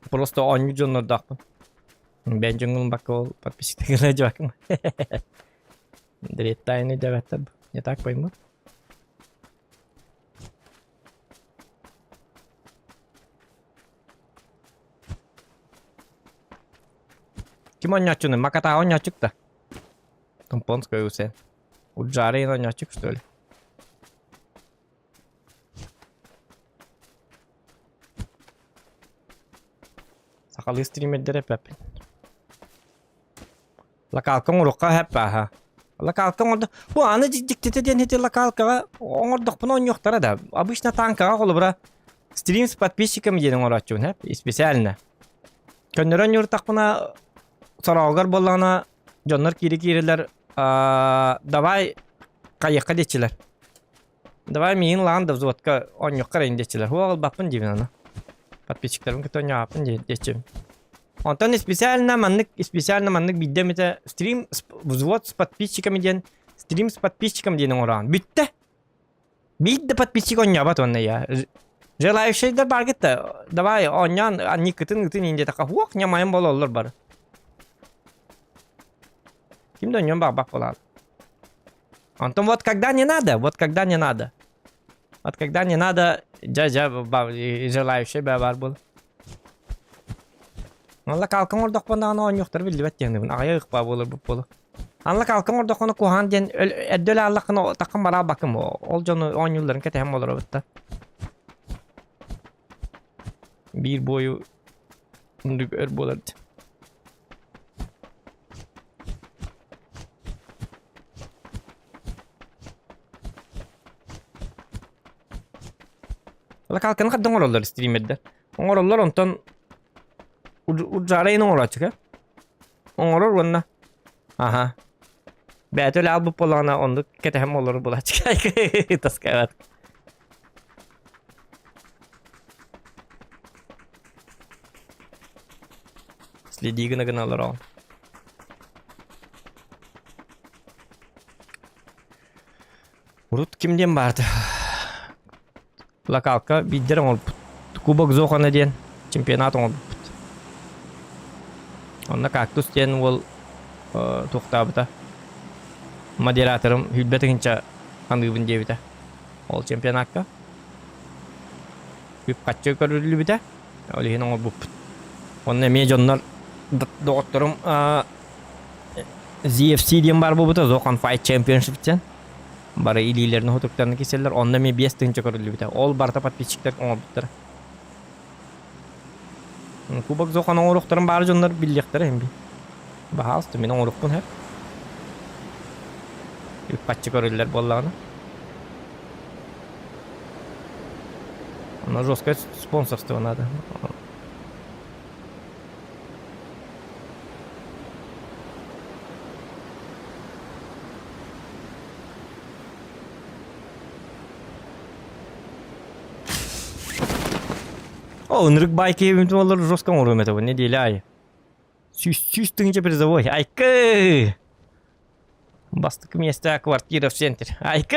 [SPEAKER 2] просто оонньуу дьоннордоохпун. Бэйэн дьоҥҥун бакка ол подписчиктаргын дьыбаккын. Дред тайны дэбэттэр не так поймут. Ким оонньооччуну? Макатаа оонньооччук да? Томпонская усе. Уджары оонньооччук что ли? Сахалыы стримердэр эппэппин. Локалка оҥоруохха сөп бааһа. Локалка оҥордо. Бу аны дьиктитэ диэн ити локалкаҕа оҥордохпуна оонньуохтара да. Обычно танкаҕа холобура стрим с подписчиками диэн оҥорооччубун сөп специально. Көннөрөн ньууртахпына сороҕугар буоллаҕына дьоннор киирэ-киирэлэр давай хайыахха диэччилэр. Давай миигин ылаҕын да взводка оонньуохха эрэ диэччилэр. Хуох ылбаппын диибин аны. Подписчиктарым кытта оонньообоппун диэччибин. Онтон специально маннык специально маннык биирдэ эмитэ стрим взвод с подписчиками диэн стрим с подписчиком диэн оҥороон бүттэ. Биир да подписчик оонньообот уонна я. Желающийдар бааргыт да давай оонньоон анньыккытын ытын иин диэтэххэ хуох ньамайан буолаллар бары. Ким да оонньуон баҕарбат буолаал. Антон вот когда не надо, вот когда не надо. Вот когда не надо, дьэ-дьэ желающий баар буол. Онно калка оҥордохпуна оонньуохтара биллибэт диэн аҕыйах ыкпаа буолар буолу. Анна калка оҥордоххуна куһаҕан диэн эрдэ өлө ааллаххына таххан бараабаккын ол дьону оонньуулларын кэтэһэн олоробут да. Биир буойу өр буолар дии. Локалканы хадда оҥороллор стримердэр. Оҥороллор онтон удьаарайын оҥорооччу Оҥорор уонна аха бэйэтэ үлэ албыт буоллаҕына оннук кэтэһэн олорор буолааччы таскаабат. Следи гына гына олороҕун. Урут ким диэн баарда? Локалка биирдэр оҥорбут. Кубок Зохана диэн чемпионат оҥорбуппут. Онно Кактус диэн уол туохтаабыта. Модераторым сүүрбэ тыһыынча аныыбын диэбитэ. Ол чемпионакка. Үп-харчы көрүллүбүтэ. Ол иһин оҥорбуппут. Онно эмиэ дьоннор доҕотторум ZFC диэн баар буолбута, Zohan Fight Championship диэн. Бары илиилэрин уһутуктарын кисэллэр. Онно эмиэ 5 тыһыынча көрүллүбүтэ. Ол барыта подписчиктар оҥорбуттара. Кубок Зохан оҥоруохтарын баары дьоннор биллиэхтэрэ иһин би. Баһаалыста мин оҥоруохпун сөп. Үп-харчы көрүллэр буоллаҕына. Оно жесткое спонсорство надо. О, ынырык баай киһибин олор жестко оҥоруом этэ бу неделя аайы. Сүүс сүүс тыһыынча призовой. Айкы! Бастакы миэстэҕэ квартира в центре. Айкы!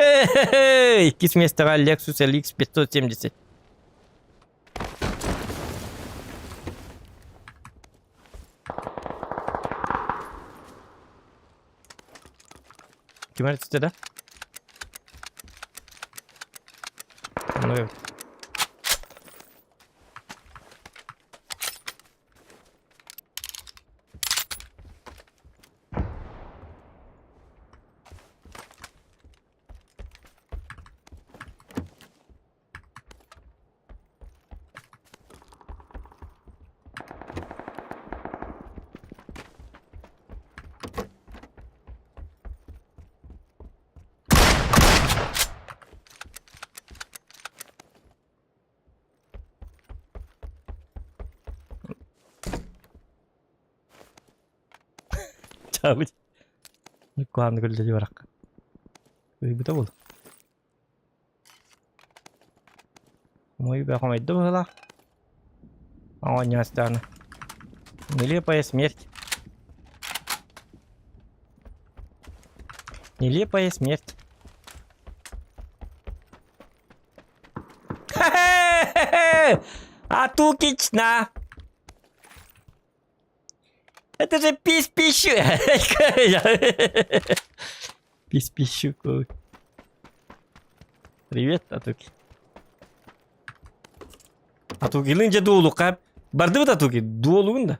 [SPEAKER 2] Иккис миэстэҕэ Lexus LX 570. Ким эрэ түстэ да? Онно эбит. Чаабыт. Куһаҕаннык үлэлии барахха. Ыйбыта буол. Мой хомойдо быһыылаах. Оонньоостааны. Нелепая смерть. Нелепая смерть. Атукич на! Это же пись пищу! Пись пищу. Привет, Атуки. Атукилыын дьэ дуолукка бардыбыт Атуки дуолугун да.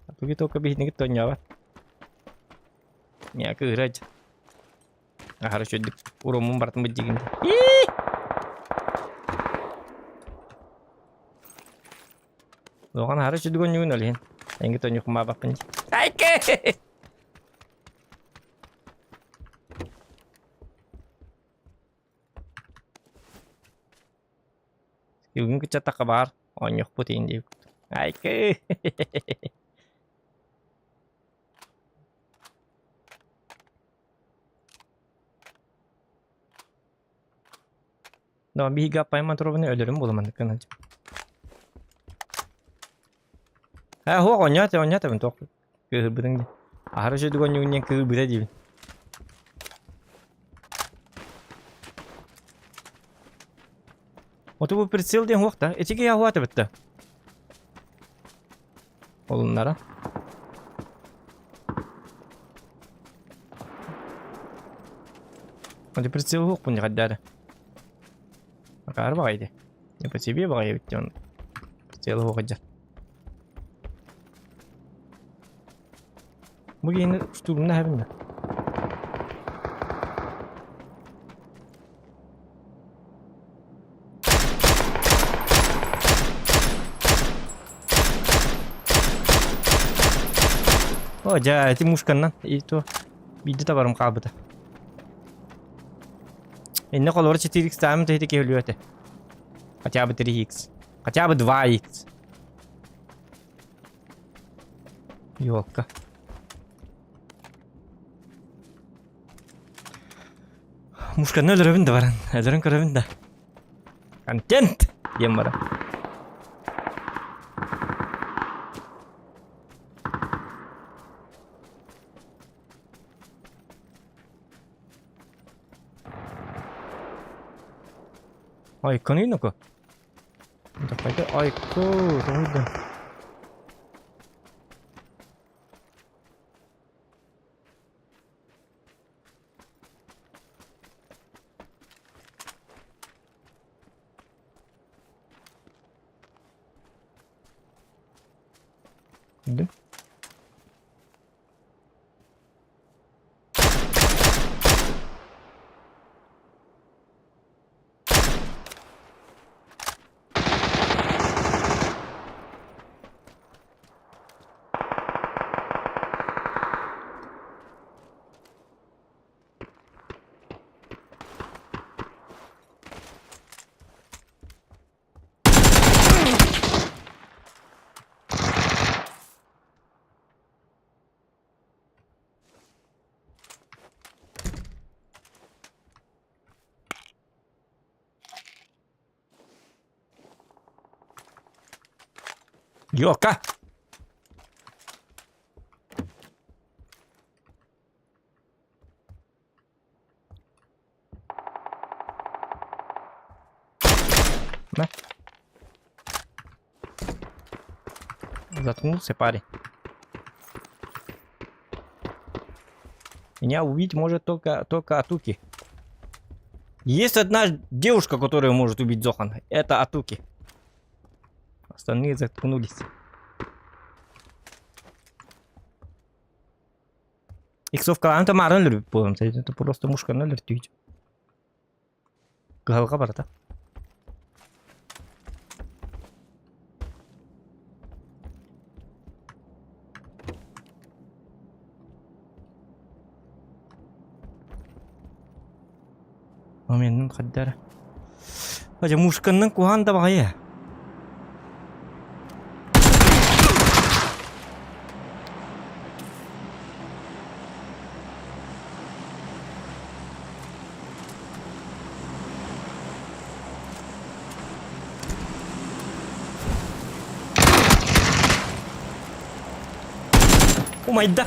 [SPEAKER 2] Атуки только биһитинигит тонньообат. Не кыыра дьэ. Аһара үчүгдүк уруоммун бартым быдьыгын. Лоған аһара үчүгдүк онньугун ол иһин. Эҥги тонньукмаабаппын дии. Айке! Бүгүн кыччаттахха баар оонньуохпут иһин диэбит. Айкы! Но биһиги аппайым антробаны өлөрүм буоламаннык гынан. Ээ суох оонньоот оонньоот туох кыыһырбытыҥ дии. Аһара үчүгэй оонньуугун диэн кыыһырбыта диибин. Оту бу прицел диэн суох да. Ити киһи аһуата битта. Олуннара. Ати прицел суохпун дьэ Акаар баҕайы Не по себе баҕайы эбит дьон. Прицел суох дьэ. Бу киһини штурмна хэбин да. О, дьэ, ити мушканнан и то биирдэ табарым хаалбыта. Инне холобур 4x таамын тэһити киһи өлүө этэ. Хотя бы 3x. Хотя бы 2x. Ёлка. Мушканы өлөрөбүн да баран. Өлөрөн көрөбүн да. Контент! Диэн баран. Айканы ну-ка. Давайте айку, давай Да? Ёка! На. Заткнулся парень. Меня убить может только, только Атуки. Есть одна девушка, которую может убить Зохан. Это Атуки. Остальные заткнулись. Иксовкалаан тамарын өлөрбүт буолан, это просто мушканы өлөртүүт. Кыһалҕа барыта. Оменнын хаддара. Ажа мушканнан куһаан да баҕайы. Умайда.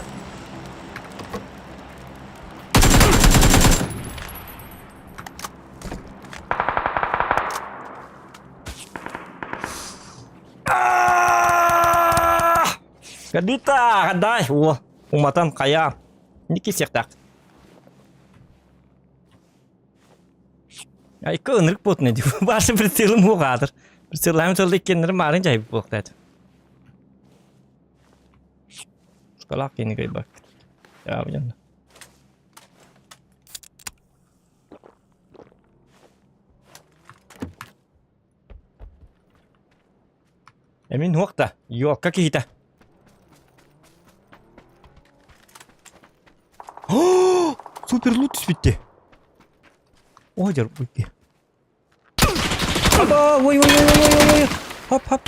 [SPEAKER 2] Кадыта, дай, о, уматан хайа. Ники сиэхтээх. Айка ынырык буотун эди. Башы прицелым уҕаатыр. Прицеллаем тылды иккеннери марын жайып буолуохтаат. Скалак кини кайбак. Я бу Эмин уох да, ёлка киһитэ. Супер лут түспүттэ. О, дьар бүттэ. Ой, ой, ой, ой, ой, ой. Хоп, хоп.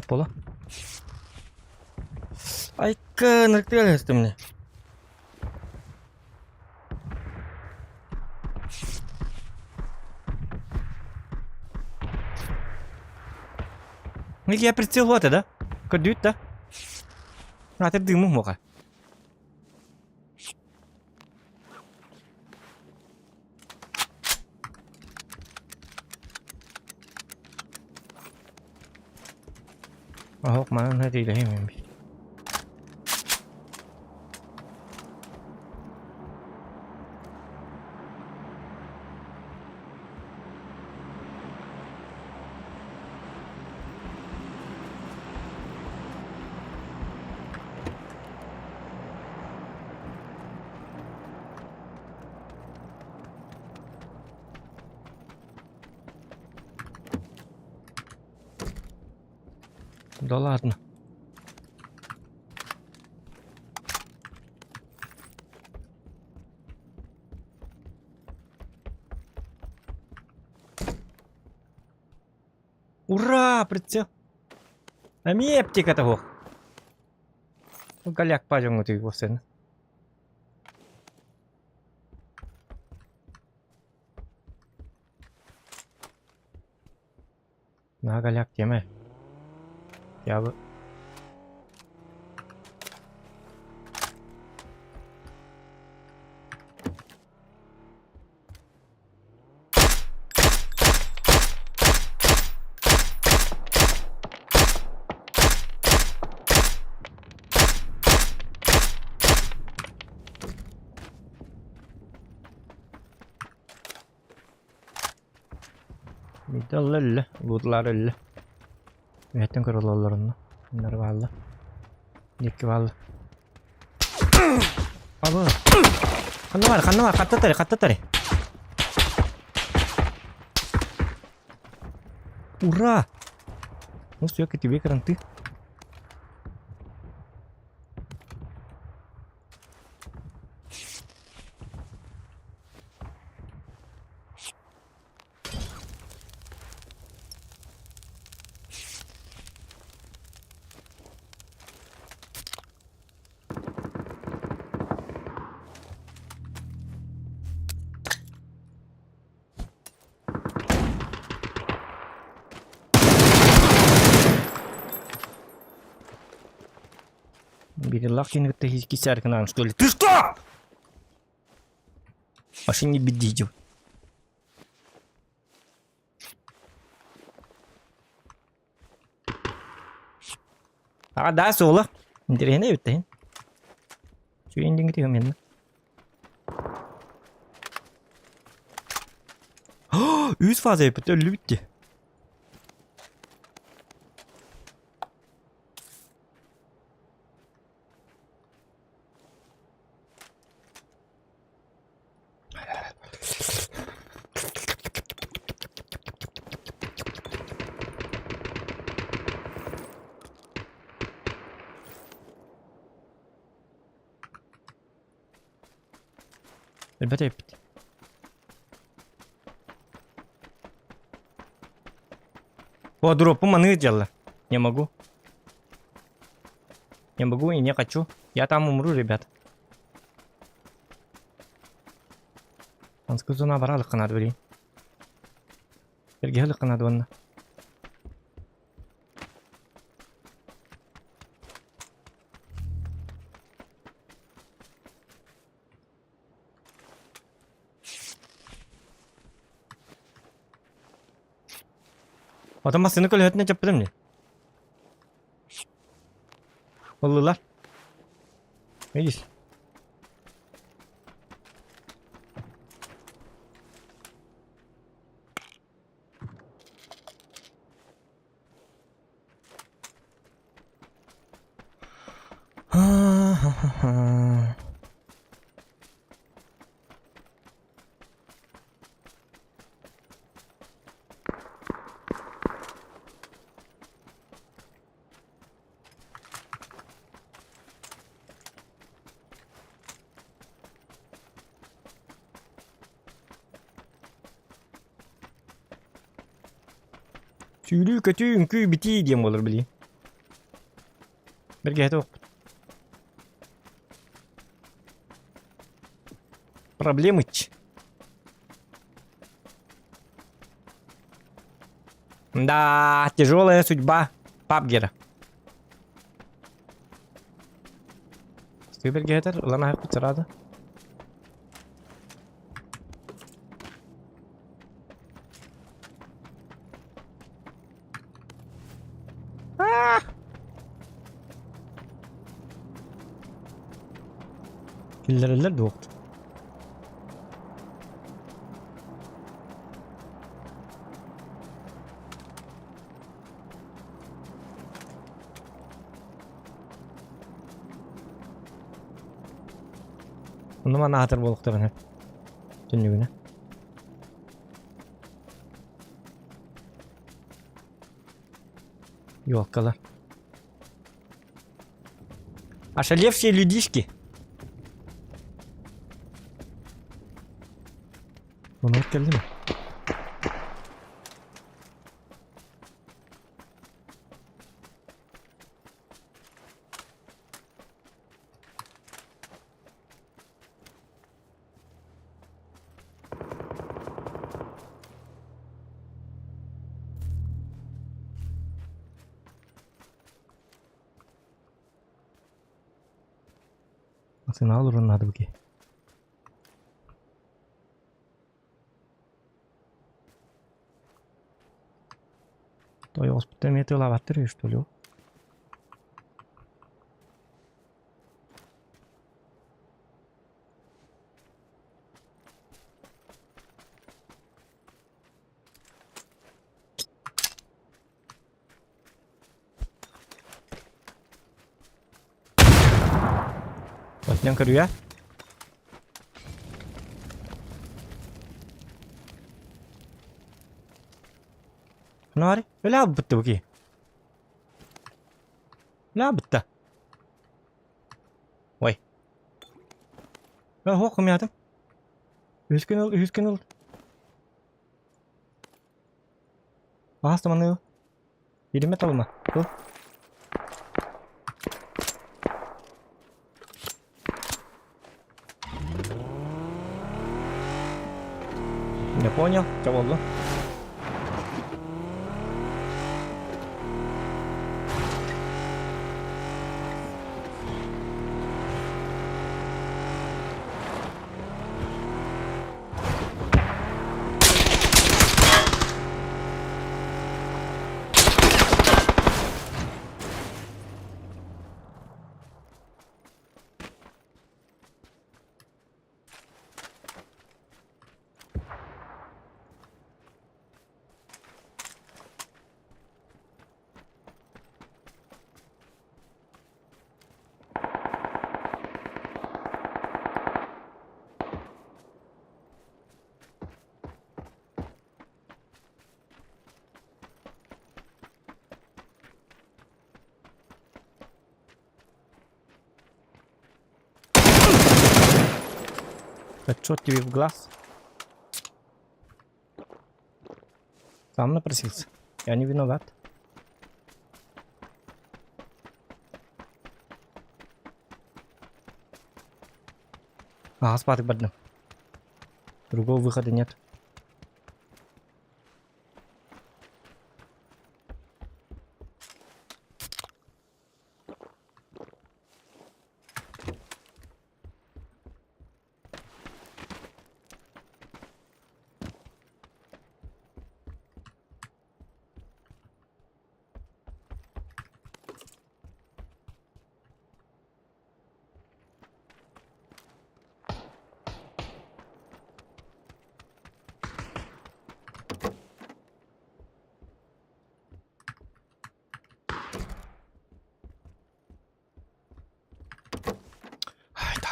[SPEAKER 2] Пола. Айка, нырктыга мне. Я прицел вот да? Көрдүүт да? Аты дымы моға. Оһох манан хатыылаһым эбит. Да ладно. Ура, прицел. Эмиэ аптеката суох. Голяк пажоҥҥа түйгүөхсүн. Наһаа голяк диэмэ. Я бы Мидалла өллө, лутлар өллө. Үһэттэн көрө олороллор онно. Bunlar баалла. Дикки баалла. Абы. Ханна бар, ханна бар, хатта тари, хатта тари. Ура! Ну все, к тебе кранты. Берелахин это кисярка нам, что ли? Ты что? Машине бедить. А, да, суола. Интэриэһинэй эбит да. Үчүгэй диҥҥэ түһүм Үс фаза эппит өллүбүт дии. Өлбөт эбиппит. О, дропу маны делала. Не могу. Не могу и не хочу. Я там умру, ребят. Анскузуна баралыкканад блин. Эргиһэликканад уонна. Отон массыына көлөһөтүнэн чаппытым дии. Ыллылар. Видишь? Сүүрүү-көтүү, үҥкүү-битии диэн буолар билигин. Бэргэһэтэ охпут. Проблемыч. Да, тяжелая судьба Пабгера. Бэргэһэтэр, ылан аһаппыт сразу. Киллэрэллэр дуохт. Онно манна аһатар буолуохтарын сөп. Түннүгүнэ. Ёлкалар. Ошалевшие людишки. Оны келди ме? Арсенал уруннаады бу киһи. Тойоҕоспуттан эмиэ тыалаабаттар үһү что ли ол? Отнен көрүө. Нари, өлә бітті бұки. Өлә бітті. Ой. Хоқ кымятым. Үс күн ыл, үс күн ыл. Аас маны Илиме талма. Ыл. Не понял, что болды? Хедшот тебе в глаз. Сам напросился. Я не виноват. Ага, спать бардым. Другого выхода нет.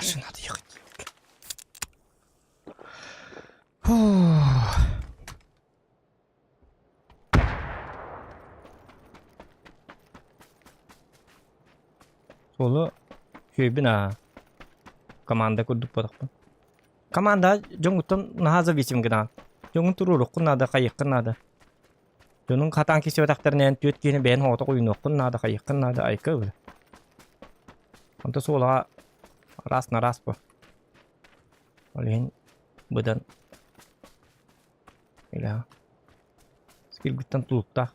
[SPEAKER 2] Дальше надо ехать. Фух. Суолу үчүгэйбин аа. Команда курдук буолахпын. Команда дьоҥҥуттан наһаа зависим гынаан. Дьоҥҥун туруоруоххун наада, хайыаххын наада. Дьонуҥ хатаан киирсибэтэхтэринэ түөрт киһини бэйэн оҕото уйунуоххун наада, хайыаххын наада, айка ылы. Онто суолаҕа раз на раз бу. Ол иһин быдан Илэ скилгиттэн тулуктаах.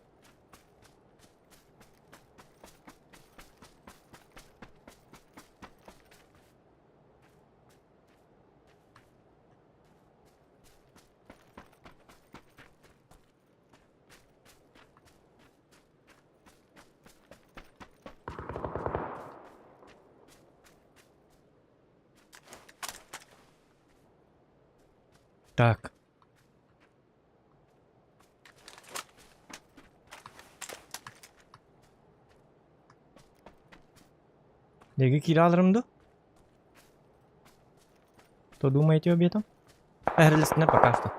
[SPEAKER 2] Так. Деги киирэ аларым ду? Что думаете об этом? Эрлистне пока что.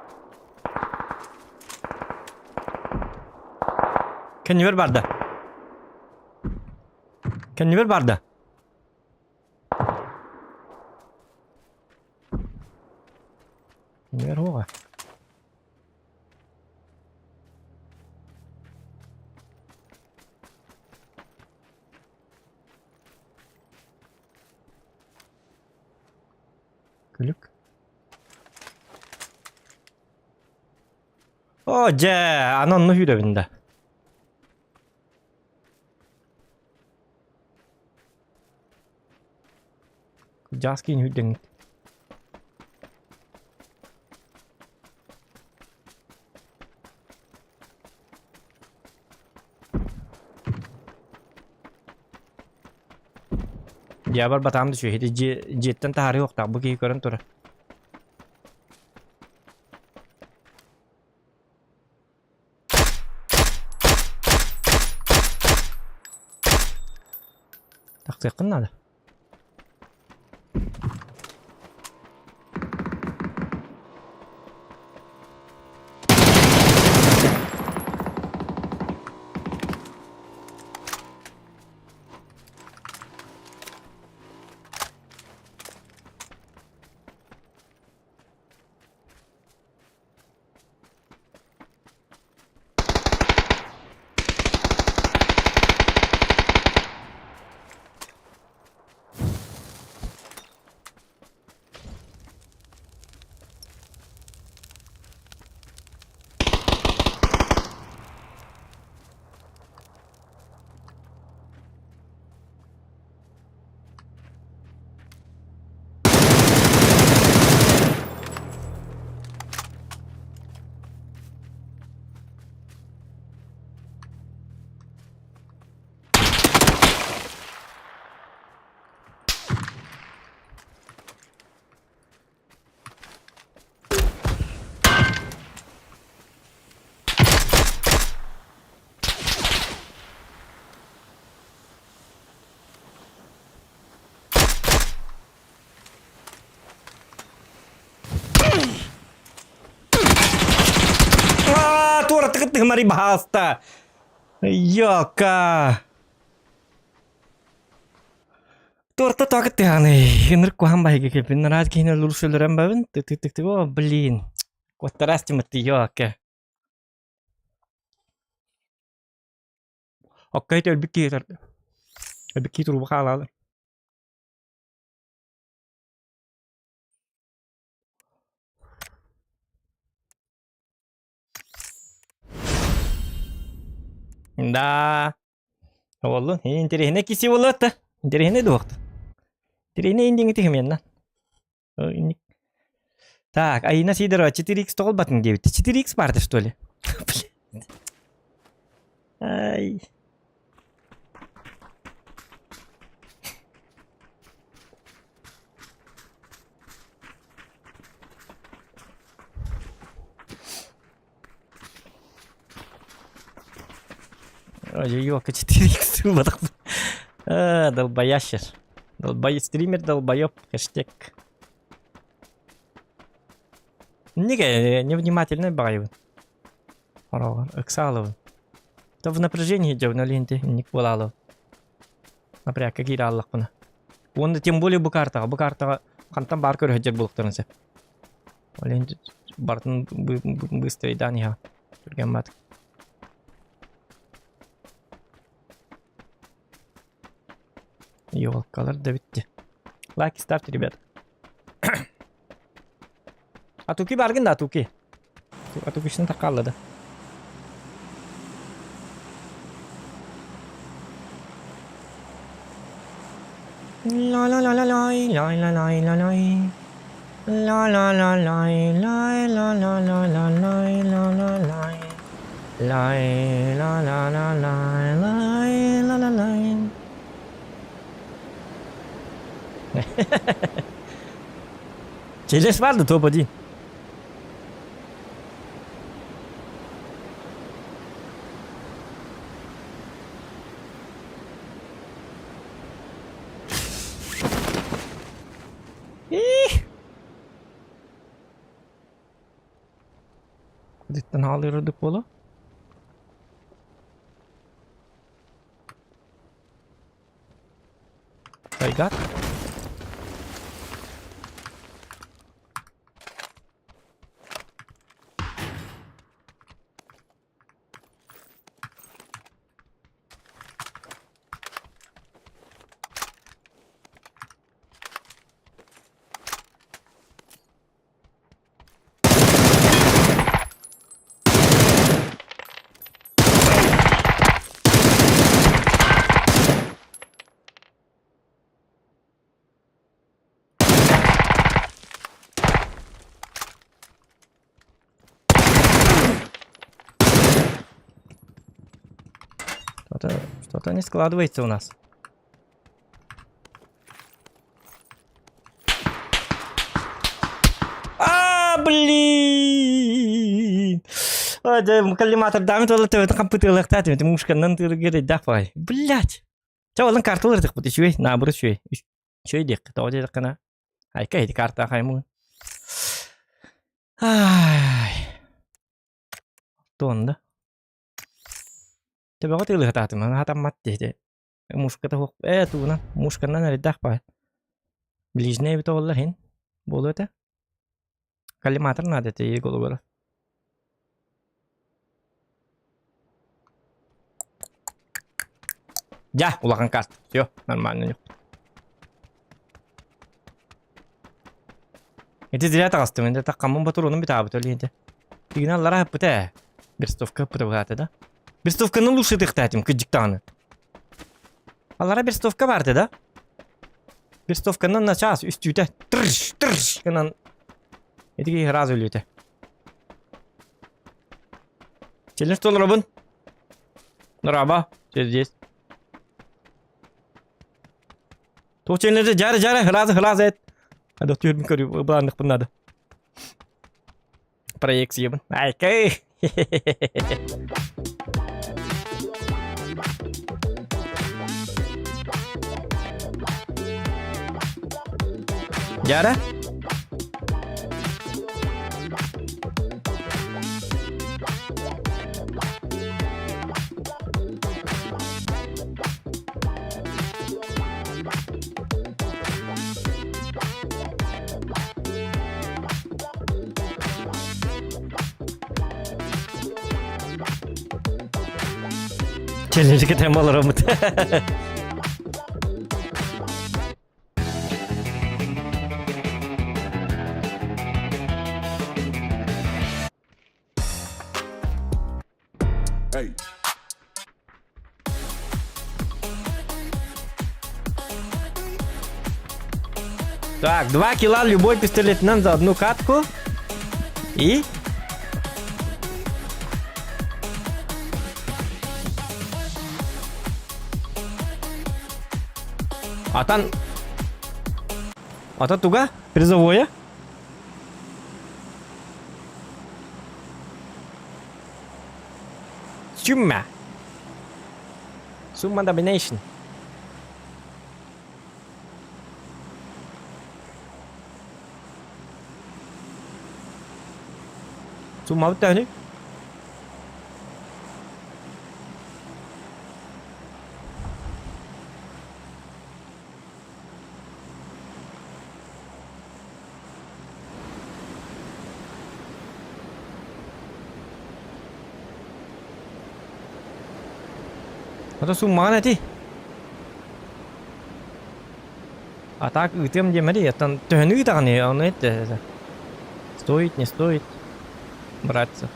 [SPEAKER 2] Кэннибэр барда. Кэннибэр барда. Кэннибэр хуоҕа. Күлүк. О, дьэ, аны онно сүүрэбин да. Кырдьаҕас киин сүүрдэҥҥит. Дьиэбэр батаам да үчүгэй. Дьиэ, дьиэттэн таһаарыы уохтаах. Бу киһи көрөн турар. Тахсыаххын наада. Аа, туоратыгыт тыһымари баһааста. Йока. Туорта тоакыт тыһаны. Ынырык куһаан баһыга кэлбин. Нараас киһини өлүрсөлөрөн бабын. Тык тык тык О, блин. Куоттараас тиматты йока. Оккай өлбүт киһи Өлбүт киһи туруба хаалаалы. Да. Оллун. Интэриэһинэй киси буолуотта. Интэриэһинэй дуохта. Интэриэһинэй индиҥи тиһимиэнна. Так, Аина Сидорова 4х тоҕолбатын диэбит. 4х барды что ли? Ай. Ой, ёлка, 4х ылбатах. Долбоящер. Долбай стример долбоеб хэштег. Неге невнимательный баҕайыбын. Хороҕор ыксаалыбын. То в напряжении дьэ ленте инник буолаалыбын. Напрягка киирэ аллахпына. Уонна тем более бу картаҕа, бу картаҕа хантан баар көрөһүдьэр буолуохтарын сөп. Ол иһин барытын быстрейдаан иһэ. Түргэн бат. Елкалар да битти. Лайки ставьте, ребят. Атуки баргын да Атуки. Атукишин такаллады. La la la la lay lay la lay la lay. La la la lay lay la la la la lay la la lay. Lay la la la lay lay la la lay. Челлендж бар да топ-1. Ih! Кудиттан хаалыырдык буолуо. Тайгар. Что-то, что-то не складывается у нас. А, блин! Ой, дьэ, коллиматордаамыт буолла төбөтө хампытыалыахтаат эбит мушканнан тыыргыр эдэх баҕай. Блять! Чэ, олон карталар ытыкпыт үчүгэй, наоборот үчүгэй. Үчүгэй диэххэ, тоҕо диэтэххинэ, айка ити карта хаймыы. Ай. Туонда. Төбөҕө тыылыһатаатым, хатаммат диэти. Мушката суох ээ тугунан мушканан эрэйдээх баҕайы. Ближнэй эбитэ буоллар иһин буолуо этэ. Коллиматор наада этэ Егору. Дьэ, улахан карта. Все, нормально. Ити зря таҕыстым. Инде таккаммын ботуруонум бүтаабыт ол иһинте. Тигинэ аллара ыппыта ээ. Берстовка ыппыта быһаата да. Берстовканы лучше тыхтаатым кыдьыктаҕаны. Аллара берстовка барды да. Берстовканан на час үстүүтэ тырш тырш гынан ити киһи сразу өлүөтэ. Челлендж толоробун. Нораба, здесь. Туох челлендже жары жары хылазы хылазы эт. Ада түөрбүн көрүү былаанныхпын надо. Проекциябын. Айкай. Дьара? Челлендж кэтэн олороммут.
[SPEAKER 9] Hey.
[SPEAKER 2] Так, 2 килла любой пистолетынан за одну катку. И? Атан... Ата туга? Призовое? Сумма. Сумма domination. Суммабыт төһөнүй? Ото суммаҕын эти. А так ыытыам диэмэри, оттон төһөнү ыытаҕыный, ону эт Стоит, не стоит браться.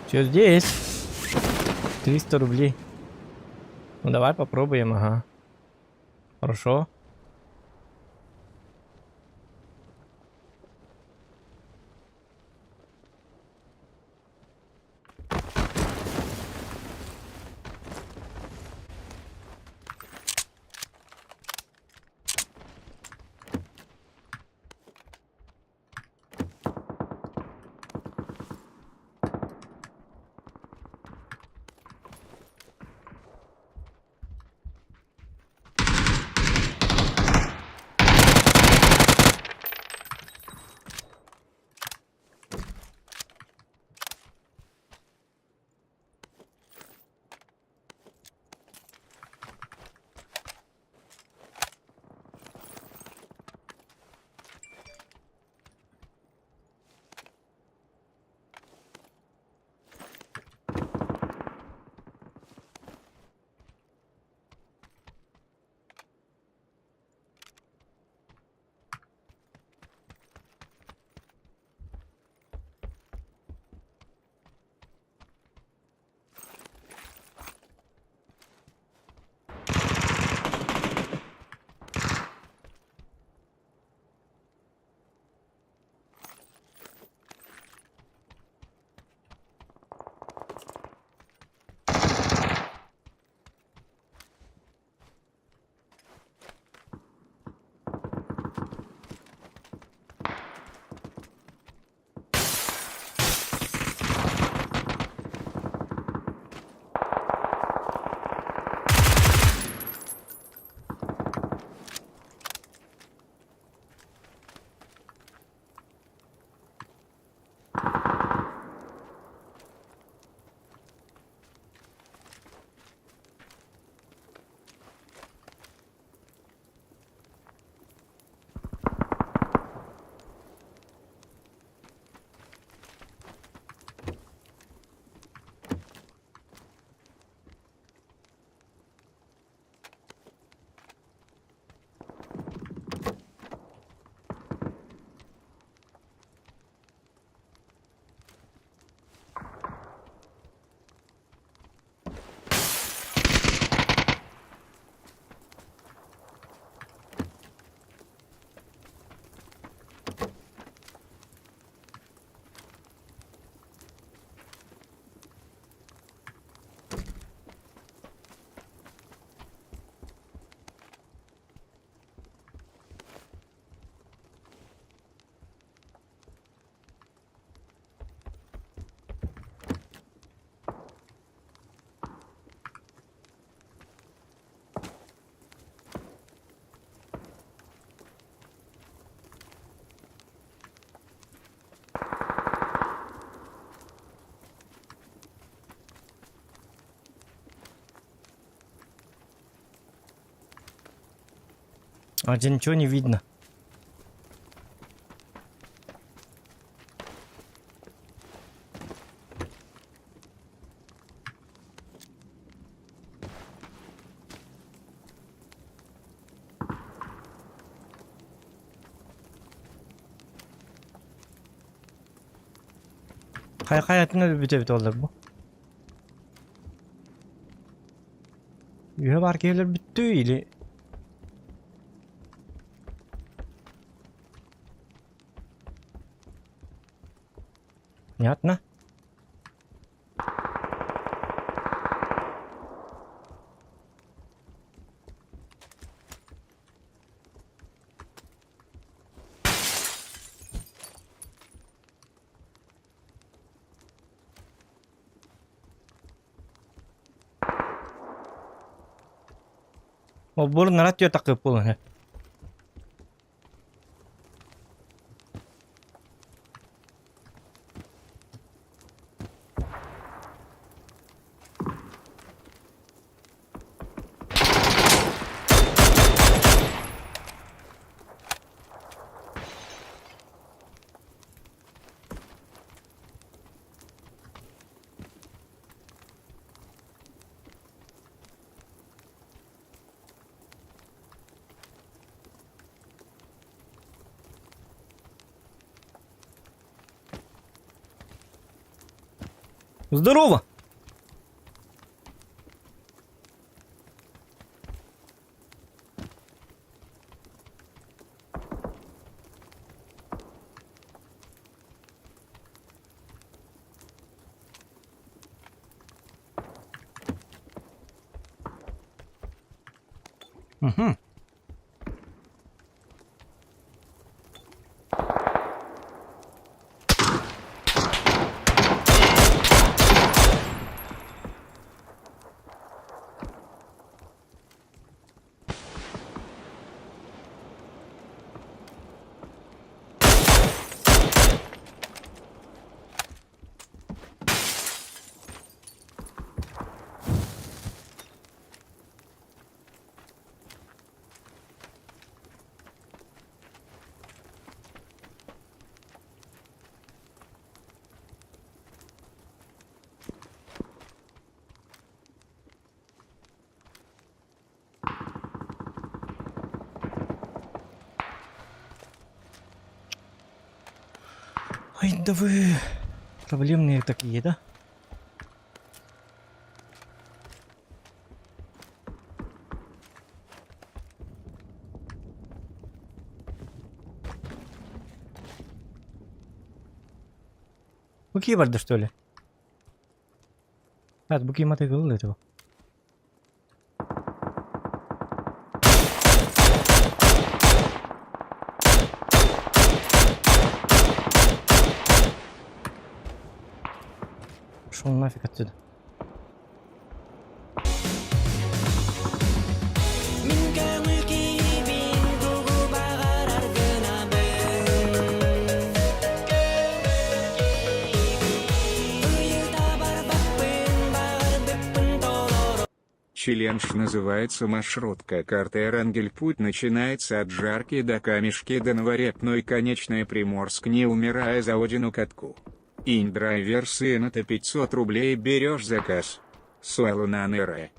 [SPEAKER 2] Все здесь. 300 рублей. Ну давай попробуем, ага. Хорошо. А где ничего не видно. Хайа хайатын өлбүт эбит олор бу. Үһэ бар киһилэр бүттүү или Понятно. Ол бур нарат түө такып буолан. Здорово! Угу. Ай, да вы проблемные такие, да? Бу кии барда что ли? Рад, бу кии маты гыл этого. Шел нафиг отсюда.
[SPEAKER 9] Челлендж называется «Маршрутка карты Эрангель». Путь начинается от Жарки до Камешки до Новорепной конечная Приморск, не умирая за Одину катку. Индрайвер сын это 500 рублей берешь заказ. Суэлунанырэ.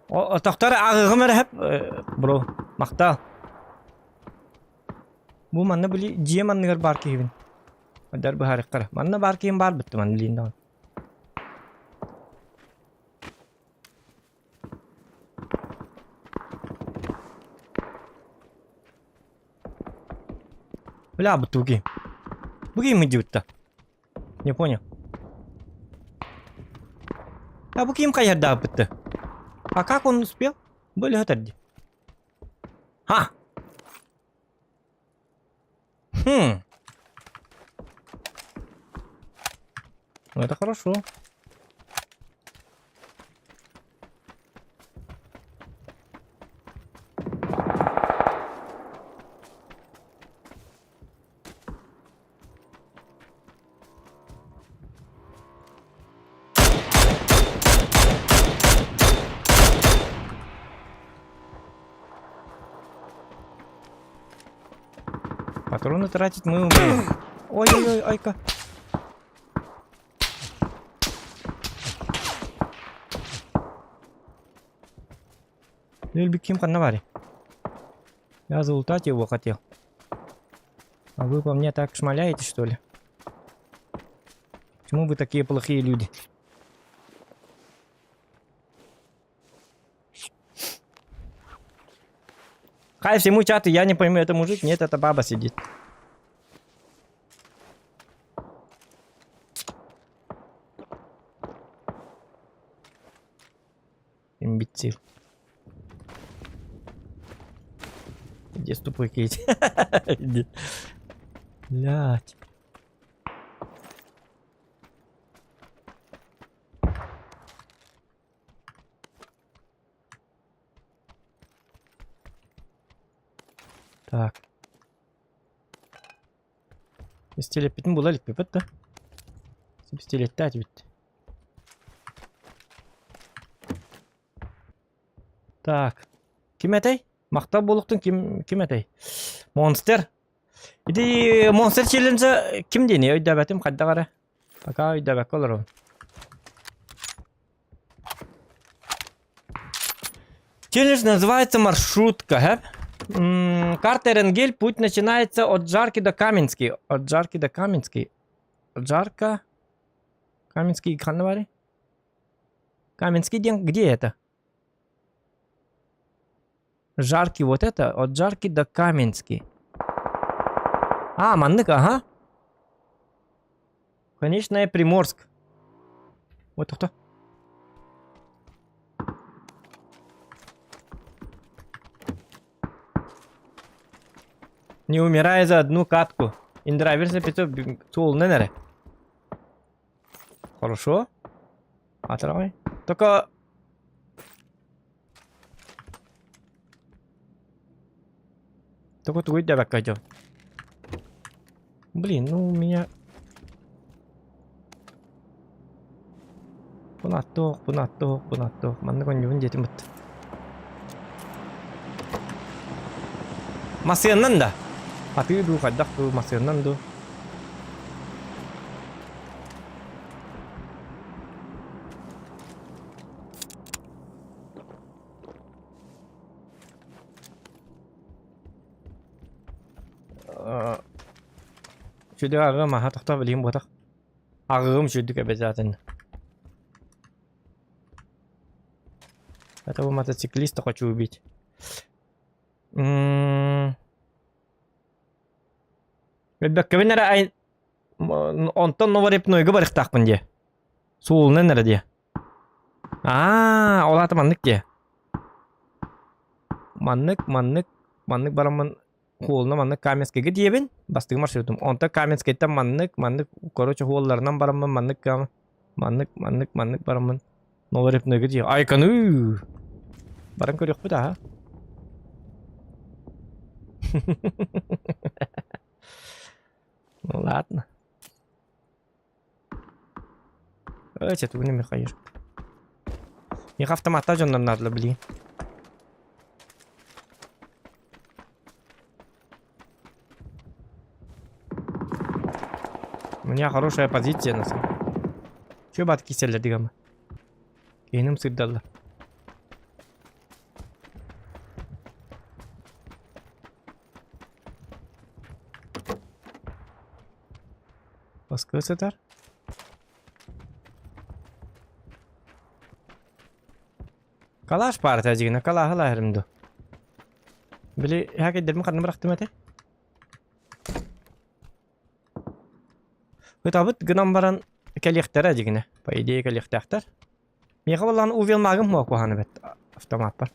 [SPEAKER 2] Тохтор ааҕыгым эрэ сөп, бро. Махтал. Бу манна били дьиэм анныгар баар киһибин. Дар быһаарыахтара. Манна баар киһим баар бытты манна билиин даҕаны. Бля, бутылки. Бу ким идиотта? Не понял. А бу ким хайардаабытты? А как он успел? Были өтөрдү. Ха! Хм. Ну это хорошо. Патроны тратить мы умеем. Ой-ой-ой, айка. Өлбүт ким ханна баарый? Я залутать его хотел. А вы по мне так шмаляете, что ли? Почему вы такие плохие люди? Хай всему чату, я не пойму, это мужик? Нет, это баба сидит. Имбецил. Где тупой Кейт? Иди. Блядь. Так. Пистолеппитин була иликпит да? Пистолеттээтибит. Так. Ким этэй? Махтал буолуохтун ким ким этэй? Монстр. Ити Монстр челленджа ким диэний өйдөөбөтүм хайдах эрэ. Пока өйдөөбөккө олоробун. Челлендж называется маршрутка, һэ? Карта Эренгель, путь начинается от Жарки до Каменский. От Жарки до Каменский. Жарка. Каменский ханна баарый? Каменский диэн где это? Жаркий вот это, от Жарки до Каменский. А, маннык, ага. Конечная Приморск. Вот кто? Не умирая за одну катку. Индраверсия 500 суолунан эрэ. Хорошо. Атырабай. Только... Только тугуй дебекка идем. Блин, ну у меня... Бунаттуох, бунаттуох, бунаттуох. Маннык онньубун диэтим бытты. Массыаннан да. Атыы дуу, хайдах дуу, массыаннан дуу. Сүдү аҕыам аһа тохтоо билигин буотах. Аҕыым сүдүк обязательно. Этого мотоциклиста хочу убить. Өлбөккөбүн эрэ ай... Онтон Новорепнойга барыахтаахпын дии. Суолунан эрэ дии. Аа, ол аата маннык дии. Маннык, маннык, маннык бараммын Хуолуна маннык Каменскайга диэбин, бастакы маршрутум. Онтон Каменскайтан маннык, маннык, короче, хуолларынан бараммын, маннык, маннык, маннык, маннык бараммын. Новорепнойга дии. Айканы! Баран көрүөхпүт аха. Ну ладно. Эти тугуну Михаил. Миха автоматта дьоннор наадала билигин. У меня хорошая позиция на самом Чё бат киселлер дигама? Киһиним сырдалла. Баскы сытар. Калаш баар этэ калааһы лаһырым ду. Били хакедерми ханна бырахтым этэ. Ытабыт гынан баран кэлиэхтэрэ дьигинэ. По идее кэлиэхтээхтэр. Миэхэ буоллаҕына увел магым хуа куһаҕана бэт автомаппар.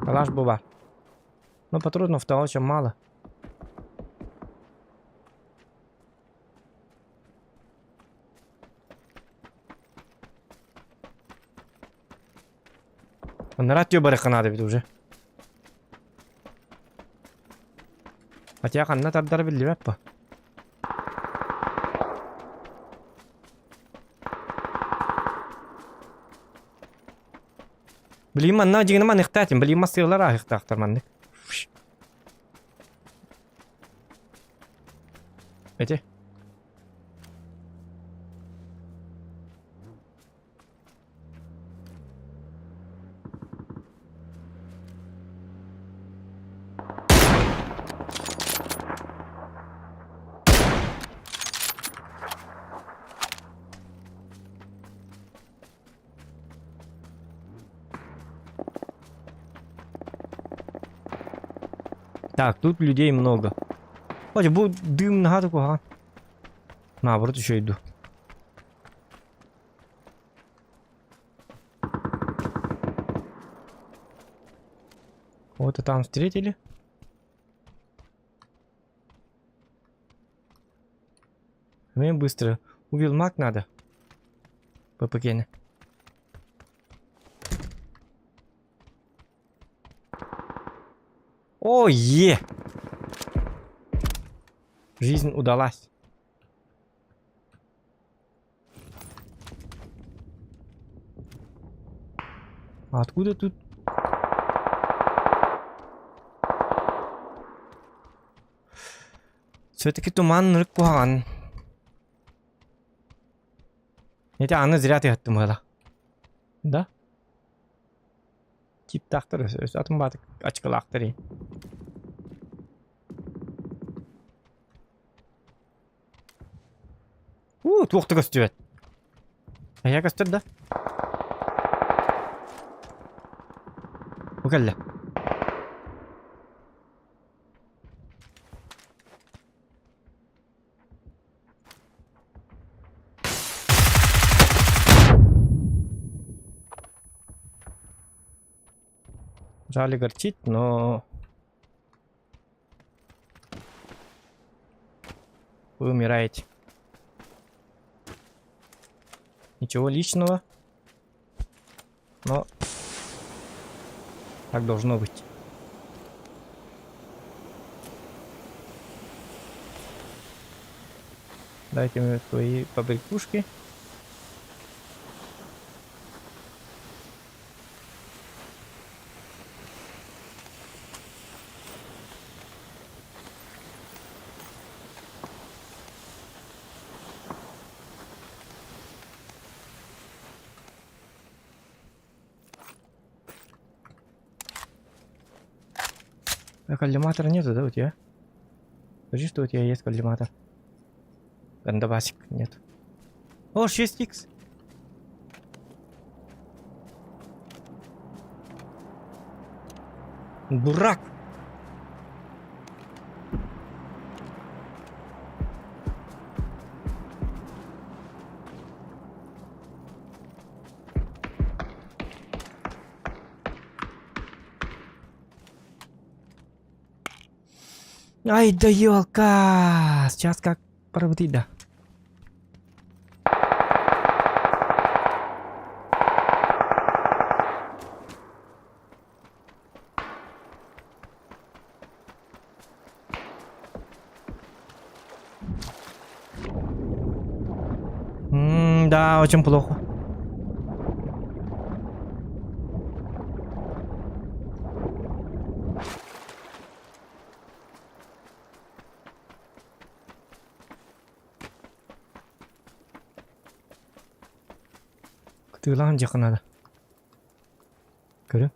[SPEAKER 2] Калаш бу баар. Но патронов-то очень мало. Анараа түө барыахха наада эбит уже. Хотя ханна тардара биллибэт по. Билигин манна дьиҥинэ маныахтаатым. Билигин массыылар ааһыахтаахтар маннык. Эти. Так, тут людей много. Хоть будет дым на хату, ага. Наоборот, еще иду. Кого-то там встретили. Мне быстро. Увел маг надо. ППК. О, е! Жизнь удалась. А откуда тут? Все-таки туман нырык куһаҕан. Ити аны зря тыһаттым ыла. Да? Типтаахтар өс атын баатык ачкалаахтар ии. Уу, туох да көстүбэт. Эһиэ көстөр да? Бу кэллэ. Жаль огорчить, но вы умираете. Ничего личного, но так должно быть. Дайте мне твои побрякушки. А коллиматора нету, да, у тебя? Скажи, что у тебя есть коллиматор. Гандабасик нет. О, 6х! Дурак! Ай да елка! Сейчас как поработать, да. М да, очень плохо. Кытыылаан дьиэххэ наада. Көрүҥ.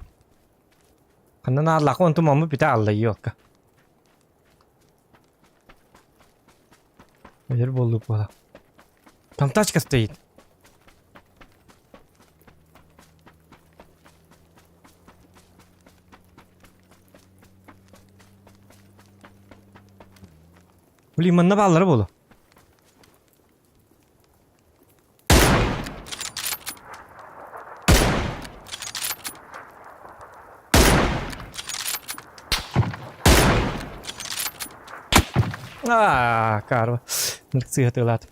[SPEAKER 2] Ханна нааллаахха онтум омму бүтэ аалла елка. Өлөр буоллук буола. Там тачка стоит. Блин, манна бааллара буолуо. Аа, карва. Сыһытыылаат.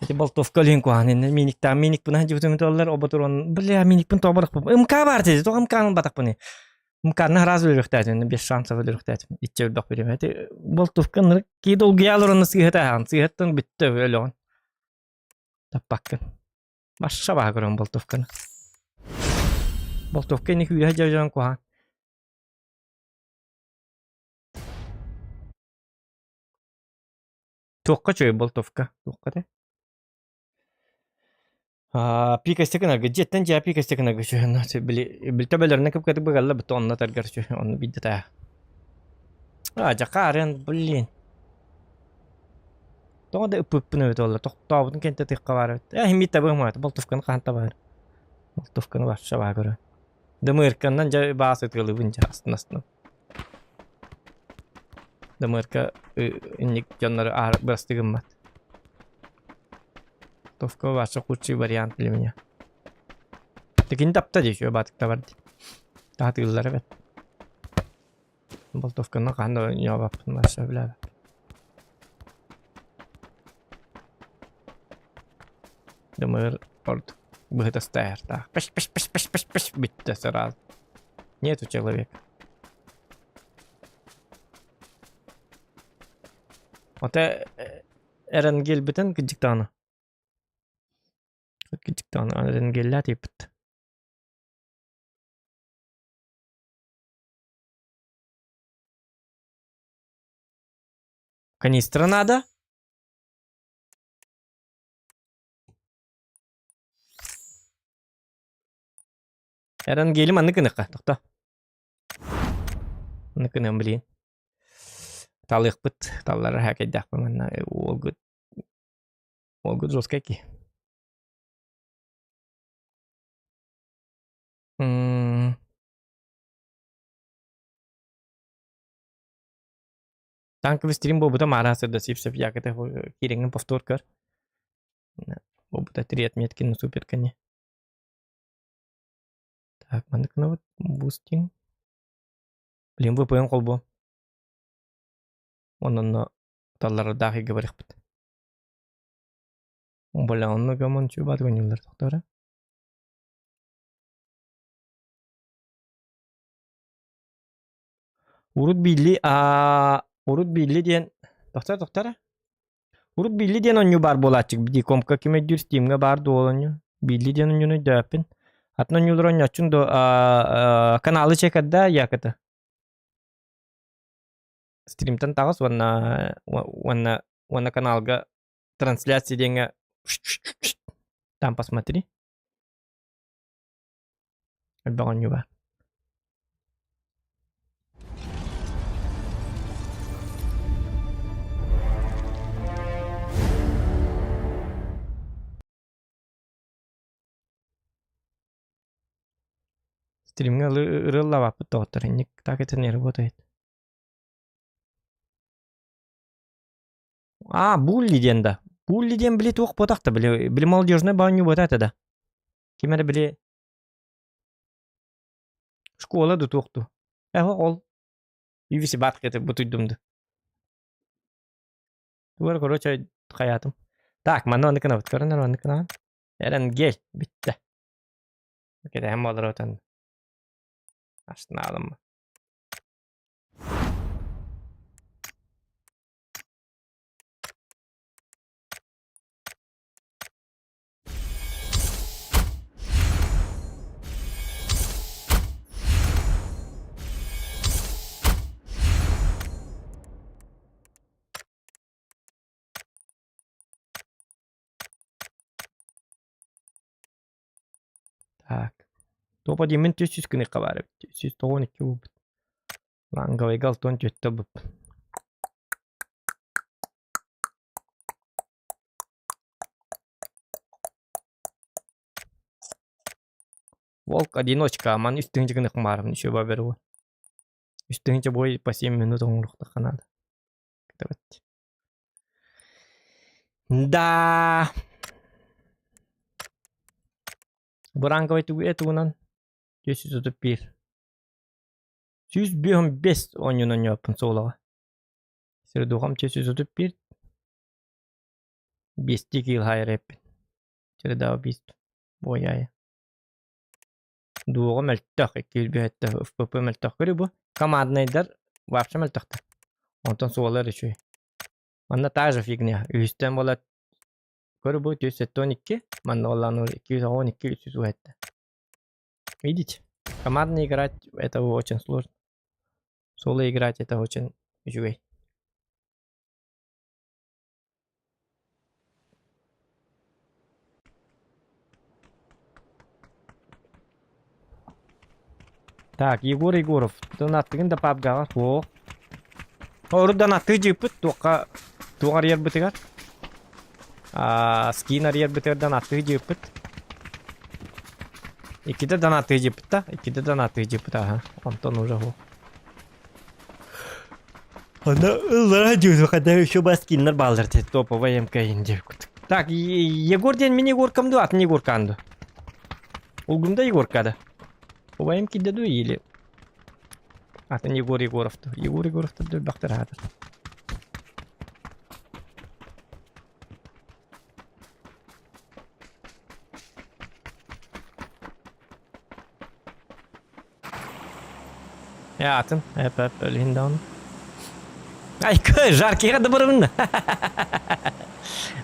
[SPEAKER 2] Эти болтовка олин куһаан инне миниктаан миникпин хадьыбытым туоллар оботурон бля миникпин тообарахпын МК баар диэти тоҕо МК-ны батахпыный МК-ны сразу өлүөхтээтим без шансов өлүөхтээтим иччэ өлбөх бириэмэ эти болтовка ынырык кии долгуйа олорон сыыһата аһаан сыыһаттан бүттэ өлөҕүн таппаккын башша баһа көрөн болтовканы болтовка ини күүһэ дьон куһаан Туохха үчүгэй болтовка? Туохха этэй? Аа, пика стеканарга дьиэттэн дьиэ пика стеканарга үчүгэй били били төбөлөрүнэн кып-кытык быгалла бутта онно таргар үчүгэй онно биирдэ таа. Аа, дьакаарыан, блин. Тоҕо да ыппыппын эбит буолла тохтообутун кэнтэ тыахха баар эбит. Ээ, мин табыам болтовканы хаһан табаар. Болтовканы вообще баа көрө. Дымырканнан дьэ баас ытыалыыбын дьэ астына-астына. Дымырка инник дьоннору аһара бырастыы гыммат. Товка вообще худший вариант для меня. Тикин тапта дии үчүгэй баатыкта бар дии. Таһатыыллар эбит. Болтовканы хаһан да ньообаппын вообще билээбэппин. Дымыр ордук быһыта ыстаайартаах. Пыш пыш пыш пыш пыш пыш бүттэ сразу. Нету человека. Оте Эренгелбитин кыдьыктаана. Кыдьыктаана Эренгеллää тииппит. Канистра надо? Эрангели маннык гыныхха, тохто. Маннык гыныам блин. Талыахпыт, таллара хакайдаахпын манна уолгут уолгут жесткий. Танковый стрим буолбута маараа сырда сип-сеп яката киирэҥҥин повтор көр. Буолбута три отметки на суперконе. Так, маннык гынабыт бустинг. Блин, VPN холбуом. Онон таллардаах игэ барыахпыт. Бля, онно гамон чубат гонюллар тохтора. Урут Билли аа урут Билли диэн тохтор тохтор Урут Билли диэн оонньуу баар буолааччы Дикомка ким өйдүүр Стимҥа баар дуо ол оонньуу Билли диэн оонньууну өйдөөппүн атын оонньуулар оонньооччуҥ дуо аа каналы чекерда яката стримтан таҕыс уонна уонна уонна каналга трансляция диэҥҥэ там посмотри Элбэх оонньуу баар. Стримҥэ ырыаллаабаппыт доҕоттор инник так это не работает. А, Булли диэн да. Булли диэн били туох буотах да били били молодежный баанньуу буота этэ да. Ким эрэ били школа да туох дуу. Э ол Ивиси бат кете бутуйдум да. Тугар короче хаятым. Так, манна онны кынабыт. Көрөнөр онны кынабыт. Эрен гел бүттэ. Кэтэһэн буолар отон. Астынаалым. Так. Топа диэммин 300 гыныахха баар эбит. 392 буолбут. Ланговайга 64 ылбыппын. Волк одиночка, ман үс тыһыынча гыныах баарым, еще баберу. Үс тыһыынча бой по 7 минут оҥоруохтахха наада. Давайте. Да. Буранговай тугу тугунан 431. 105 оонньуун оонньооппун суолаҕа. Сирдуҕам 431 Биэстии киил хаайар эппин. Чередава биис буойаайа. Дуоҕа мөлтөх, 205 ФПП мөлтөх көрү бу. Команднайдар вообще мөлтөхтөр. Онтон суолар үчүгэй. Манна та же фигня. Үһүстэн буолар көрү бу 472, манна буоллаан 212 317. Видите? Командно играть это очень сложно. Соло играть это очень үчүгэй. Так, Егор Егоров, донаттыгын да пабгаҕа суох. Орут донаттыы дьыыппыт туохха туох арыйарбытыгар? Аа, скин арыйарбытыгар донаттыы дьыыппыт. Иккитэ донаттыы дьыыппыт да, иккитэ донаттыы дьыыппыт аха. Онтон уже суох. Аны ыллара дьүһү хада еще баскиннар бааллар те топовый МК инде. Так, Егор диэн мин Егоркам ду, атын Егоркаан ду. Улгумда Егорка да. Убайым кидде ду или атын Егор Егоров ду. Егор Егоров ду бахтар хатыр. Ээ атын, эп эп өлүһүн да ону. Айка, жаркига да барабын да.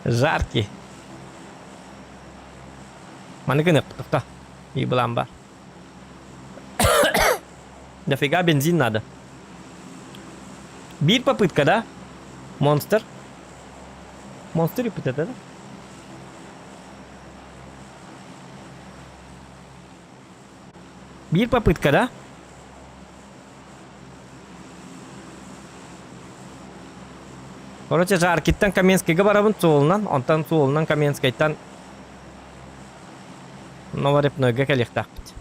[SPEAKER 2] Жаркий. Маны гынык, тохто. И былаан бар. Дофига бензин надо. Биир попытка, да? Монстр. Монстр это, да? Биир попытка, да? Короче, Жаркиттан Каменскийга барабын суолунан, онтон суолунан Каменскайтан Новорепнойга кэлиэхтээхпит.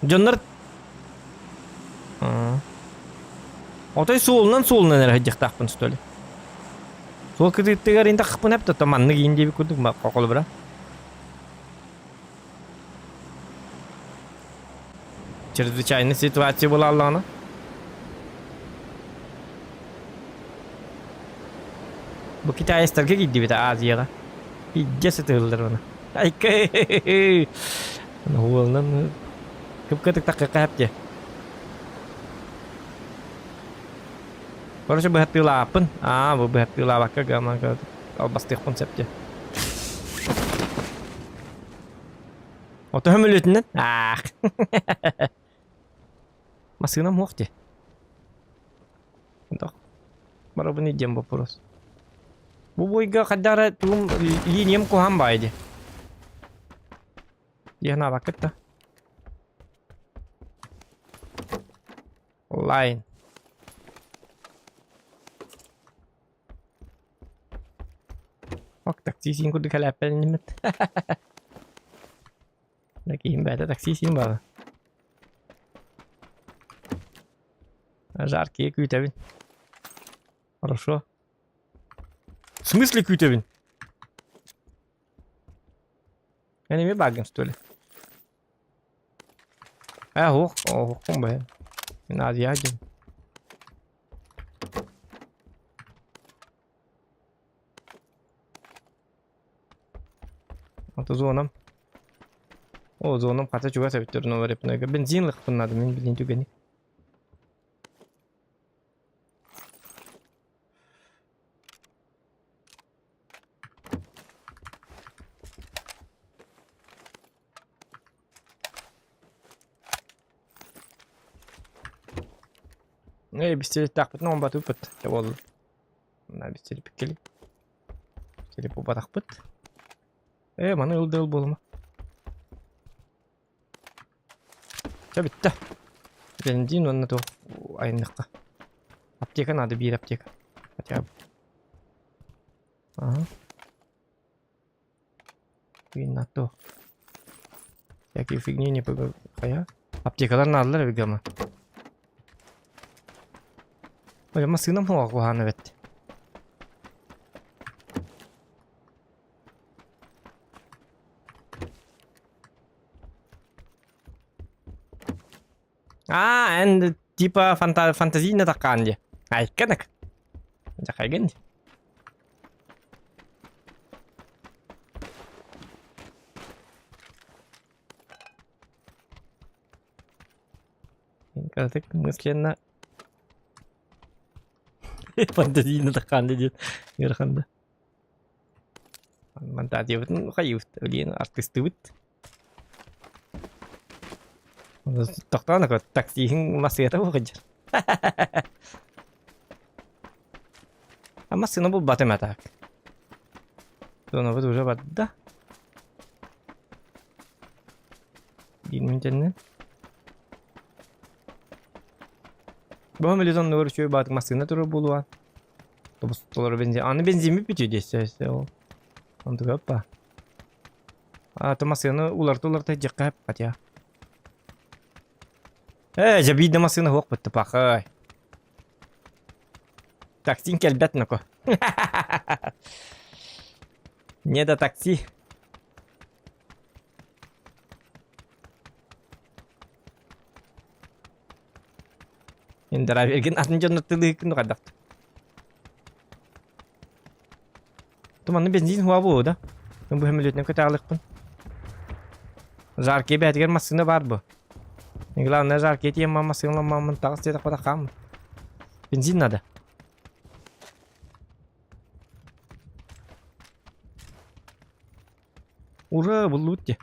[SPEAKER 2] Дьоннор... Отой суолунан суолунан эрэ сылдьыахтаахпын что ли? Суол кытыыттыгар интахпын эп то маннык иин диэбит курдук холобура. Чрезвычайная ситуация буолааллаҕына. Бу китаецтарга киирдибит Азияҕа. Илдьэ сытыыллар оны. Айка! Уолунан кып-кытык такка хэп Короче, быһаттыылааппын. Аа, бу быһаттыылаабакка гаман албастыахпын сөп дии. Отоһум өлүтүнэн? Аах. Массыынам суох дии. Барабын диэн вопрос. Бу бойга хайдах эрэ тугум линиям куһаан баайы дии. Дии да. Лайн. Ок, такси син курдук кэлээппэниммит. Киһим бэйэтэ такси син баҕа. Жаркие күүтэбин. Хорошо. В смысле күүтэбин? Эн эмиэ бааргын что ли? Ээ суох, оһохпун бэйэм. Мин Азия диэн. Ото зонам. О, зонам хата чугас эбит Терноварепнойга. Бензин лыхпын надо, мин билин түгэни. Ээ, бистириттаахпытын оҥорботуппут дьэ буолла. Мына бистириппиккили. Телепубатахпыт. Ээ, маны ыл да ыл буолума. Чэ бүттэ. Бензин уонна туох айанныахха. Аптека надо, биир аптека. Хотя бы. Ага. На то. Всякие фигни не погиб. Хайа? Аптекалар наадалар эбит гама. Ой, массыынам хуа куһаана эбит. А, эн типа фанта фантазийна таккаан дии. Айканак. Дьахайгын дии. Кратык мысленно фантазийна таккаан дии ыараханда. Монтажиябытын хайыыбыт, блин, артыыстыыбыт. Тохтоон таксиһын массыыната буолар. А массыына булбатым а так. Зонабыт уже барда. Биир мүнтэннэн. Бу миллион үчүгэй баатык массыына турар буолуо. Толору бензин. Аны бензин бүтү десе ол. Онтуга оппа. А то массыына уларта уларта дьэккэ хотя. Э, дьэ биир да массыына суох бытты пахай. Таксин кэлбэт ноко. Не до такси. Драйвергин атын дьонно тылыыкын хайдах. Туманны бензин хуа буо да. Бу хөмөлүтүнэн көтөҕөлүкпүн. Жаркие бээтигэр массыына баар бу. Главное жаркие тиийэн массыына таҕыс диэтэхпэ хаам. Бензин надо. Ура, буллубут дии.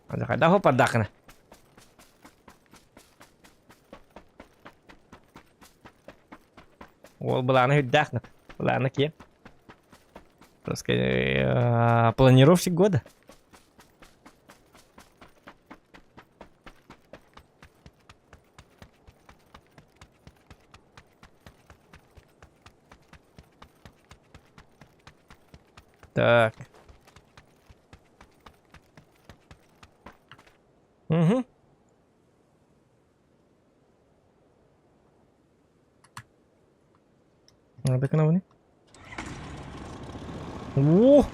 [SPEAKER 2] Хайдах хоппардааххына? Уол былаана үрдээх Былаана киэҥ. Просто планировщик года. Так. Угу. Надо гынабыный? О!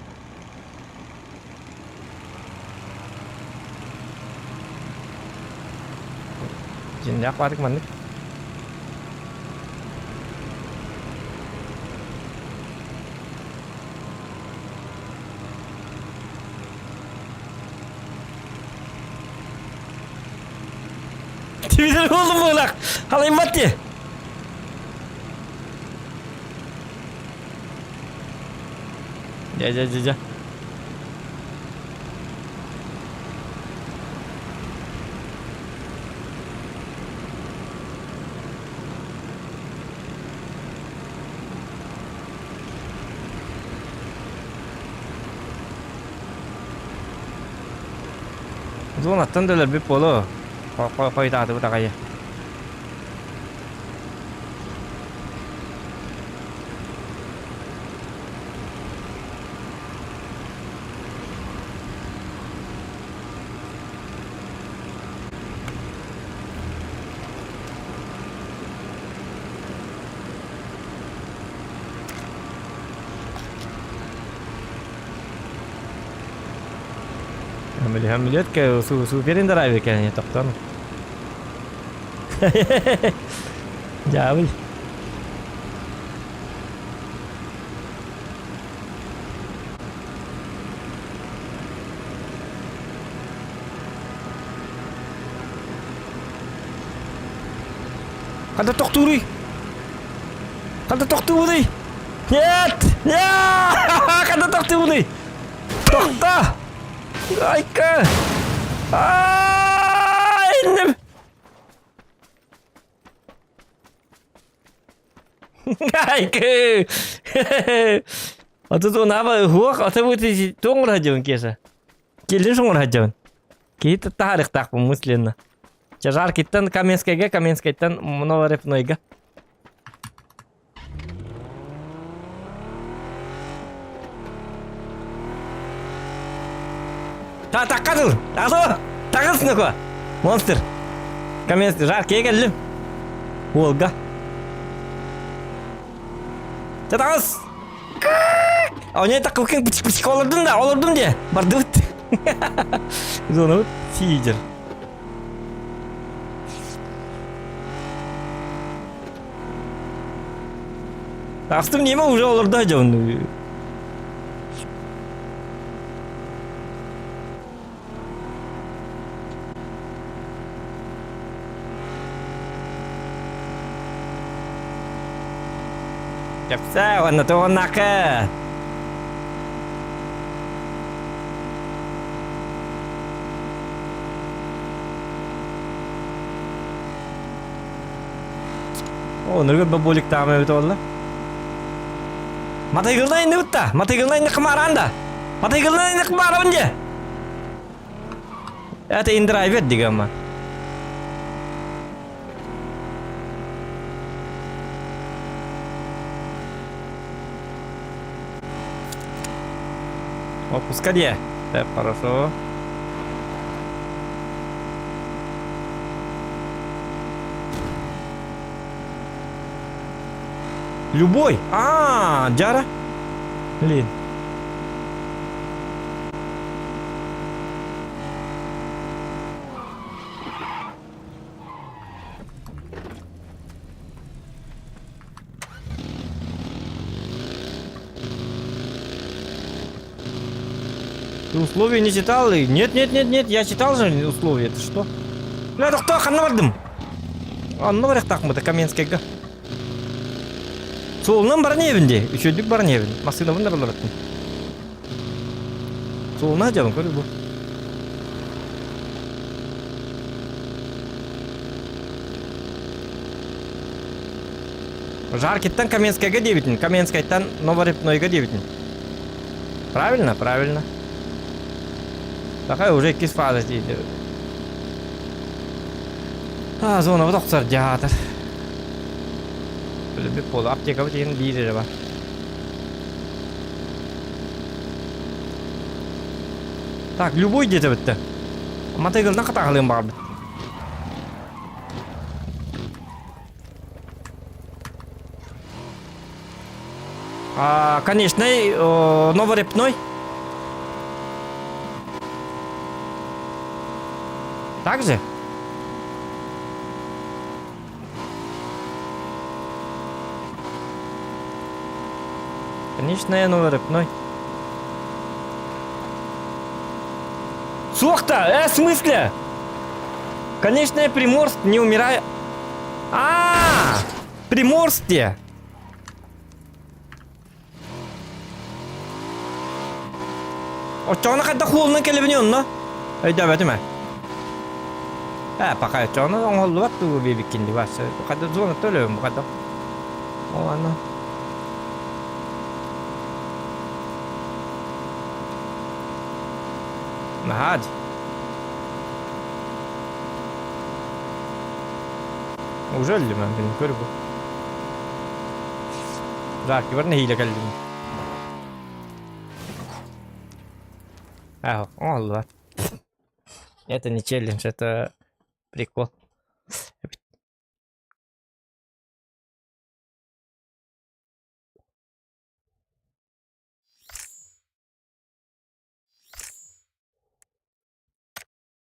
[SPEAKER 2] Дьиҥнээх баатык маннык. Тибилер буоллум буолах. Халаймат дии. Дьэ, дьэ, дьэ, дьэ. Зонаттан да өлөрбүт буолуо. Хойутаатыбыт аҕайы. Хамилетка суперин драйвер кэлэн тохтон. Дьаабыл. Ханна тохтууруй? Ханна тохтууруй? Нет! Нет! Ханна тохтууруй? Тохто! Айка! Ай, инним! Айка! Аты тунаба хуох аты бути туоҥура дьон кеса. Келин шоҥура дьон. Киһи таһарыктаахпын мысленно. Чажаркиттан Каменскайга, Каменскайтан Новорепнойга. Та такка тур. Алло, таҕыс нөкө. Монстр. Каменский жаркие кэллим. Волга. Та таҕыс. Оне таккын пычык олордум да, олордум де. Бардыбыт. Зонабыт сидер. Астым неме уже олордо дьон. Кэпсээ уонна тугуннака. О, ныргы бабулик таама эбит олла. Матайгылна инни бутта. Матайгылна инни кымаранда. Матайгылна инни кымарабын же. Это индрайвер дигама. Отпуска де. Так, хорошо. Любой. А, Джара. Блин. Ты условия не читал? Нет, нет, нет, нет, я читал же условия. Это что? Бля, тохтоо, ханна бардым? Онно барыахтаахпыт Каменскайга. Суолунан баран иһэбин дии. Үчүгэйдик баран иһэбин. Массыынабын да балараттым. Суолуна дьабын көрү бу. Жаркиттан Каменскайга диэбитин, Каменскайтан Новорепнойга диэбитин. Правильно, правильно. Такая уже иккис фаза дейді. А, зона тохсор дьаатар. Өлбүт буолу аптекабыт иһин биир эрэ бар. Так, любой диэтэ бүттэ. Матыгылдан хатаҕалыам баҕарбыт. А, конечный, новорепной. Так же? Конечная новорепной. Суох-то! в смысле? Конечная Приморск, не умирай. А, Приморске! Оччоҕуна хайдах уолунан кэлэбиний онно? Өйдөөбөтүм ээ. Ээ, пока оччоҕуна оҥоһуллубат дуу диэбиккин дии Вася. Хайдах зонаттан өлөбүн бу хайдах. Ол аны. Наһаа дии. Уже өллүм эн бин көр бу. Жаркий бар нэһиилэ кэллим. Ах, оҥоһуллубат. Это не челлендж, это прикол.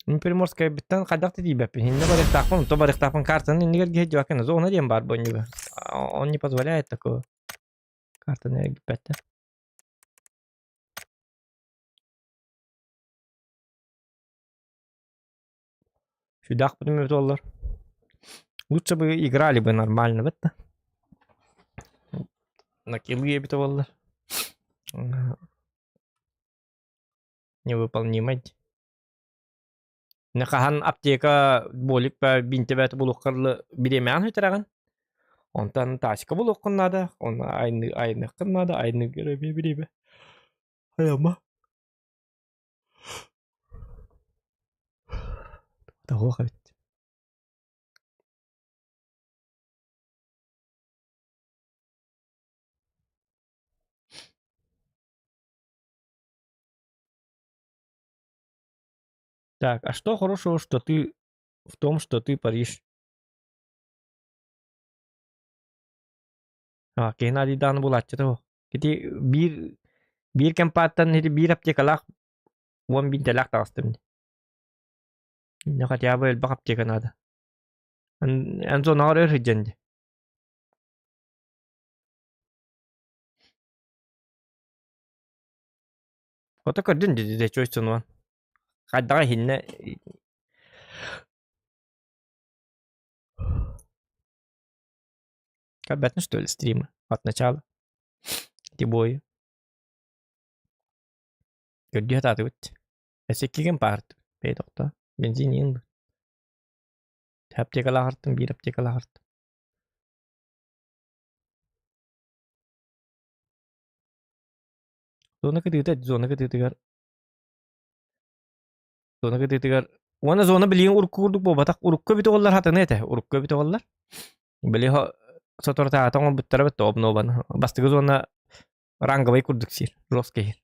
[SPEAKER 2] Мин Приморскай биттэн хайдах да тиийбэппин. Иннэ барыахтаахпын, то барыахтаахпын картаны иннигэр киһи зона диэн баар бу Он не позволяет такого. Картаны эргиппэттэр. Сүдэхпитин доллар. Лучше бы играли бы нормально, бетта. Накилы эбитэ буоллар. Невыполнимай. Хаһан аптека болик бинтебэт булуоххар бириэмэҕин сүтэрэҕин. Онтон тачка булуоххун наада, оны айныаххын наада, айныгыр эмиэ бириэмэ. Хайама. Тоҕуох эбит. Так, а что хорошего, что ты в том, что ты Париж? А, Геннадий дааны булааччыта бу. Ити биир биир кэмпааттан ити биир аптекалаах уон биирдэлээх таҕыстым. Иннэ хотя бы элбэх аптека наада. Эн зонаҕар өр сылдьан дии. Ото көрдүн дии дэ чуой сонуан. Хайдаҕа иһиннэ Көрбөтүн что ли стримы от начала? Ити буойу. Көрдүү сатаатыбыт. Өссө иккигин паартыбыт. Бэйэ тохтоо. Бензин иин бу. Аптекалаахартым, биир аптекалаахартым. Зона кытыыта, зона кытыытыгар Зона кытыытыгар уонна зона билигин урукку курдук буолбатах. Урукку эбит оҕолор хатаны этэ. Урукку эбит оҕолор. Били соторутааҕыта оҥорбуттара бит обнованы. Бастакы зона ранговый курдук сир, жесткий.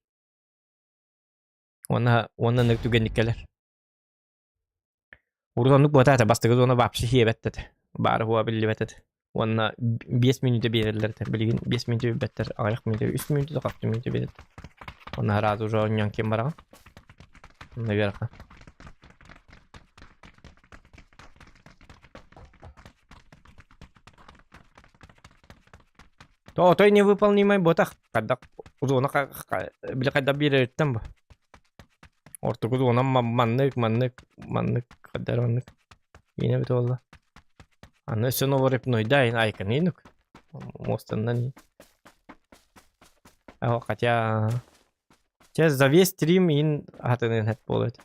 [SPEAKER 2] Уонна уонна нык түгэнник кэлэр. Урут оннук буотаата бастакы зона вообще хиэбэт этэ. Баары хуа биллибэт этэ. Уонна 5 мүнүүтэ биэрэллэр этэ. Билигин 5 мүнүүтэ билбэттэр, аҕыйах мүнүүтэ, 3 мүнүүтэ, 6 мүнүүтэ биэрэллэр. Уонна сразу уже оонньоон ким бараҕын? Наверх. То той невыполнимай ботах. Хайдах зона били хайдах биэрэриттэн бу. Ортоку зона маннык, маннык, маннык, хайдар маннык. Иинэ бит буолла. Аны өссө новорепнойда айканинук. Мостаннан. Хотя Сейчас за весь стрим ин атынын хэт буолуот.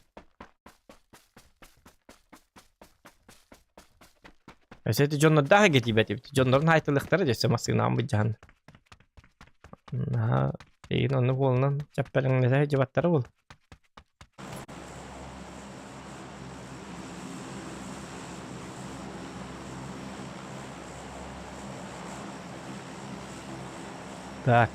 [SPEAKER 2] Өссө ити дьоннордоох кэтиибэт эбит. Дьоннорун хаайтылыахтара дьэ массыынаҕын былдьаһан. Наһаа эйигин оннук уолунан чаппалаҥната сылдьыбаттара буолуо. Так.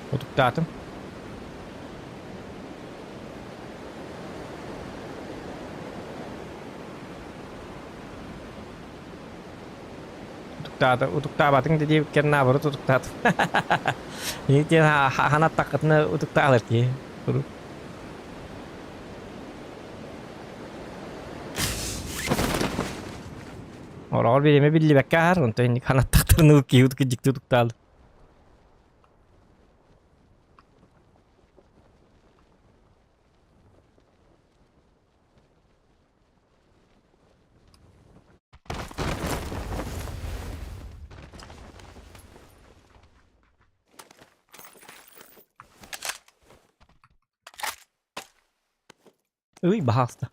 [SPEAKER 2] Утуктаатым. Утуктаата, утуктаабатыҥ да диэбиккэр наоборот утуктаатым. Ити ханаттаххытына утуктаалар киһи. Ороҕор бириэмэ биллибэккэ ааһар, онтон инник ханаттахтарына киһи дьикти утуктаалар. Ый, баһаалыста.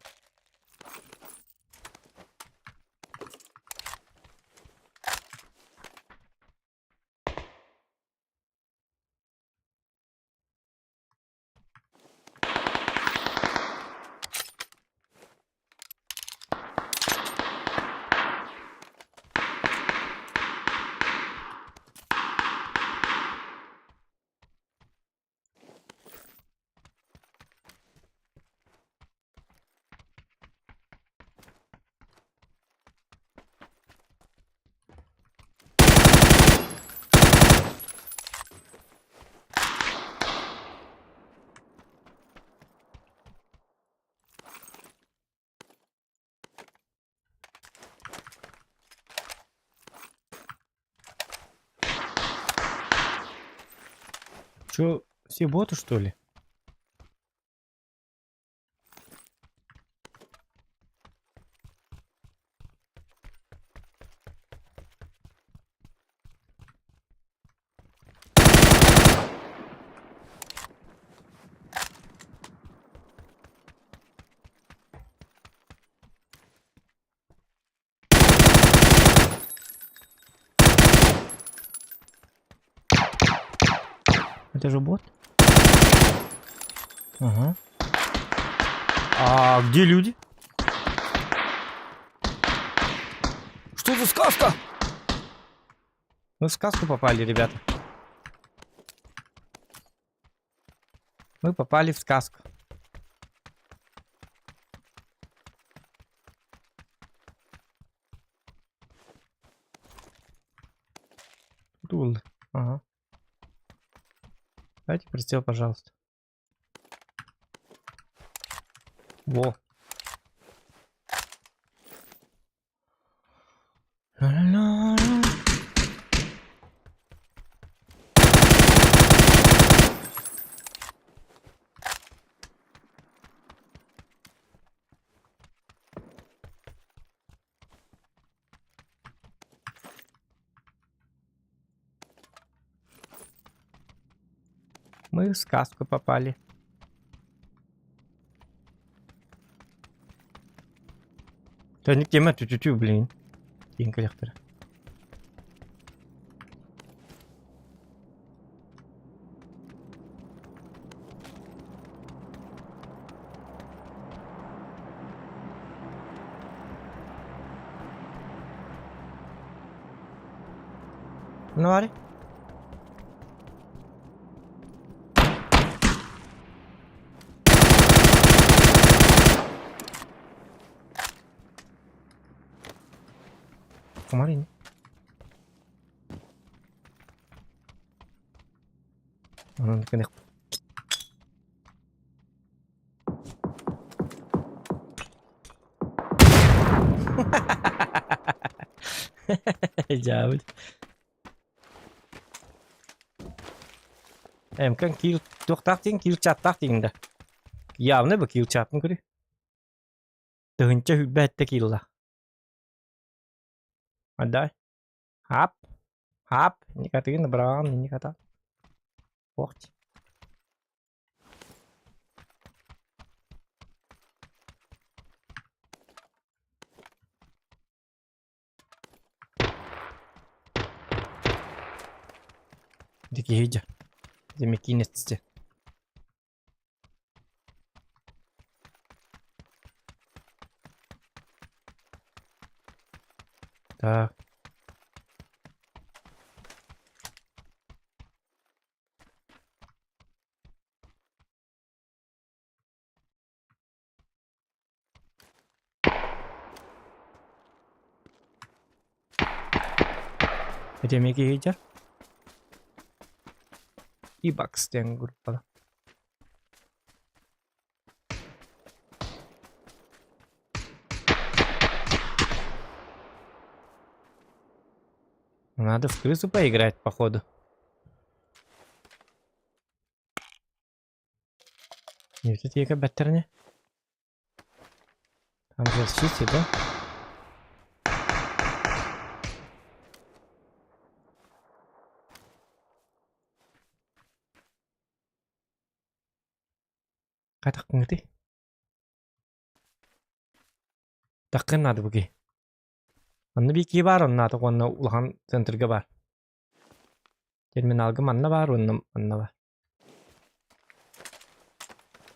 [SPEAKER 2] Чё, все боты, что ли? Это же бот? Ага. А где люди? Что за сказка? Мы в сказку попали, ребята. Мы попали в сказку. Дул. Ага. Дайте прицел, пожалуйста. Во. Ла-ла-ла. Мы в сказку попали. Төннүк тема түтүтү блин. Диэн кэлэхтэрэ. Ну, Ари? Комарин. Онон кэнэх. Дьаабыт. Эмкэн киил туохтаах диэн киил чаттаах диэн да. Явно бы киил чатын көрү. Тыһынча хүлбэ этте киилла. Отдай. Хап. Хап. Никатыгын браан, никата. Охть. Дикий иди. Демекинец. Так. Ити эмиэ киһи E-Bucks диэн группа. Надо в крысу поиграть, походу. Нет, это яка бэттерне. Там же чистит, да? Хайдах гыныгытый? Таххын наада бу киһи. Онно биир киһи баар, онно аата уонна улахан центрга баар. Терминалга манна баар уонна манна баар.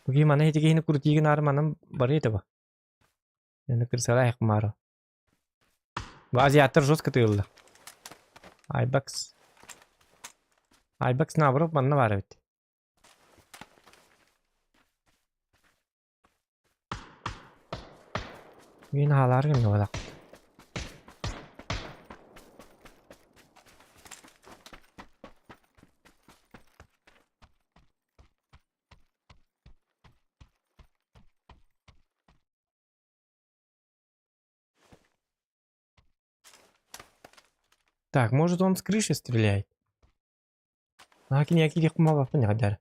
[SPEAKER 2] Бу киһи маны ити киһини крутии гынаары манан барыа этэ бу. Аны кырсалаах маара. Бу азиаттар жестко тыылла. Айбакс. Айбакс наоборот манна баар эбит. Мин хаалаары гынныбатах. Так, может он с крыши стреляет? А киниэхэ кумалааппын эҕэрдээр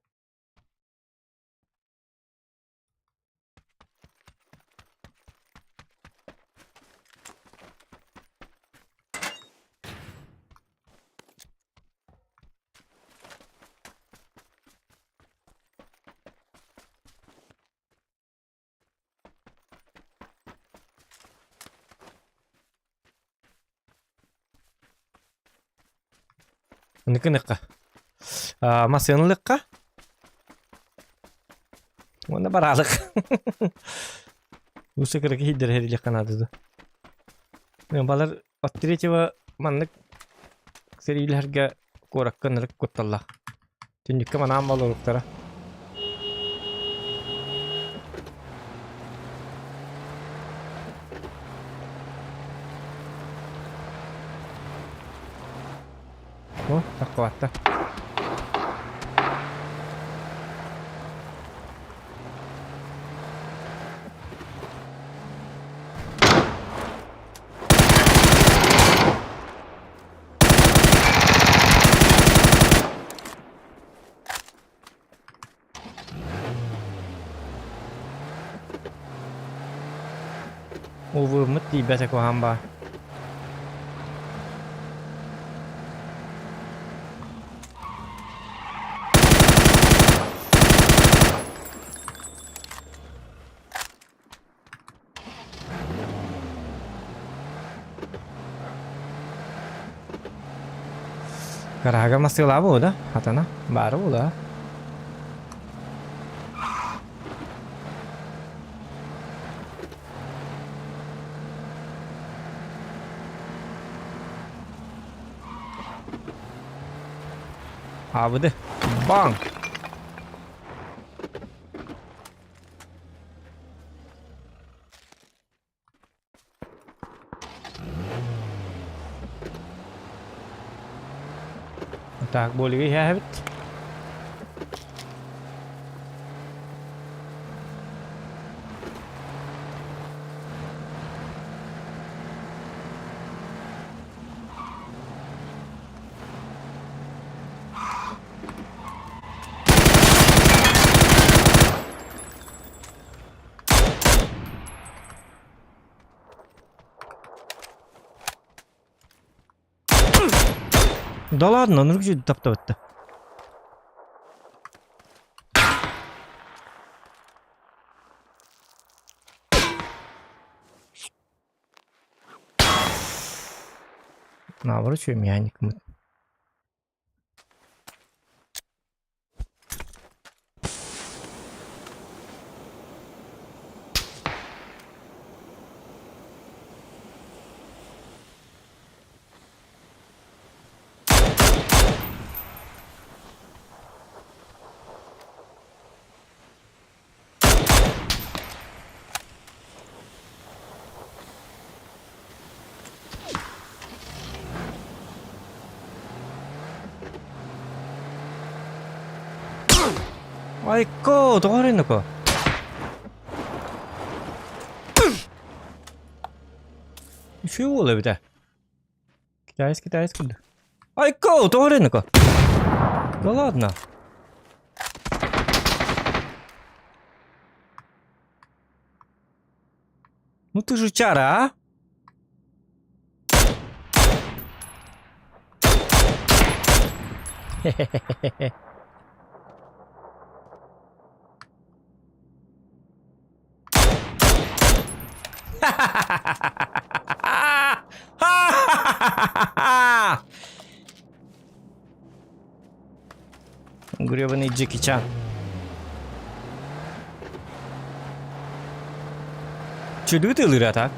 [SPEAKER 2] Ыныкыныкка. Массыынылыкка. Уонна бараалык. Усы кыракы хиддер херилиэххэ наада да. Балар от третьего маннык сэриилэһэргэ куоракка ынырык кутталлаах. Түннүккэ манаан болоруктара. О, таххыбатта. Увыммыт тиийбэтэ куһаҕан баар. Гарага масыылаа буолуо да, хатана баара буолуо. Аабыды. Баҥ! Так, более иһээбит. Да ладно, ну где таптабытта? Наоборот, что механик мы. Айко, тоҕо эрэ Үчүгэй уол эбит ээ. Китаец, китаец курдук. Айко, тоҕо эрэ Да ладно. Ну ты жучара, а? Хе-хе-хе-хе. Гребаный Джеки Чан. Чүдү тылыра так.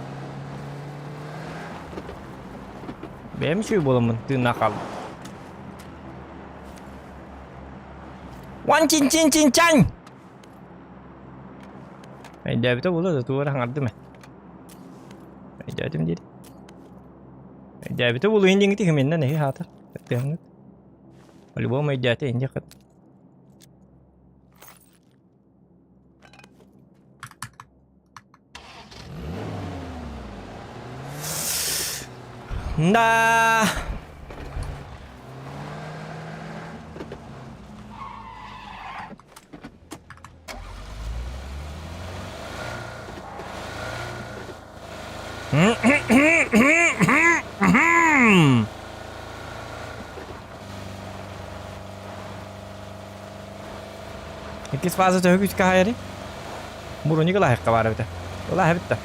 [SPEAKER 2] Бэйэм үчүгэй буоламмын тыыннаах хааллым. Ван чин чин чин чан! Өйдөөбүтэ буолуо да тугу эрэ хаҥардым ээ. Өйдөөтүм диир. Өйдөөбүтэ буолуо иһин диэҥҥит иһиминнэн эһи хаатар. Тыаҥҥыт. По-любому өйдөөтө иһин диэххит. Да. Иккис фаза төһө күүскэ хаайарый? Буруни кылаһыахха баар эбитэ. Кылааһа эбит да.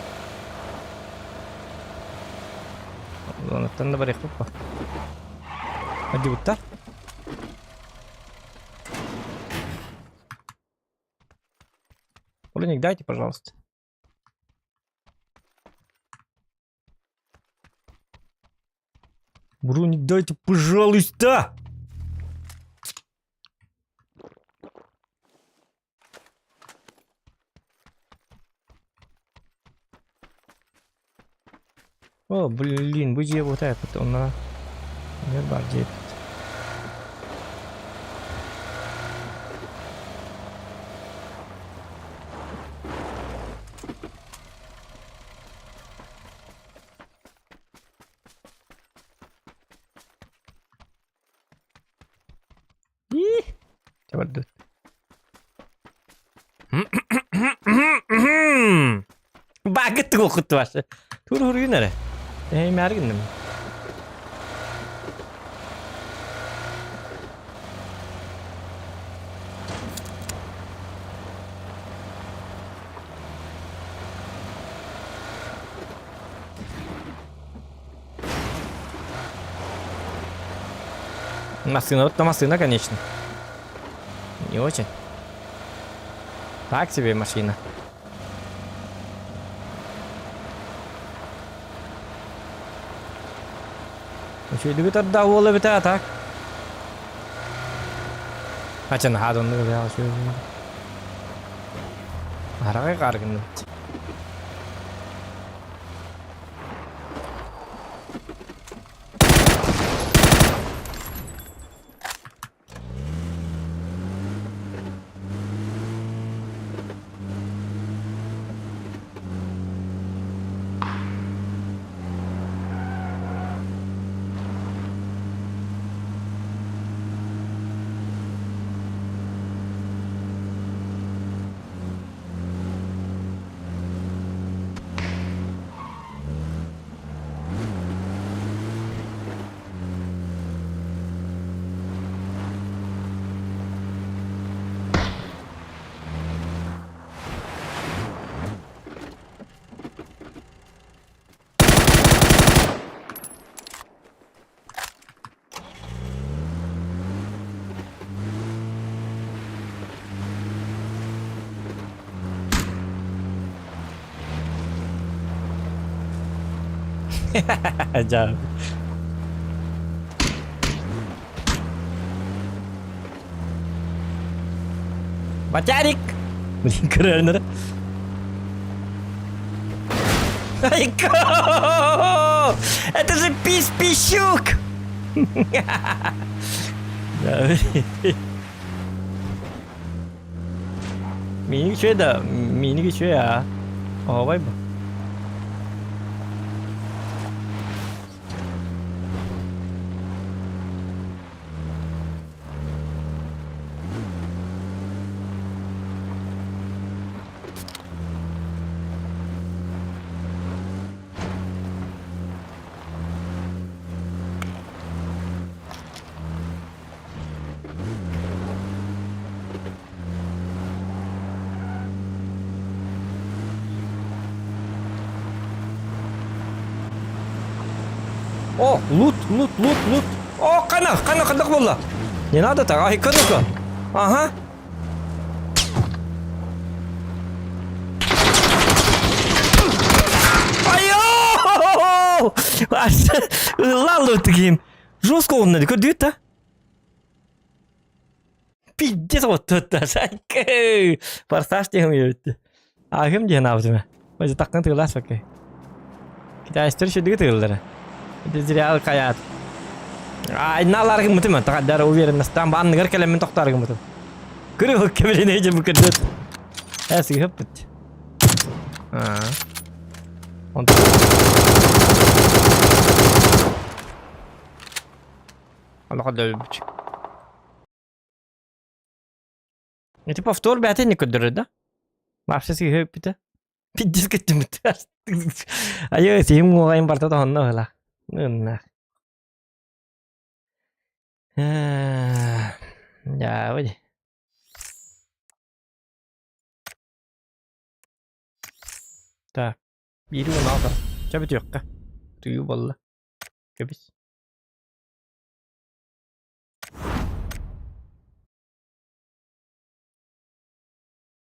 [SPEAKER 2] Онуттан да барыахпыт по. Одьубуттар. Броник, дайте, пожалуйста. Броник, дайте, пожалуйста! О, блин, бу дьиэ бута эппит онно эмиэ баар дьиэ эбит. Ih, Чабардыт. Багыт тугу башы. Тур хуруйун эрэ. Эй, мәргинним. Массына, вот массына, конечно. Не очень. Так тебе машина. Үчүгэйдик ытардаах уол эбит аа так. Ача наһаа да оннук эбит үчүгэй. Араҕай хаар гынныбыт. Дьаа. Батярик! Блин, көрөрнөр. Айко! Это же пись-пищук! Да. Миигин үчүгэй да, мииник үчүгэй аа. Оһуобай бу. О, лут, лут, лут, лут. О, кана, кана, ханнык буолла? Не надо так, ай, ну-ка. Ага. Айо! Ылла лут ким. Жестко онно көрдүгүт да? Пиздец вот тут Сакы! Форсаж диэн үөттү. Агым диэн аабытым. Бажы таккын тыылаас бакай. Китайстар шүдүгү тыыллара. Это зря каят. Айналар гыммытым, тагаддар уверенностан банныгар кэлэммин тохтар гыммытым. Көрү кемелине же бу көрдөт. Эсиги хөппүт. Аа. Онтон Олохо өлбүт. Ити повтор бэйэтэ инник көрдөрөр да? Вообще сыыһа бүппүтэ. Пиздец көттүмүт. Айыы сиһим уоҕайын барта тоһонно ыла. Ынна. Дьаабы. Так. Биири 16. Чэ бүтүөххэ. Тыйыы буолла. Кэбис.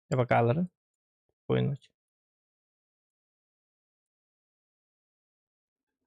[SPEAKER 2] Дьэ бакааларын. Спокойной ночи.